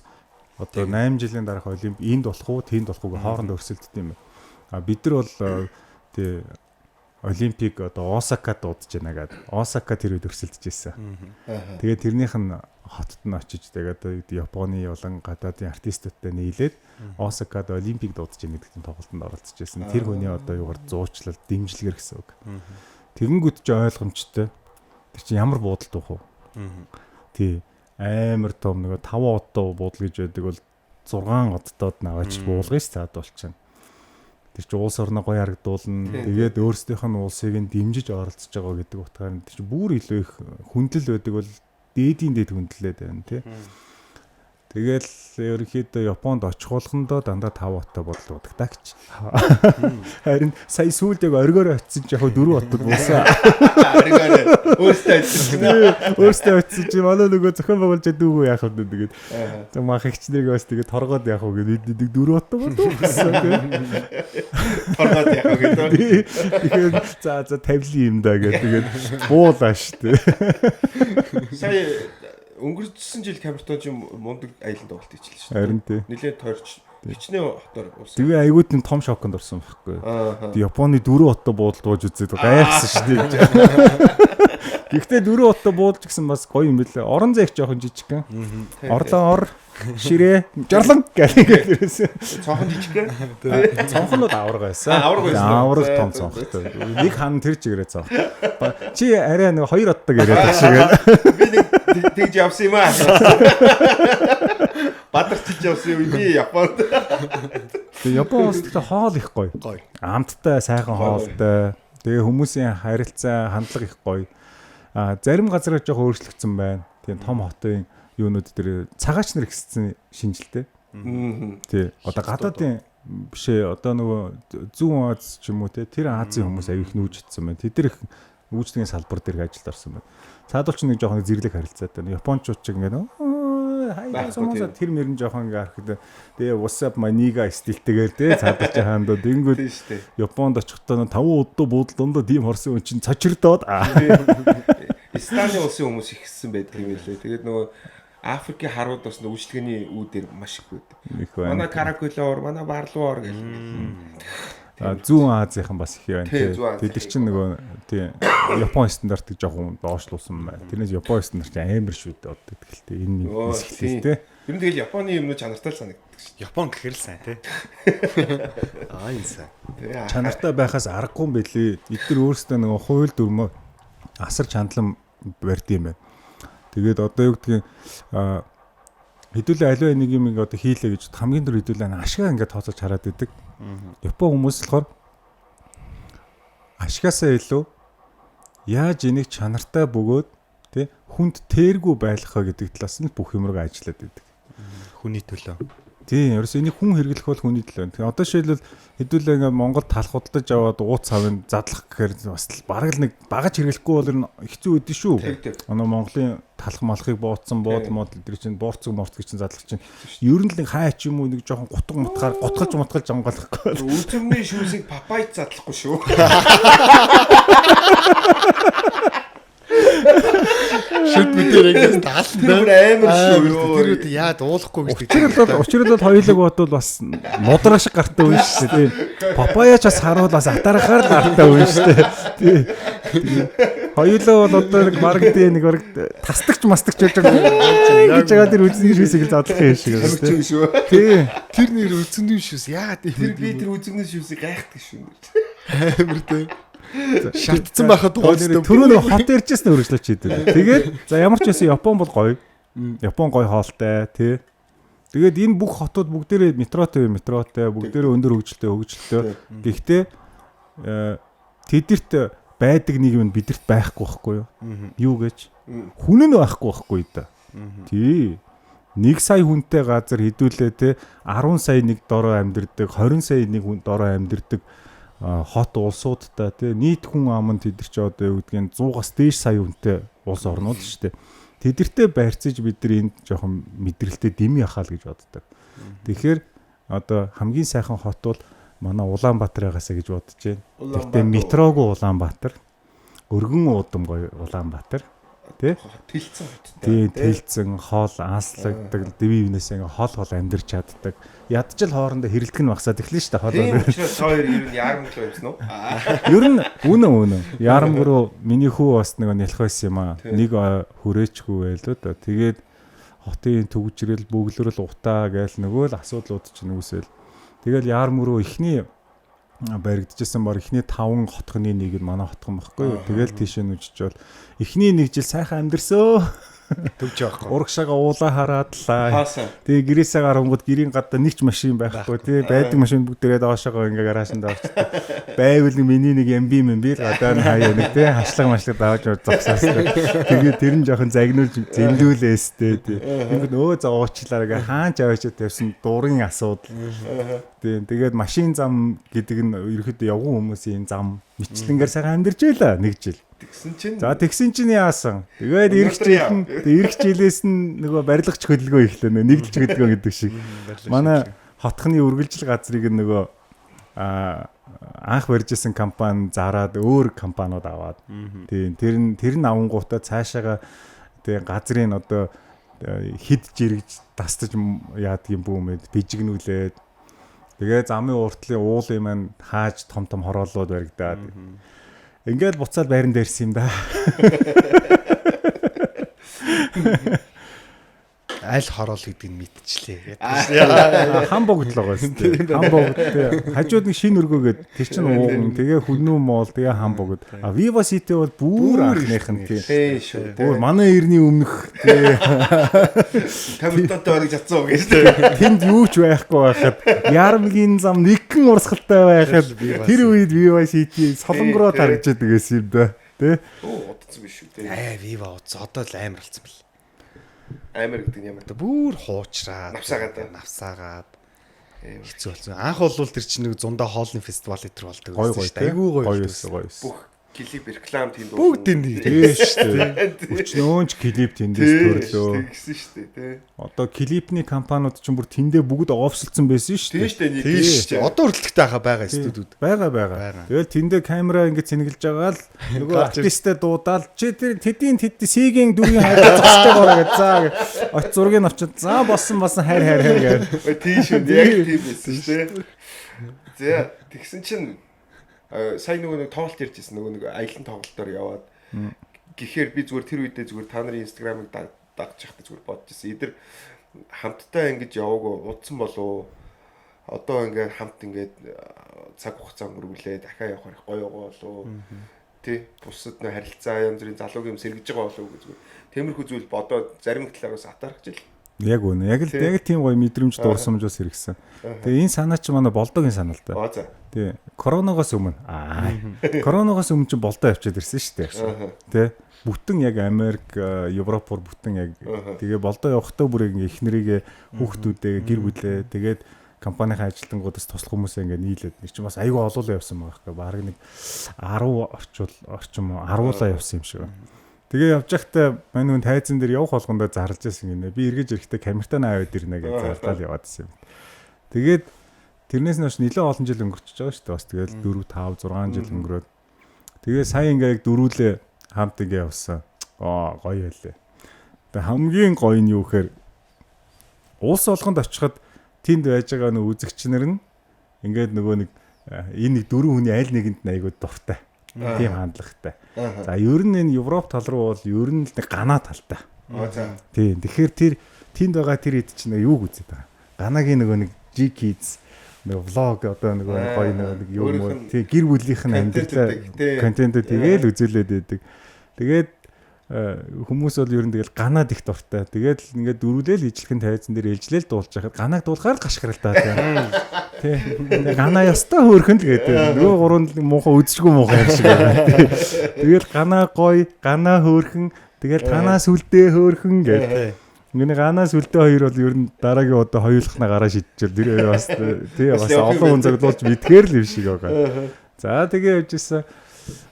одоо 8 жилийн дараах Олимп энд болох уу, тэнд болох уу хоорондоо өрсөлддөг юм байна. А бид нар бол тий Олимпик одоо Осакад дуудаж байна гэдэг. Осака тэр үед өрсөлдөж исэн. Тэгээд тэрнийх нь хотод нь очиж тэгээд Японы болон гадаадын артистуудтай нийлээд Осакад Олимпик дуудаж байна гэдэг тийм тоглолтод оролцож исэн. Тэр хүний одоо юугаар зуучлал, дэмжлэгээр гэсэн үг. Тэгэнгүүт ч ойлгомжтой. Тэр чинь ямар буудал дуух вэ? Тий. Амар том нөгөө 5 одтой буудал гэж байдаг бол 6 одтойд наваач буулгая ш цаад болчихно. Тэр чинь улс орноо гоё харагдуулна. Тэгээд өөрсдийнх нь улсыг нь дэмжиж оролцож байгаа гэдэг утгаар нь тэр чинь бүр илүү их хүндлэл байдаг бол дээдийн дээд хүндлээд байна тий. Тэгэл ерөнхийдөө Японд очих болгондоо дандаа 5 хоттой буудал буудаг та гэж. Харин сая сүүлд яг оргиор очисон чи яг 4 хотод буусан. Оргиор өөртөө очсон. Өөртөө очисон чи манай нөгөө зохион байгуулж дүүгүү яах вэ тэгээд. Тэг мах эгч нарыг бас тэгээд торгоод яах вэ гэдэг нэг 4 хотод буудав гэсэн тийм. Торгоод яах вэ гэдэг. Тэгэхээр за тавилын юм да гэдэг тэгээд буулаа шүү дээ. Сая өнгөрсөн жил Камертон ч мундаг аялан тоглолт хийчихлээ шүү дээ. Харин тий. Нилээд тойрч хичнээн хотоор уусан. Тэгээ айгууд нь том шоконд орсон байхгүй. Тэг Японы 4 хотод буудалд бууж үзээд гайхсан шүү дээ. Гэхдээ 4 хотод буудалж гисэн бас гоё юм билээ. Орон зайг жоохон жижигхэн. Орлон ор, ширээ, жорлон гэх ингээд ерөөсөө. Цонхон жижигхэн. Цонхнууд аварга байсан. Аварга том цонхтой. Нэг хан тэр чигээрээ цонх. Чи арай нэг 2 хотдог яриад байх шиг. Би нэг тэгж явсан юм аа. Бадарчилж явсан юм би Японд. Тэгээ Япон улс гэхдээ хоол их гоё. Амттай сайхан хоолтой. Тэгээ хүмүүсийн харилцаа, хандлага их гоё. А зарим газараар жоох өөрчлөгдсөн байна. Тийм том хотын юунууд дээр цагаач нар ихссэн шинжилтэй. Тий. Одоо гадаадын биш одоо нөгөө зүүн Аз ч юм уу те тэр Азийн хүмүүс аюу их нүүж итсэн байна. Тэд нар их үйлчлэгийн салбар дээр ажилд орсон байна. Цаадуул ч нэг жоохон зэрлэг харилцаатай. Япончууд ч ингээд хаяа сумсаа тэр мөрөн жоохон ингээ харахад тэгээ what's up my nigga стилтэйгээр те цаадууч хаандаа тэнгүүд Японд очихдоо 5 удаа буудал дундаа тийм хорсон хүн чинь цочирдоод Станы улсын хүмүүс ихссэн байдаг юм лээ. Тэгээд нөгөө Африкийн харууд бас үйлчлэгээний үүдээр маш их байдаг. Манай Каракулоор, манай Барлууор гэх юм. Зүүн Азийнхан бас их байна тий. Тэд нар чинь нөгөө тий Япон стандартыг жоохон доошлуулсан байна. Тэрнээс Япон стандарт чинь амар шүү дээ одоо тэгэлтэй. Энэ хэсэгтэй тий. Ер нь тэгэл Японы юмнууд чанартай л санагддаг шүү. Япон гэхэр л сайн тий. Аа энэ сайн. Чанартай байхаас аргагүй юм билий. Эдгээр өөрсдөө нөгөө хууль дүрмөө асар чандлан барьд юм байна. Тэгээд одоо юу гэдгийг хэдүүлээ аливаа нэг юм ингээ одоо хийлээ гэж хамгийн түрүү хэдүүлээ ашгаа ингээ тооцоолж хараад идэг. Япон хүмүүс болохоор ашгаасаа илүү яаж энийг чанартай бөгөөд тий хүнд тэргүй байлгах гэдэг талаас нь бүх юм руу ажиллаад идэг. Хүний төлөө. Тийм, ерөөсөө энийг хүн хэрэглэх бол хүний төлөө. Тэгэхээр одоо жишээлбэл хэдүүлээ ингээ Монгол талх худалдаж аваад ууц савын задлах гэхээр бас бараг л нэг багаж хэрэглэхгүй бол ер нь хэцүү үдэн шүү. Оноо Монголын талх малхыг бууцсан буудал модал тэр чинь буурцаг морцгийг чинь задлах чинь ер нь л нэг хаач юм уу нэг жоохон гутг мутгаар гутгалж мутгалж онгойлохгүй. Үзэгний шүүсийг папайд задлахгүй шүү. Шүд мэдээр ингээс таална. Тэр амар шүү. Тэр үед яад уулахгүй гэж тэр. Учир нь бол хоёулаг бодвол бас мудраа шиг гартай үн шүү дээ. Папая ч бас харуул бас атархаар л гартай үн шүү дээ. Тий. Хоёулаа бол одоо нэг бараг тий нэг бараг тасдагч мастагч байж байгаа гэж байгаа тэр үзний шүүсийг л задлах юм шиг байна шүү. Тий. Тэр нэр үзний шүүс яагаад тэр би тэр үзний шүүсийг гайхдаг шүү. Амар тий. Шатцсан байхад уустай. Түрүү нэг хот ярьжсэн өргөжлөж хийдэг. Тэгээд за ямар ч байсан Япон бол гоё. Япон гоё хоолтой тий. Тэгээд энэ бүх хотууд бүгдээрээ метротой, бүгдээрээ өндөр хөгжилтэй. Гэхдээ тэдэрт байдаг нэг юм бидэрт байхгүй байхгүй юу? Юу гэж? Хүн нь байхгүй байхгүй да. Тий. 1 сая хүнтэй газар хэдүүлээ те 10 сая нэг дорой амьдэрдэг, 20 сая нэг хүн дорой амьдэрдэг хот улсуудтай тий нийт хүн ам нь тэд нар ч одоо юу гэдгийг 100-аас дээш сая хүнтэй улс орнууд шүү дээ. Тэдэртэй байрцаж бид нар энд жоохон мэдрэлтэй дими яхаал гэж боддог. Тэгэхээр одоо хамгийн сайхан хот бол манай Улаанбаатар байгаасаа гэж бодож байна. Гэхдээ метроогүй Улаанбаатар, өргөн уудам гоё Улаанбаатар тий тэлцэн хоттой. Тий тэлцэн хоол ааслагддаг, дэвийн юунаас ингээ хоол хоол амьдарч чаддаг. Ядчил хоорондоо хэрэлдэх нь багсаад эхлэн шүү дээ. Хоол. Тийм учраас хоёр ер нь яармаг руу явсан уу? Ер нь үнэн. Яармаг руу миний хүү бас нэг нялх байсан юм аа. Нэг хүрээчгүй байлуу да. Тэгээд хотын төгжрэл, бөглөрөл утаа гээл нөгөө л асуудлууд чинь үүсэл. Тэгэл яармаг руу эхний баригдчихсан бар эхний 5 хотхны нэг нь манай хотхон баггүй юу. Тэгэл тийшээ нүжчихвэл эхний нэг жил сайхан амьдэрсөө. Төвч явахгүй. Урагшаага уулаа хараадлаа. Хаасан. Тэгээ гэрээсээ гарангууд гэрийн гадаа нэг ч машин байхгүй тий байдаг машин бүгдээрээ доошоогоо ингээ гараашанд орчтой. Байвал нэг миний нэг MB мэн би л гадаа нь хаяа нэг тий хашлаг машлаг даваж зогсоос. Тэгээ тэр нь жоохон загнуулж зэмлүүлээс тий. Тэнгүүд өө за уучлаарай гэ хаан ч аваачаа тавьсан дурын асуудал. Тий тэгээд машин зам гэдэг нь ерөөхдөө явган хүмүүсийн зам мэтлэнгээр сайхан амьдарч байлаа нэг жил. Тэгсэн чинь За тэгсэн чинь яасан? Тэгээд ирэх жил нь ирэх жилээс нь нөгөө барилгач хөдөлгөөн эхлэв нэ нэгдэлч хөдөлгөөн гэдэг шиг. Манай хотхны үргэлжил газрыг нөгөө анх барьж исэн компани зараад өөр компаниуд аваад. Тийм тэр нь авангуудаа цаашаага тийм газрын одоо хэд жиргэж дастаж яадгийн бүүмэд бижигнүүлээд тэгээ замын уртлын уулын маань хааж том том хорооллууд баригдаад. Ингээд буцаад байран дээрсэн юм да. Аль хороол гэдгийг мэдчихлээ. Хан богд л байгаа шүү дээ. Хан богд тий. Хажууд нэг шинэ өргөөгээд тэр чинь ууган тэгээ хүннүү моол тэгээ хан богд. А Viva City бол бүр анхных нь тий. тий шүү. Бүр манай эртний өмнөх тий. Тамиртантай бараг чадсан уу гэж тий. Тэнд юу ч байхгүй байхад Ярмгийн зам нэгэн урсгалтай байхад тэр үед Viva City солонгороо тарж идэг гэсэн юм да. Тий. Оо удацсан биш үү тий. Аа Viva удаа одоо л амар болсон бэл. Амар гэдэг нь ямар Одоо бүр хуучраад Навсаагаад. навсаагаад хэцүү болсон. Анх бол тэр чинь нэг зундаа хоолны фестивал энэ төр болдог Гой байсан гой шүү дээ. Айгүй гоё гоё байсан. байсан гоё байсан. бүх клип реклам тэнд Бүгд тэнд Тий шүү дээ. Өчнөөнч клип тэндээс төрлөө. Тэгсэн шүү дээ тий. Одоо клипний компаниуд ч бүр тэндээ бүгд офслцсон байсан шүү Тийм дээ. шүү дээ нэг Тийм шүү дээ. Одоо хүртэлтэй хаа байгаа студиуд. Байгаа байгаа. Тэгэл тэндээ камера ингэ цэнгэлж байгаа л нөгөө артистээ дуудаал чи тэр тэдийн тэд сигийн дүрийн хайр зогсож байгаа гэж заа гэ. Оч зургийг авчиад за болсон болсон хайр хайр хайр гэж. Тийм шүү дээ. Яг тийм байсан шүү дээ. За тэгсэн чинь сая нөгөө нэг тоглолт ярьж ирсэн нөгөө нэг аялан тоглолтоор яваад гэхээр би зүгээр тэр үедээ зүгээр та нарын инстаграмыг дагж явахдаа зүгээр бодож ирсэн. Эдэр хамтдаа ингэж яваагүй удсан болов одоо ингээд хамт ингээд цаг хугацаа өнгөрүүлээ дахиад явахаар их гоё байгаа болов тий бусад нэ харилцаа янз бүрийн залуугийн юм сэргэж байгаа болов гэж зүгээр тиймэрхүү зүйл бодоод зарим нэг талаар бас атаархаж ил. Яг үнэ. Яг л яг л тийм гоё мэдрэмж дурсамж бас хэрэгсэн. Тэгээ энэ санаа чи манай болдогийн санаа л да. Аа за. Тий. Короногоос өмнө. Аа. Короногоос өмнө чи болдоо явчиад ирсэн шүү дээ. Тий. Бүтэн яг Америк, Европоор бүтэн яг тэгээ болдоо явахдаа бүр ингээ их нэрийгээ хүүхдүүдээ гэр бүлээ тэгээд компанийн ажилтнуудаас туслах хүмүүсээ ингээ нийлээд нэг чинь бас айгүй олоолаа явсан байгаа байхгүй. Бараг нэг 10 орчим 10-уулаа явсан юм шиг байна. Тэгээ явж байхдаа мань хүн тайзан дээр явах болгондоо зарлж байсан гинэ. Би эргэж ирэхдээ камертаа аваад ирнэ гэж зарлал яваад байсан юм. Тэгээд тэрнээс нь хойш нэлээд олон жил өнгөрчихөж байгаа шүү дээ. Бас тэгэл 4 5 6 жил өнгөрөөд. Тэгээ сая ингээ яг дөрүүлээ хамт ингээ явсан. Аа гоё байлээ. Тэгээ хамгийн гоё нь юу гэхээр улс болгонд очиход тэнд байж байгаа нөө үзэгч нар нь ингээд нөгөө нэг энэ нэг дөрвөн хүний аль нэгэнд нь айгуу дуртай. Тийм хандлагатай. За ер нь энэ Европ тал руу бол ер нь л нэг ганаа талтай. Аа за. Тийм. Тэгэхээр тэр тэнд байгаа тэр хэд чинь юуг үзээд байгаа. Ганагийн нөгөө нэг G Kids нөгөө влог одоо нөгөө гоё нөгөө нэг юм уу тий гэр бүлийнх нь амьдралаа контентээ тэгээл үзүүлээд байдаг. Тэгээд хүмүүс бол ер нь тэгэл ганаад их дуртай. Тэгээд л ингээд дөрүүлээл ижлэхэн тайзан дээр ээлжлээл дуулж байхад ганааг дуулахаар л гашгирал та тийм. Тий. Ганаа ёстой хөөрхөн л гэдэг. Нөгөө гурван л муухай үзчихгүй муухай юм шиг байна. Тий. Тэгэл ганаа гоё, ганаа хөөрхөн, тэгэл танаас үлдээ хөөрхөн гэдэг. Миний ганаас үлдээ хоёр бол ер нь дараагийн удаа хоёулахна гараа шидчихэл тэр хоёр бас тий бас олон хүн зоглуулж мэдгээр л юм шиг байгаа. За тэгээ явж исэн.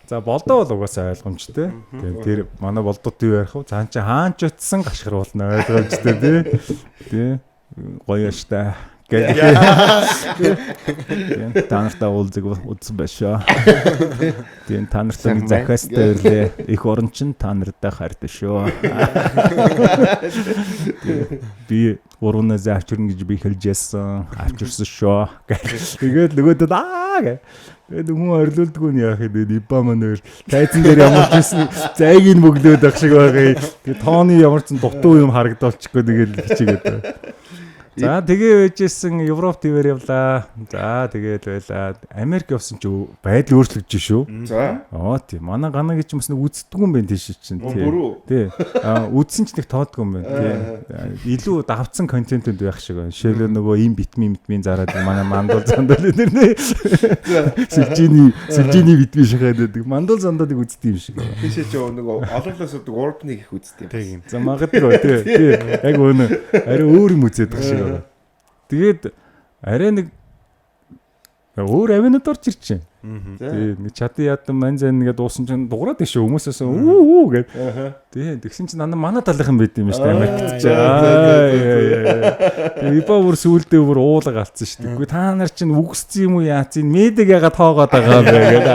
За болдоо бол угаасаа ойлгомжтой. Тийм тэр манай болдууд юу ярих вэ? Цаан чи хаан ч утсан гашгаруулна ойлгомжтой тий. Тий. Гоё штэ. Гэх. Тийм та нартай уулзаг удсан байшаа. Тийм та нартай нэг захиастай ирлээ. Их орон чинь та нартай хайртай шүү. Тийм. Би урунаас авчирна гэж би хэлжсэн. Авчирсан шүү. Тэгээд нөгөөдөд аа гэ. Тэгээд хүн орилуулдгүй нь яах юм бэ? Ибба маань өөр тайзан дээр ямар ч байсан зайг нь бөглөөд ах шиг байгаа юм. Тэгээд тооны ямар ч дутуу юм харагдуулчихгүй тэгэл хичээгээд. За тэгээ байжсэн Европ твээр явлаа. За тэгээд байлаа. Америк явсан чи байдал өөрчлөгдөж шүү. За. Аа тийм. Манай ганаг ч бас нэг үздэггүй юм байна тийш чинь. Тий. Тий. Аа үдсэн ч нэг тоодгүй юм байна. Тий. Илүү давцсан контентэнд байх шиг байна. Жишээлбэл нөгөө им битмийн битмийн зараад манай мандул зандал нэр нэ. Сэлжиний битмийн шахаад байдаг. Мандул зандалыг үздэг юм шиг. Тийшээ ч нөгөө олонлоос өгдөг урбныг их үздэг юм. юм. За магадгүй тий. Тий. Яг өнө. Арай өөр юм үзээд байгаа шиг байна. Тэгээд арай нэг өөр авинад орж ирж байна. Тий, нэг чадан ядан ман зан нэгэ дуусан чинь дуграад тийш хүмүүсээс үү үү гэд. Тий, тэгсэн чинь нана манай талынхан байд юм шүү дээ Америкт чи. Тэгээ ибо бүр сүулдэ бүр уулга алдсан шүү дээ. Үгүй та нар чинь үгссэн юм уу яац энэ медиг ягаад тоогоод байгаа юм бэ гэдэг.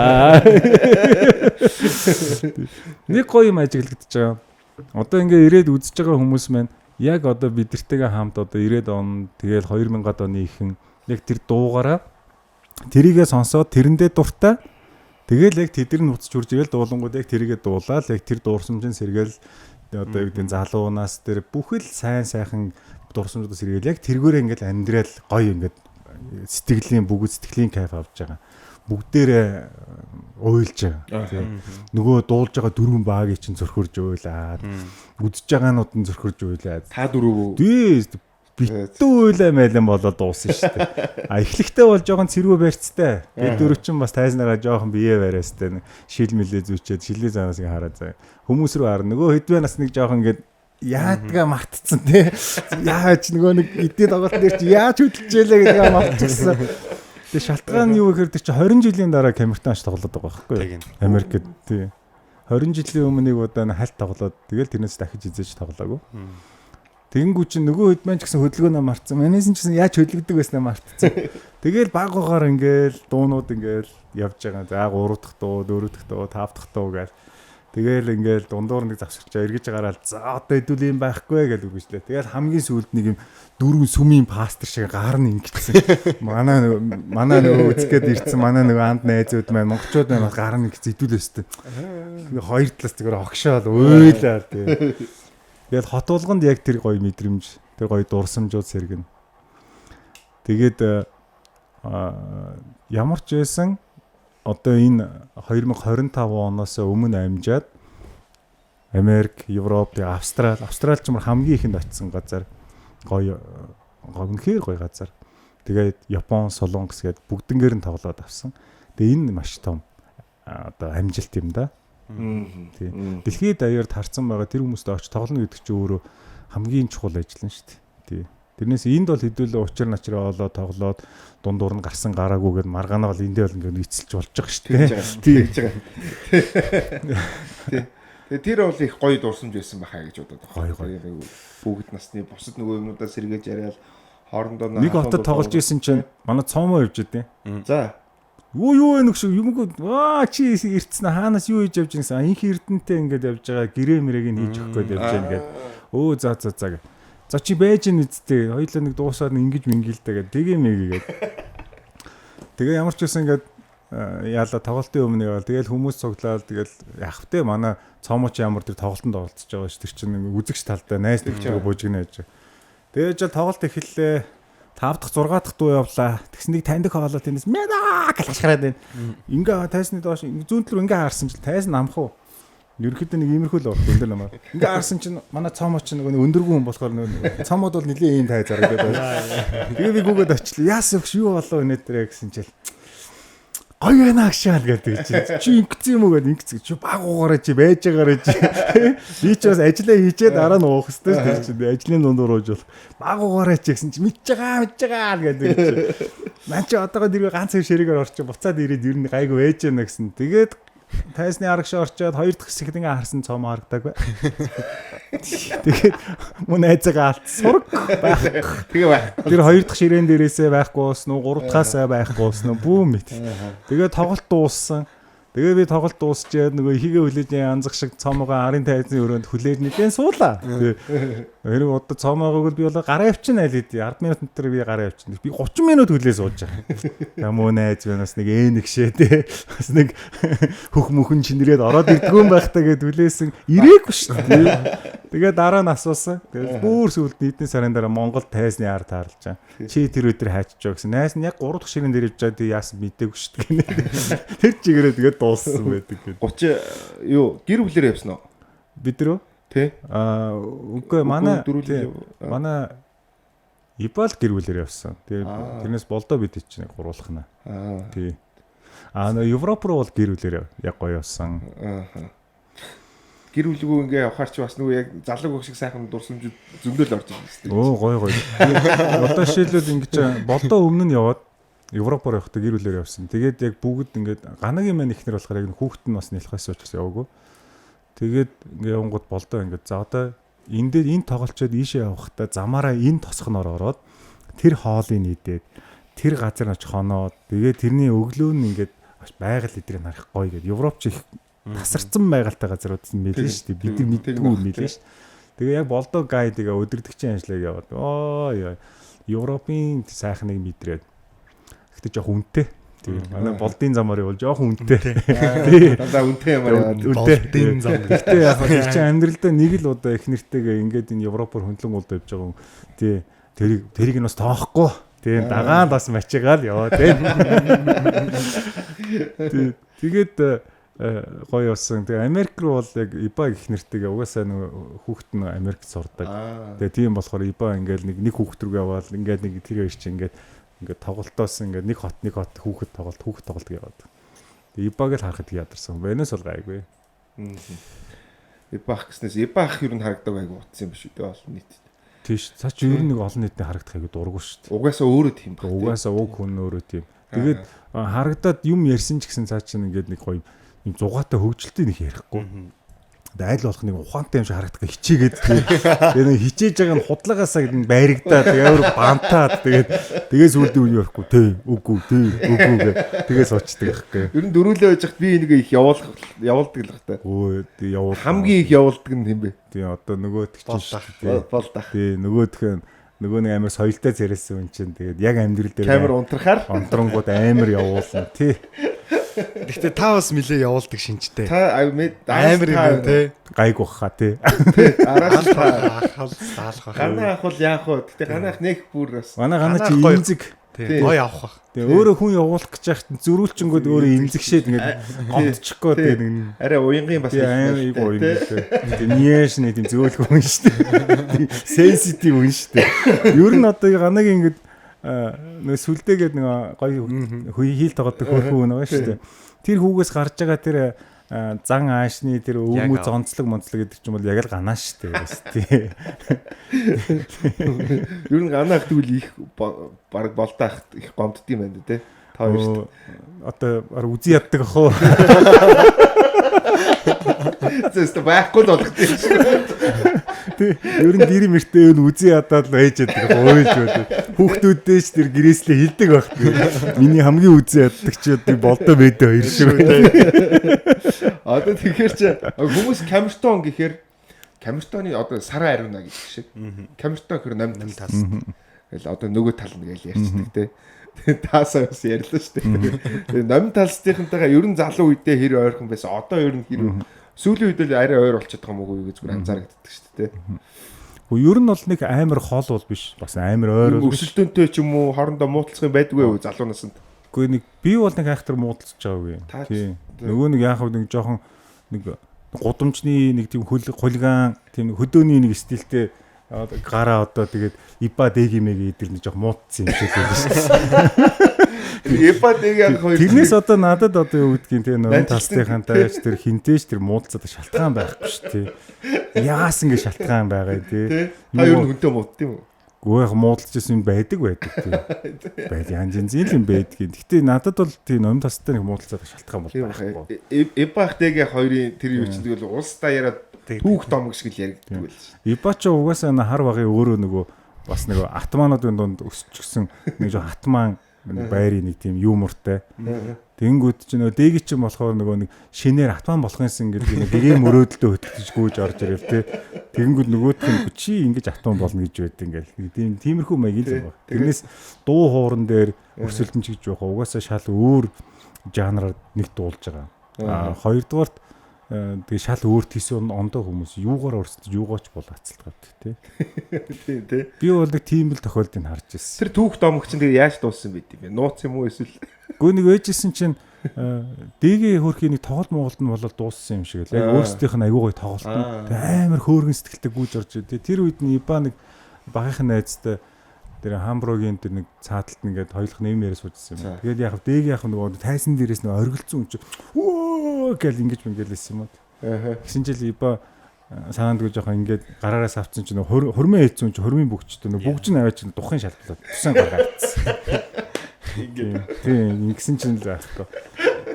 Нэг гоё юм ажиглагдчихж байгаа. Одоо ингээ ирээд үзэж байгаа хүмүүс маань яг одоо бидэртэйгээ хамт одоо 90-ад он тэгэл 2000-ад оны ихэнх яг тэр дуугаараа тэрийгэ сонсоод тэрэндээ дуртай тэгэл яг тэдэр нь буцаж үрж ирэл дуулангууд яг тэрийгэ дуулаад яг тэр дурсамжин сэргээл одоо юу гэдэг нь залуунаас тэр бүхэл сайн сайхан дурсамжуудаас сэргээл яг тэргүүрээ ингээл амьдрал гоё ингээд сэтгэлийн бүгд сэтгэлийн кайф авч байгаа. Бүгдээрээ уйлж байгаа. Тийм. Нөгөө дуулж байгаа дөрвөн багийг чинь зөрхөрж уйлаад үзэж байгаанууд нь зөрхөрж уйлаад. Та дөрөв. Тий. Битүү уйлаа майлан болоод дууссан шүү дээ. А эхлэхдээ бол жоохон цэрүү барьцтай. Бид дөрөв чинь бас тайзнараа жоохон бие бариастай. Шил мэлээ зүүчээд шилээ занаас ингээ хараа заа. Хүмүүс рүү харна. Нөгөө хэдвэ нас нэг жоохон ингээд яадгаа мартцсан тий. Яаж нөгөө нэг эдийн тоглолт дээр чи яаж хөдөлжээлээ гэдгээ мартчихсан. Тэгээ шалтгаан нь юу гэхээр тэр чи 20 жилийн дараа Камертон аш тоглоод байгаа байхгүй юу? Америкт тий. 20 жилийн өмнө нэг удаа хальт тоглоод тэгэл тэрнээс дахиж эзэж тоглоогүй. Тэгэнгүү чинь нөгөө хэд маань ч гэсэн хөдөлгөөнөө мартсан. Манайс нь ч гэсэн яаж хөдөлгдөг байснаа мартсан. Тэгэл баг багаар ингээл дуунууд ингээл явж байгаа. За 3 дахь дуу, 4 дахь дуу, 5 дахь дуу гээл. Тэгэл ингээл дундуур нэг завсарчаа эргэж гараал за одоо хэдүүл юм байхгүй гэж үгүйчлээ. Тэгэл хамгийн сүүлд нэг юм дөрвөн сүмийн пастор шиг гар нь ингэсэн. Манай нөгөө үзэх гээд ирсэн манай нөгөө анд найзууд маань монголчууд маань гар нь ингэсэн хэдүүл өстэй. Хоёр талаас зүгээр огшоол уйлаа тий. Тэгэл хот болгонд яг тэр гоё мэдрэмж, тэр гоё дурсамжууд сэргэнэ. Тэгээд ямар ч байсан одоо энэ 2025 оноос өмнө амжаад Америк, Европ, Австрал, Австрал ч юм хамгийн ихэнд очисон газар гоё үнэхээр гоё газар. Тэгээд Япон, Солонгос гээд бүгднгээр нь тоглоод авсан. Тэгээ энэ маш том одоо амжилт юм да. Тий. Дэлхийд даяар тарцсан байгаа тэр хүмүүстэй очиж тоглоно гэдэг чинь өөрөө хамгийн чухал ажил нь шүү дээ. Тий. Тэрнээс энд бол хэдүүлээ учир начраа олоо тоглоод дундуур нь гарсан гараагүй гэд маргаанаа бол эндээ бол ингээд эцэлж болж байгаа шүү дээ. Тий. Тэгж байгаа. Тий. Тэгээ тэр бол их гоё дурсамж байсан байхаа гэж бодод байгаа. Гоё гоё. Бүгд насны бусад нөгөө юмнуудаа сэргээж яриад хоорондоо нэг хотод тоглож исэн чинь манай цоомоо явж идэв. За. Юу вэ нөхшөө юмгүй аа чи ирцэн хаанаас юу хийж явж гинсэн инх эрдэнтэй ингээд явж байгаа гэрээ мэрээг нь хийж өгөх гээд явж гин гээд өө за за за гэ. За чи байж ин үсттэй хоёлаа нэг дуусаад ингэж мингэлдэ гээд тэгээ мэйгээд. Тэгээ ямар ч байсан ингээд яалаа тоглолтын өмнө яваал тэгэл хүмүүс цуглаал тэгэл яах вэ манай цоомооч ямар тэр тоглолтод оролцож байгаа ш тэр чинь үзэгч талдаа найз нөхдөйгөө бужигна яаж. Тэгээ жил тоглолт эхэллээ. 5 дахь 6 дахь дуу явлаа. Тэгсэн нэг таньдаг хоолой тэндээс мэда гэж хашгираад байна. Ингээ тайсны доош зүүн талруу ингээ харсан чинь тайз намх уу. Ерөнхийдөө нэг иймэрхүү л болох өндөр намаар. Ингээ харсан чинь манай цоомоо чинь нөгөө өндөргүү хүн болохоор нөгөө цоомод бол нилээ ийм тайз харагдаад байна. Тэгээ би гүгээд очлаа. Яасан өгш юу болов өнөө дээрээ гэсэн чил. Гоё байна агшаал гэдэг чинь. Чи ингэсэн юм уу гэдэг ингэсэн. Чи баг уугаарай чи байж байгаарай чи. Би ч бас ажиллаа хийчээ дараа нь уух хэрэгтэй шүү дээ чинь. Ажлын дундуур ууж болох. Баг уугаарай чи гэсэн чи мэдж байгаа гэдэг чи. Ман чи одоогоо дэргээ ганц хоёр ширээгээр орчих буцаад ирээд ер нь гайгүй байж гэнэ гэсэн. Тэгээд тайсны арагш орчоод хоёр дахь хэсэгт ингээ харсан цом харагдаагүй. Тэгээд мөн найзаагаа алт сураг байх. Тэгээ байх. Тэр хоёр дахь ширээн дээрээсээ байхгүй болсон уу, гурав дахаасаа байхгүй болсон уу, бүү мэт. Тэгээд тоглолт дууссан. Тэгээ би тоглолт дуусчаад нөгөө ихийгээ хүлээж анзах шиг цомоогоо арын тайзны өрөөнд хүлээж нэгэн суулаа. Тэгээ хэрэг одоо цомоогоог би болоо гараа явчихна аль хэдий 10 минут дотор би гараа явчихна. Би 30 минут хүлээ сууж байгаа. Ямар найз байна бас нэг нэг шээ те. Бас нэг хөх мөхөн чинрээд ороод ирдгүү юм байх та гэд хүлээсэн ирээгүй шүү дээ. Тэгээ дараа нь асуусан. Тэгээд бүр сүүлд нийтийн сарын дараа Монгол тайзны ар таарлаж байгаа. Чи тэр өдөр хайчиж гэсэн. Найз нь яг 3 дахь ширэн дээр явж байгаа. Тэг яасан мдээгүй шүү дээ. Тэр чигээрээ тэгээд дууссан байдаг гэдэг. 30 юу гэр бүлээр явсан уу? Бид рүү? Тий. Аа үгүй манай манай Ибал гэр бүлээр явсан. Тэгээ тэрнээс болдоо бид чинь гуруулах нь. Тий. Аа нөө Европ руу бол гэр бүлээр яг гоё явсан. Аа. Гэр бүлгүй ингээ явахаар чи бас нөгөө яг залуу хөх шиг сайхан дурсамж зөндөл орж ирсэн шүү дээ. Өө гоё гоё. Одоо жишээлбэл ингэж болдоо өмнө нь яваад Европоор явахдаа гэр бүлээр явсан. Тэгээд яг бүгд ингээд ганагийн маань ихнэр болохоор яг хүүхэд нь бас нэлхээс учраас яваагүй. Тэгээд ингээ явангууд болдоо ингээд за одоо энэ дээр энэ тоглолцоод ийшээ явахдаа замаараа энэ тосгоноор ороод тэр хоолыг нийдээд тэр газар очих хоноод тэгээд тэрний өглөө нь ингээд байгаль эдрийг харах гоё гэдэг. Европ ч их тасарсан байгальтай газрууд мэлэн шүү дээ. Бид нар мэддэггүй мэлэн шүү. Тэгээ яг болдоо гайдыг өдөрдөгчийн ажлыг яваад оо ёо Европын сайхныг мэдрээд. Гэхдээ жоох үнэтэй. Тэгээ манай болдын замаар явал жоох үнэтэй. Дандаа үнэтэй ямар яваад. Болдын зам. Гэхдээ яг хаа чи амьдралдаа нэг л удаа их нэртэйгээ ингээд энэ Европоор хөндлөн уулд явж байгаа хүн. Тий. Тэрийг нь бас тоохгүй. Тий. Дагаан бас мачигаал яваа тий. Тий. Тэгээд гоё явсан. Тэгээ Америк руу бол яг Иба гих нэртэйгээ угаасаа нөгөө хүүхэд нь Америкт сурдаг. Тэгээ тийм болохоор Иба ингээл нэг хүүхэд рүү яваал ингээд нэг тэр хоёр чинь ингээд тоглолтоос ингээд нэг хот хүүхэд тоглолт яваад. Тэгээ Ибаг л харахад ядарсан. Венес бол гайгүй. Ибах гэснээс Ибах ер нь харагдаг айгу утсан юм биш үү дээ олон нийтэд. Тийш. Цаа чи ер нь нэг олон нийтэд харагдах айгу дургу шүү дээ. Угаасаа өөрөө тийм баг. Угаасаа уг хүн өөрөө тийм. Тэгээд харагдаад юм ярьсан ч гэсэн цаа чи ингээд нэг гоё юм зугаатай хөгжилтэй нэг ярихгүй. Айл болох нэг ухаантай юм шиг харагдах хичээгээд тэгээ нэг хичээж байгаа нь худлагаасаа гэдэг нь байрагдаад тэгээ өөр бантаад тэгээ сүулдэ үний ярихгүй тий үгүй тий үгүй гэ тэгээ суучдаг байхгүй. Ер нь дөрүүлээ байж хат би энийг их явуулдаг л бах та. Өө явуул. Хамгийн их явуулдаг нь хэм бэ? Тий одоо нөгөөх чинь болдох. Тий нөгөөх нь нөгөө нэг амар соёлтой зэрэсэн хүн чинь тэгээд яг амьдрал дээр камер унтрахаар унтрангууд амар явуулна тий. Гэхдээ та бас нилээ явуулдаг шинжтэй. Та амар юм тий. Гайг баха тий. Араас та ахал даалах бах. Ганаа ах бол яах вэ? Гэтэ ганаа ах нэх бүр бас. Манай ганаа чи имзэг. Тий. Гоё авах бах. Тий. Өөрөө хүн явуулах гэж яхад зөрүүлчингүүд өөрөө имзэгшээд ингээд гомдчихгүй тий нэг. Арай уянгийн бас амар их уянгийн. Тий. Нээш нэг тийм зөөлхөн хүн шүү дээ. Сенситив хүн шүү дээ. Ер нь одоо ганагийн ингээд нөгөө сүлдээгээд нэг гоё хий хийл тоглодог хөрхөн хүн байгаа шүү дээ. Тэр хүүгээс гарч байгаа тэр зан аашны тэр өвмөц онцлог монцлог гэдэг чинь бол яг л ганаа шүү дээ. Бас тий. Ер нь ганаах тэгвэл их баг болдаах их гомдд юм байна дээ. Та хоёр одоо үзий яддаг ах уу. Зэстэ байхгүй л болох тийм шүү. Тий. Ер нь гэр мөртөө өн үзий ядаад л байж яддаг уйлж байдаг. Хүүхдүүдээ ч тэр гэрээслээ хилдэг байх. Миний хамгийн үзий яддаг чи одоо болдоо мэдээ хоёр шиг байна. Одоо тэгэхээр чи хүмүүс Камертон гэхээр Камертоны одоо сараа ариуна гэдэг шиг. Камертон гэхээр номин тал. Тэгэл одоо нөгөө тал нь гэж ярьцдаг тий. Таасаа бас ярьлаа шүү дээ. Тэгээ номин талстынхантайгаа ер нь залуу үедээ хэр ойрхон байсан. Одоо ер нь хэр сүүлийн үед л арай ойр болчиход байгаа юм уу гэж зүгээр анзаарагддаг шүү дээ. Гэхдээ ер нь бол нэг амар хол бол биш. Бас амар ойр бол биш. Өрсөлдөөнтэй ч юм уу хоорондоо муудалцах юм байдгүй юу залуу насанд? Үгүй нэг би бол нэг айхтар муудалцж байгаагүй. Тийм. Нөгөө нэг яах вэ нэг жоохон нэг гудамжны нэг тийм хулиган тийм хөдөөний нэг стилтэй гараа одоо тэгээд Иба дэгимэгээ идэр нэг жоох муудсан юм шиг байлаа шүү дээ. Иба дэги хоёр. Тэрнээс одоо надад одоо юу гэдгийг тийм нөрөн тастынхантай ч тэр хинтээч тэр муудалцаад шалтгаан байхгүй шүү дээ. Яасан ингэ шалтгаан байгаа тий. Та ер нь хүнтэй муудд юм уу? Гүү яг муудалж исэн юм байдаг тий. Байд янз янзын юм байдгийг. Гэтэ надад бол тий номин тастай нэг муудалцаад шалтгаан бол байхгүй. Ибах дэги хоёрын тэр юу чинь тэгэл улс даяараа түүх домог шиг л яригддаг байл шээ. Ибач угаасаа хар багын өөрөө нөгөө бас нөгөө атмануудын дунд өсчихсөн нэг жоо атман байрын нэг тийм юмортай. Тэнгүүд чи нөгөө дэги чинь болохоор нөгөө нэг шинээр атман болох юмсан гэдэг нэг гэгээ мөрөөдөлтөө хөтлөж гүйж орж ирэл тэ. Тэнгүүд нөгөөх нь чи ингэж атман болно гэж байд ингээл. Тийм тиймэрхүү маягийн л баг. Тэрнээс дуу хууран дээр өрсөлдөн ч гэж байх. Угаасаа шал өөр жанраар нэг дуулж байгаа. А хоёрдугаарт тэгээ шал өөр тийс ондоо хүмүүс юугаар өрсөлдөж юугаач булаацалдаг тий. Тийм тий. Би бол нэг тийм л тохиолдыг харж ирсэн. Тэр түүх домог чинь тэгээ яаж дууссан бэ тийм бэ? Нууц юм уу эсвэл Гүн нэг ээжсэн чинь ДГ хөрхийн нэг тоглолт Монголд нь болол дууссан юм шиг л. Яг өөрсдийнх нь аягүй гоё тоглолт нь. Тэгээ амар хөөргөн сэтгэлтэй гүйж орж ирдээ. Тэр үед нь Иба нэг багийнхан найзтай тэр Хамбургийн тэр нэг цааталт ингээд хоёулах нэм яриа суужсэн юм. Тэгээд яг ДГ яг нөгөө тайсан дээрээс нөгөө оргилцсан юм чи өө гэл ингэж мэнгэлсэн юм уу. Тэгсэн чил Иба санаандгүй жоохон ингээд гараараас авцсан чинь нөгөө хормын ээцэн чи хормын бүгчтэй нөгөө бүгж нь аваад чинь духын шалтлаа тусан гаргаадсан. Ингээд тийм ингэсэн чинь л байхгүй.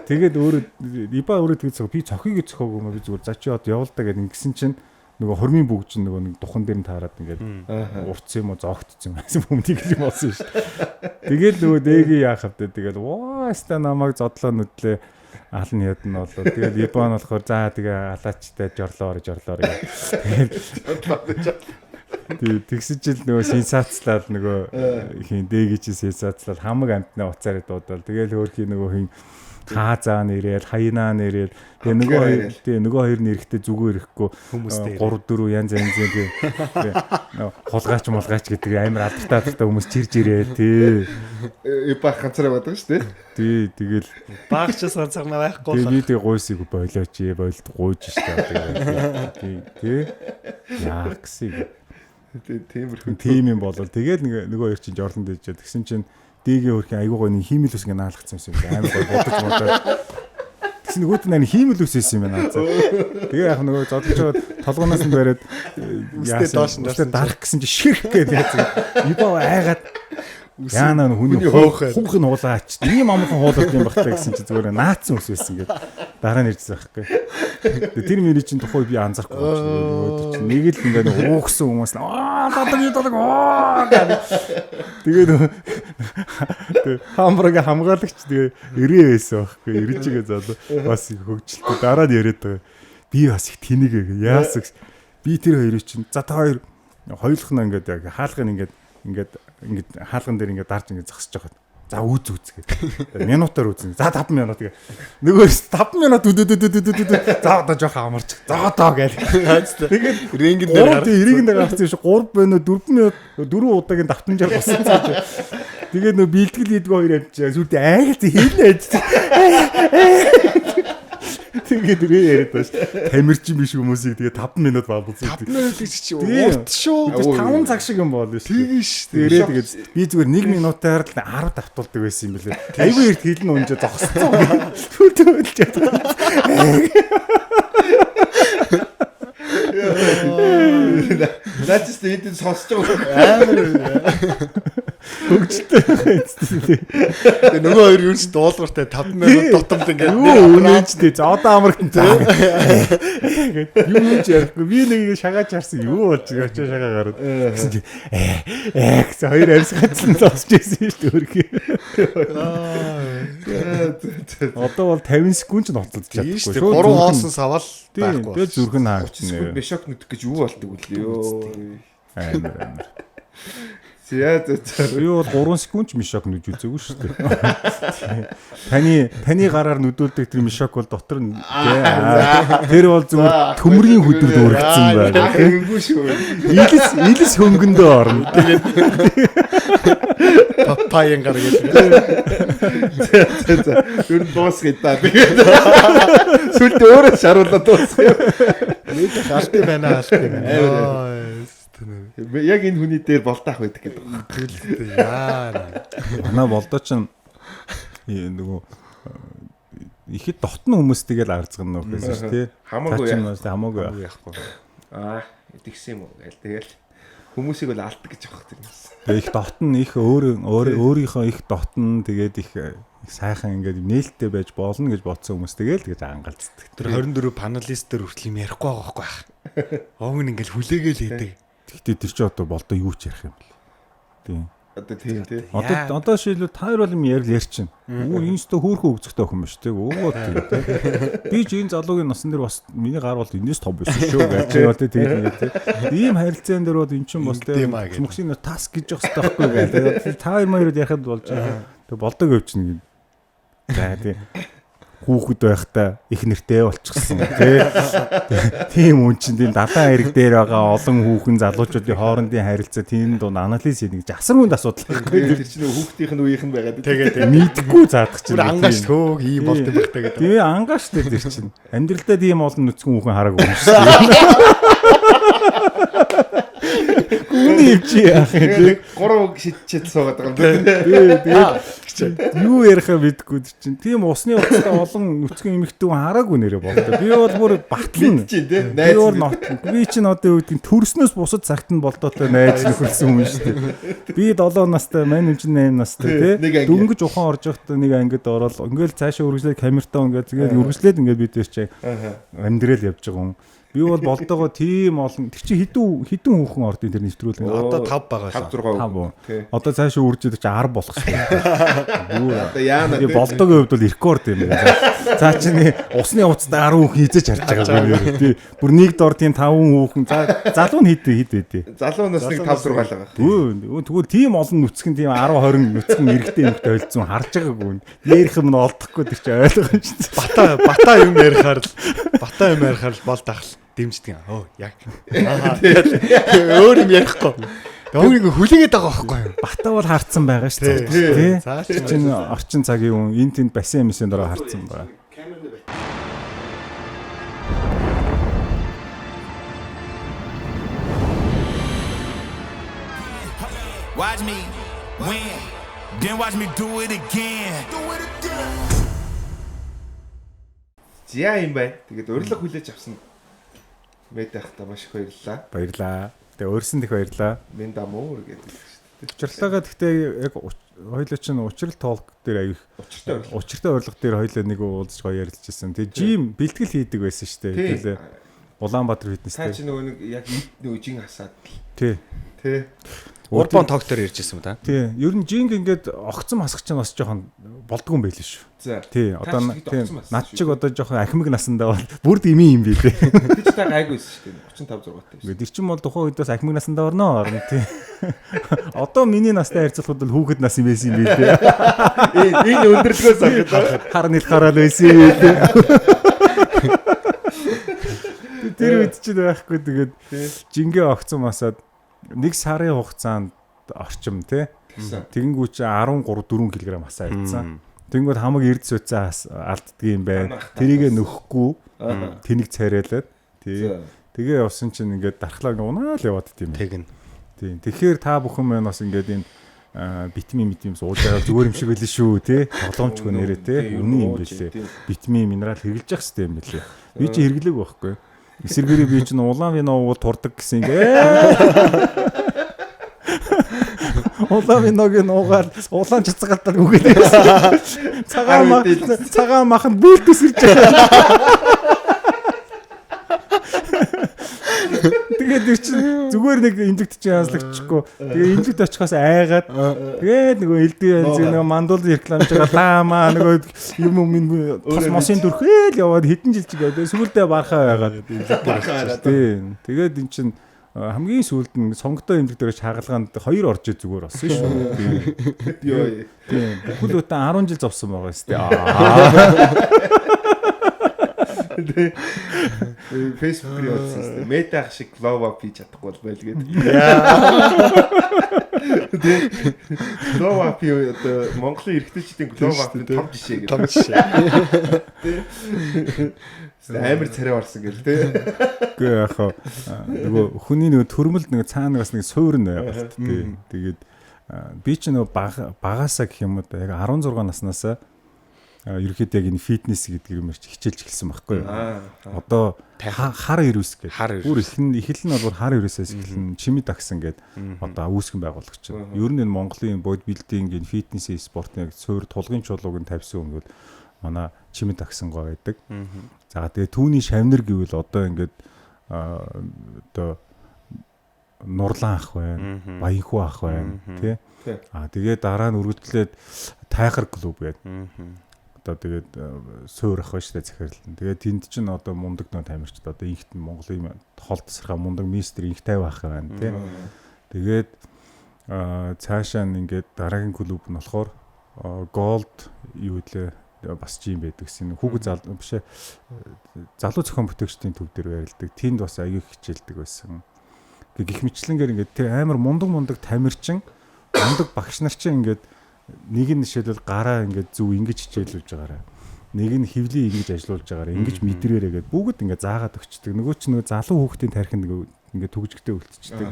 Тэгээд өөрөө Иба өөрөө тэгж би цохийг цохоогүй юм би зүгээр за чи одоо явуул та гэд ингэсэн чинь нөгөө хормын бүгж нь нөгөө нэг духан дээр нь таарад ингээд урцсан юм уу зоогдсон юм байсан хүмүүнийг юм болсон шүү дээ. Тэгээд нөгөө дэги яах вэ? Тэгээд ваа ста намайг зодлоо нүдлээ ална ядна болоо. Тэгээд Ибан болохоор за тэгээ алаачтай жорлоор жорлоор гэх. Тэгээд тэгсэн чил нөгөө сенсацлал нөгөө хин дэги чи сенсацлал хамаг амтнаа уцаараа дуудаал. Тэгээд хөөрхий нөгөө хин хаазаа нэрэл, хаянаа нэрэл. Тэгээ нөгөө хоёр тэгээ нөгөө хоёр нэрхтээ зүгээр ирэхгүй 3 4 янз янзын тэгээ хулгайч мулгайч гэдэг амар алдартай хүмүүс чирж ирээ тий. Иба ганцаараа байдаг шүү дээ. Тий, тэгэл багчаас ганцаарна байхгүй. Тэгээ би тэгээ гуйсыг болооч, болд гуйж шүү дээ. Тий, тий. Яах гэсэн. Тиймэрхүү тийм юм болол. Тэгээд нөгөө хоёр чинь жорлон дийжээ. Тэгсэн чинь ДГ хөрхийн айгуу гоё нэг хиймэл ус ингээ наалгацсан юм шиг амар гоё бодож бодоод. Тэгсэн нөгөөт нь хиймэл ус байсан юм байна. Тэгээ яг нөгөө зодолж байгаа толгоноос нь бариад яасан үстэй дарах гэсэн чи ширх гэдэг. Ибо айгаад яана хүний хүүх нь хуулаач. Ийм амархан хуулаад юм багтаа гэсэн чи зүгээр наацсан ус байсан гэдэг. Дараа нь ирсэн байхгүй. Тэр миний чинь тухай би анзаарахгүй нөгөө чинь нэг л ингээ уугсан хүмүүс аа дадаг дадаг аа гэдэг. Тэгээд Хамбургийн хамгаалагч тэгээ ирээ байсан байхгүй. Ирж байгаа залуу бас их хөгжилтэй дараа нь яриад байгаа. Би бас их тэнийг яасан би тэр хоёрыг чинь за та хоёр хоёулах нь ингээд яг хаалгыг ингээд ингээд ингээд хаалган дээр ингээд дарж ингээд зогсож байгаа. За үз үз гэдэг. Минутаар үзнэ. За 5 минут гэ. Нөгөө 5 минут үд. За одоо жоохон амарч. За одоо гэл. Тэгээд рингэн дээр гарсан. Рингэн дээр гарсан шиг 3 байна уу 4 минут 4 удаагийн давтамжаар боссон чи. Тэгээд нөгөө бэлтгэл хийдгүү хоёр амжаа. Сүлдээ айгал хийлээ. Тэгээд рээ яриад байна ш. Тамирчин биш хүмүүсийг тэгээ 5 минут бабуулсан. 5 минут гэж чи урт шүү. 5 цаг шиг юм бол шүү. Тийм ш. Тэрээ тэгээд би зүгээр 1 минутаар л 10 давтуулдаг байсан юм билээ. Айгүй эрт хилэн унжаа зогссон. Түлтэй хөлж чадгаа. Наач ч энд сонсож байгаа амар хөгжилтэй эцтэй. Тэгээ нөгөө хоёр юу ч дуулууртай 5 минут тутамд ингээд юу үнэж тий. За одоо амрагтан тий. Юу ч ярихгүй. Би нэг шагааж харсан юу болж байгаа очоо шагаа гараад. Гэсэн чи гэсэн хоёр арьс гацсан зогсож байсан шүү дээ өрхөө. Одоо бол 50 секунд ч ноцолж чадахгүй. Шууд 3 хоосон савал байхгүй. Тэгээ зүрх нь хаагдана. 30 секунд мешок нүдэх гэж юу болдог үлээ ёо. Амар амар. За за. Би бол 3 секунд ч мешок нүж үзээгүй шүү дээ. Таны гараар нүдүүлдэг тэр мешок бол дотор нь тэр бол зүгээр төмрийн хөдөрд өргөцсөн байна. Хөнгөө шүү. Илс хөнгөндөө орно. Тэгээд папаян гар гэдэг. За за. Ер нь дуусгая да. Тэгээд сүлд өөрөө шаруулаад дуусгая. Нэг алт байна алт байна. Яг энэ хүний дээр болдаах байдаг гэдэг. Яа. Манай болдоо чинь нөгөө ихэд дотн хүмүүс тэгэл арцгана нөх гэсэн шүү тий. Хамаагүй хамаагүй яахгүй. Аа, тэгсэн юм уу гээл тэгэл хүмүүсийг бол алддаг гэж авах тэр юм. Тэгээ их дотн их өөрийнхөө их дотн тэгээд их сайхан ингээд нээлттэй байж болно гэж бодсон хүмүүс тэгэл тэгэж ангалцдаг. Тэр 24 панелист дээр хүртэл юм ярихгүй байгаа байхгүй байх. Овг нь ингээд хүлээгээл хийдэг. Тэгтээ тэр чи одоо болдоо юу ч ярих юм бэл. Тийм. Одоо тийм тий. Одоо шилбэл та хоёр бол юм ярил ярьчин. Үгүй энэ өстө хөөрхөн өгзөгтэй охин биш тий. Өө тийм тий. Би ч энэ залуугийн насан дээр бас миний гар бол энэс том байсан шүү гэж бол тий тэгээд ингэ тий. Ийм харилцаан дээр бол эн чинь бас тий мөхсийн таск гэж явах хэрэгтэй байхгүй гээл. Та хоёр маярууд ярихад болж байгаа. Тэг болдог өвчин. За тий. Хүүхэд байхдаа их нэртэй болчихсон тий. Тийм үн чинь тийм далайн хэрэг дээр байгаа олон хүүхэн залуучуудын хоорондын харилцаа тийм дунд анализ хийх гэж асар хүнд асуудал байхгүй. Тэр чинь хүүхдийнх нь үеийнх нь байгаад тэгээд мэдгүй заадах чинь. Бүр ангааш хөөх ийм болд юм багтаа гэдэг. Тэгээ ангааш тэр чинь. Амьдралдаа тийм олон нүцгэн хүүхэн хараагүй юм шүү дээ. Гүний чи яах юм те 3 шидчихэд суугаад байгаа юм те. Тэгээд юу ярихаа мэдгүй чинь. Тийм усны уцтай олон нүцгэн эмэгтэй хүн хараагүй нэрэ болдоо. Би бол бүр батлна. Би бол нотно. Би чинь одоо юу гэдгийг төрснөөс бусад цагт нь болдоотой найз нөхөрсөн хүн шүү дээ. Би 7 настай, мань хүн чинь 8 настай те. Дөнгөж ухаан орж явахдаа нэг ангид ороод ингээл цаашаа үргэлжлээд камертаа ингээд тэгээд үргэлжлээд ингээд бид тэр чинь амьдрал явж байгаа хүн. Би бол болдоогоо тийм олон тэр чи хэдэн хүүхэн ордын тэр нэвтрүүлэг одоо 5 байгаа 5 6 одоо цаашаа үржиж чи 10 болох хэрэгтэй. Одоо яана тий болдоогийн хувьд бол рекорд юм байна. Цаа чи усны явцтай 10 хүүхэн хизээч харж байгаа юм тий. Бүр нэг дор тийм 5 хүүхэн залуу нь хэд хэд вэ? Залуу нас нэг 5 6 л байгаа. Тэгвэл тийм олон нүцгэн тийм 10 20 нүцгэн эрэгтэй эмэгтэй холцсон харж байгаагүй. Ярих юм нь олдохгүй тэр чи ойлгомж. Бата юм ярихаар л бата юм ярихаар л бол дахал дэмждэг. Өө яг. Өөр юм ярихгүй. Өөр ингэ хүлээгээд байгаа байхгүй юу? Бата бол харцсан байгаа шүү дээ. Тий. Чин орчин цагийн хүн энэ тэнд бассейн мэсэн дөрөө харцсан байгаа. Watch me win. Then watch me do it again. Do it again. За юм байна. Тэгээд урилга хүлээж авсан Мэдээхта маш их баярлалаа. Баярлалаа. Тэгээ өөрсөн дэх баярлалаа. Мен дамуу гэдэг шүү дээ. Учралаагаа гэхдээ яг хоёлоо чинь учрал толк дээр аяг учиртай урилга дээр хоёлоо нэг уулзч гоё ярилцчихсан. Тэгээ жим бэлтгэл хийдэг байсан шүү дээ. Тэгэлээ Улаанбаатар фитнес дээр. Та чи нөгөө нэг яг нөгөө жин хасаад. Тий. Тий. Урбан ток дээр ярьж ирсэн юм да. Тий. Ер нь жинг ингээд огцом хасах чинь бас жоохон болдгоо юм байл шүү. Тий. Одоо тийм над чиг одоо жоохон ахмиг насандаа бол бүр дэмий юм билээ. Тэр чи та гайгүй байсан шүү дээ. 35 6 таа. Ингээд тэр чинь бол тухайн үед бас ахмиг насандаа орно орно тий. Одоо миний настай харьцуулахад бол хүүхэд нас юм байсан юм билээ. Энэ өндөрлөгөөс авах хар нийл гараал байсан юм билээ. Тэр үед чинь байхгүй тэгээд жингээ огцом асаад нэг сарын хугацаанд орчим тий. Тэгэнгүүт чи 13 4 кг асаа идсэн. Тэгэнгүүт хамаг эрд суйцаа алддаг юм байна. Тэрийгэ нөхгүй тэнэг царайлаад тий. Тэгээ явсан чинь ингээд дархлаа ингээ унаал яваад дим. Тэгнь. Тий. Тэгэхээр та бүхэн маань бас ингээд энэ витамин митамин сууж байгаа зүгээр юм шиг байлээ шүү тий. Тоглоомчгүй нэрээ тий. Үнэн юм билээ. Витамин минерал хэрглэж явах хэрэгтэй юм билээ. Би чи хэрэглээг байхгүй. Эсэргээрээ би чинь улаан вино уувал турдаг гэсэн ингээ. Улаан виног нуугаал улаан цацгаалтаар үгээд байсан. Цагаан мах нь бүлт өсөрч байгаа. Тэгээд тэр чинь зүгээр нэг эмнэлэгт чинь янзлагчихгүй. Тэгээ эмнэлэгт очихоос айгаад тэгээд нөгөө элдв янз нөгөө мандуул рекламж байгаа лаамаа нөгөө юм юм тос мосын төрхөөл яваад хэдэн жил чиг яваад сүүлдээ бархаа байгаад тийм. Тэгээд эн чинь хамгийн сүүлд нь сонготой эмнэлэг дээр шагалгаанд 2 орж зүгээр болсон шүү. Тийм. Тийм. Бүхэл бүтэн 10 жил зовсон байгаа сте. Facebook-ээр явуулсан сте. Мета ах шиг glow up хийж чадахгүй бол байл гэдэг. Glow up юу одоо Монголын эрэгтэйчүүдийн glow up-ын том жишээ гэдэг. Том жишээ. Амар царай орсон гэл тий. Үгүй яах вэ? Нөгөө хүний нөгөө төрмөлд нөгөө цаана бас нэг суурь нь байгаа л тий. Тэгээд би ч нөгөө багасаа гэх юм уу яг 16 наснаасаа ерөнхийдөө яг энэ фитнес гэдэг юмэр чи хичээлж эхэлсэн байхгүй юу? Одоо хар ирүүс гэдэг. Бүр эхэл нь бол хар ирүүсээс эхэлнэ. Чимэд агсан гэдэг одоо үүсгэн байгуулагч. Ер нь энэ Монголын бодибилдинг, энэ фитнесийн спортын яг суурь тулгын чулууг нь тавьсан хүн бол манай чимэд агсан гоо байдаг. За тэгээ түүний шавнар гэвэл одоо ингээд одоо Нурлан ах байна, Баянхүү ах байна, тий. Аа тэгээ дараа нь үргэлжлээд Тайгар клуб гэдэг. Одоо тэгээд суур ах байна шүү дээ захирлан. Тэгээд тэнд чинь одоо мундаг нөө тамирчид одоо инхт Монголын хол тасархаа мундаг мистер инх тайв ах байна, тий. Тэгээд цаашаа нь ингээд дараагийн клуб нь болохоор Gold юу лээ бас жим байдаг гэсэн. Хүүхэд залуу биш залуу зохион бүтээгчдийн төв дээр байрладаг. Тэнд бас аягүй хичээлдэг байсан. Гэх мэтлэнгээр ингээд тэр амар мундаг тамирчин мундаг багш нар чинь ингээд нэг нь жишээлбэл гараа ингээд зөв ингэж хичээлүүлж байгаарай. Нэг нь хөвлийг ингэж ажилуулж байгаарай. Ингэж мэдрээрэй гэд бүгд ингээд заагаад өгчдөг. Нөгөө чинь нөгөө залуу хүүхдийн тархинд ингээд түгжигтэй үлдчихдэг.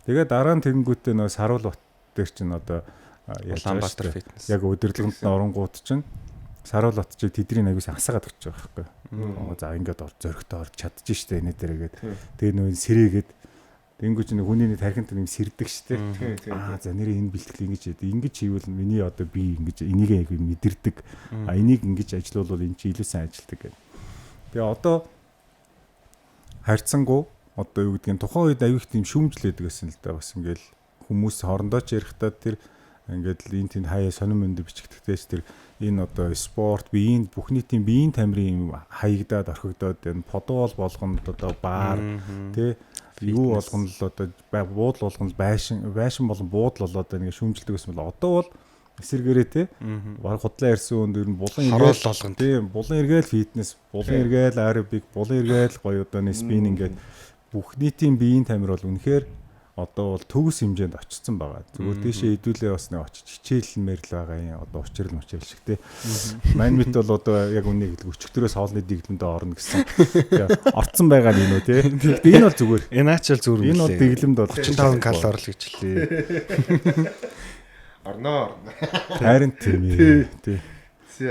Тэгээ дараа нь тэгэнгүүтээ нөгөө Саруул бат дээр чинь одоо Улаанбаатар фитнес. Яг удирдлаганд нь оронгууд чинь Саруул бат чи тэдний аягүй асаагаад өгч байгаа байхгүй. За ингээд ор зөрөгтэй орж чадчих штэ энэ дээрээ гээд. Тэгээ нөгөө сэрээгээд тэнгүү чинь хүний нэг тархинд нэг сэрдэг штэ. Аа за нэрээ энэ бэлтгэл ингэж яд. Ингэж хийвэл миний одоо би ингэж энийг аягүй мэдэрдэг. А энийг ингэж ажилуулвал энэ чи илүү сайн ажилдаг гэдэг. Тэгээ одоо харьцангуй одоо юу гэдгийг тухайн үед аягүй их тийм шүүмжлэдэг гэсэн л да бас ингээл хүмүүс хоорондоо ч ярихдаа тэр ингээд л энэ тэнд хаяа сонин мөндө бичигдэхтэйч тэр энэ одоо спорт биеийн бүхний тийм биеийн тамирын юм хаягдаад орхигдоод энэ подвол болгонд одоо бар тий юу болгоно л одоо буудал болгоно л байшин болон буудал болоод байна гэж шүүмжилдэг байсан бол одоо бол эсэргээрээ тий баг худлаа ярьсан үнд ер нь булан эргээл болгоно тий булан эргээл фитнес булан эргээл аэробик булан эргээл гоё одоо нэг спин ингээд бүхний тийм биеийн тамир бол үнэхээр одоо бол төгс хэмжээнд очсон байгаа. Зүгээр тийшээ хэдүүлээ бас нэг очиж хичээлмээр л байгаа юм. Одоо учрал мучрал шиг тий. Мань мэт бол одоо яг үнийг хэлдэг өчигдрөөс хоолны дэглэмдээ орно гэсэн. Орцсон байгаа нь энэ үү тий. Гэхдээ энэ бол зүгээр. Энэ аач бол зүгээр юм. Энэ бол дэглэмд бол 35 калори л гэж лээ. Орноо. Харин тийм ээ. Тий.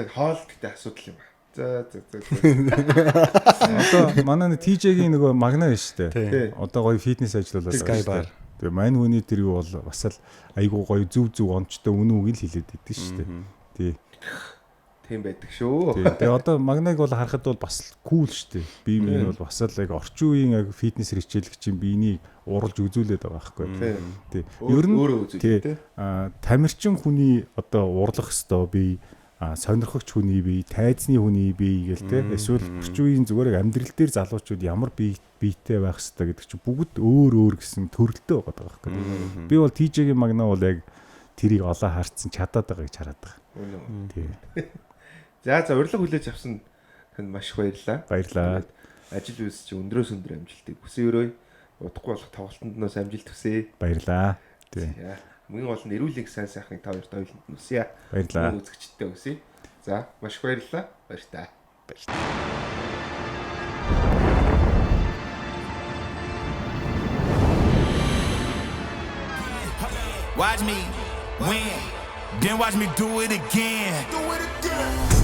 Хоол гэдэг асуудал юм. За. Одоо манай нэг TJ-гийн нөгөө магна байна шүү дээ. Одоо гоё фитнес ажиллуулаад байгаа шүү дээ. Тэгээ мань хүний тэр юу бол бас л айгуу гоё зөв зөв онцтой үнэн үг л хэлээд идэв шүү дээ. Тий. Тийм байдаг шүү. Тэгээ одоо магнаг бол харахад бол бас кул шүү дээ. Би минь бол бас л яг орчин үеийн яг фитнес хичээлэгчийн биенийг уралж үзүүлээд байгаа байхгүй. Тий. Ер нь өөрөө үзүүлээд тий. Тамирчин хүний одоо урлах ёстой бие сонирхогч хүний бие, тайзны хүний бие гээл те. Эсвэл орчин үеийн зүгээр амьдрал дээр залуучууд ямар бие биетэй байх ёстой гэдэг чинь бүгд өөр өөр гэсэн төрөлтэй байгаа байхгүй. Би бол TJ-гийн магна бол яг тэрийг олоо харцсан чадаад байгаа гэж хараад байгаа. Тий. За урилга хүлээж авсан танд маш их баярлалаа. Баярлалаа. Ажил үйлс чи өндрөөс өндөр амжилтыг хүсье өрөөе. Удахгүй болох тоглолтонд амжилт хүсье. Баярлалаа. Тий. Хамгийн гол нь эрүүлэг сайн сайхныг та хоёрт ойлонд нь хүсье. Баярлалаа. Үзэгчдэд хүсье. За, маш их баярлалаа. Баяртай. Баярлалаа. Watch me win, then watch me do it again. Do it again.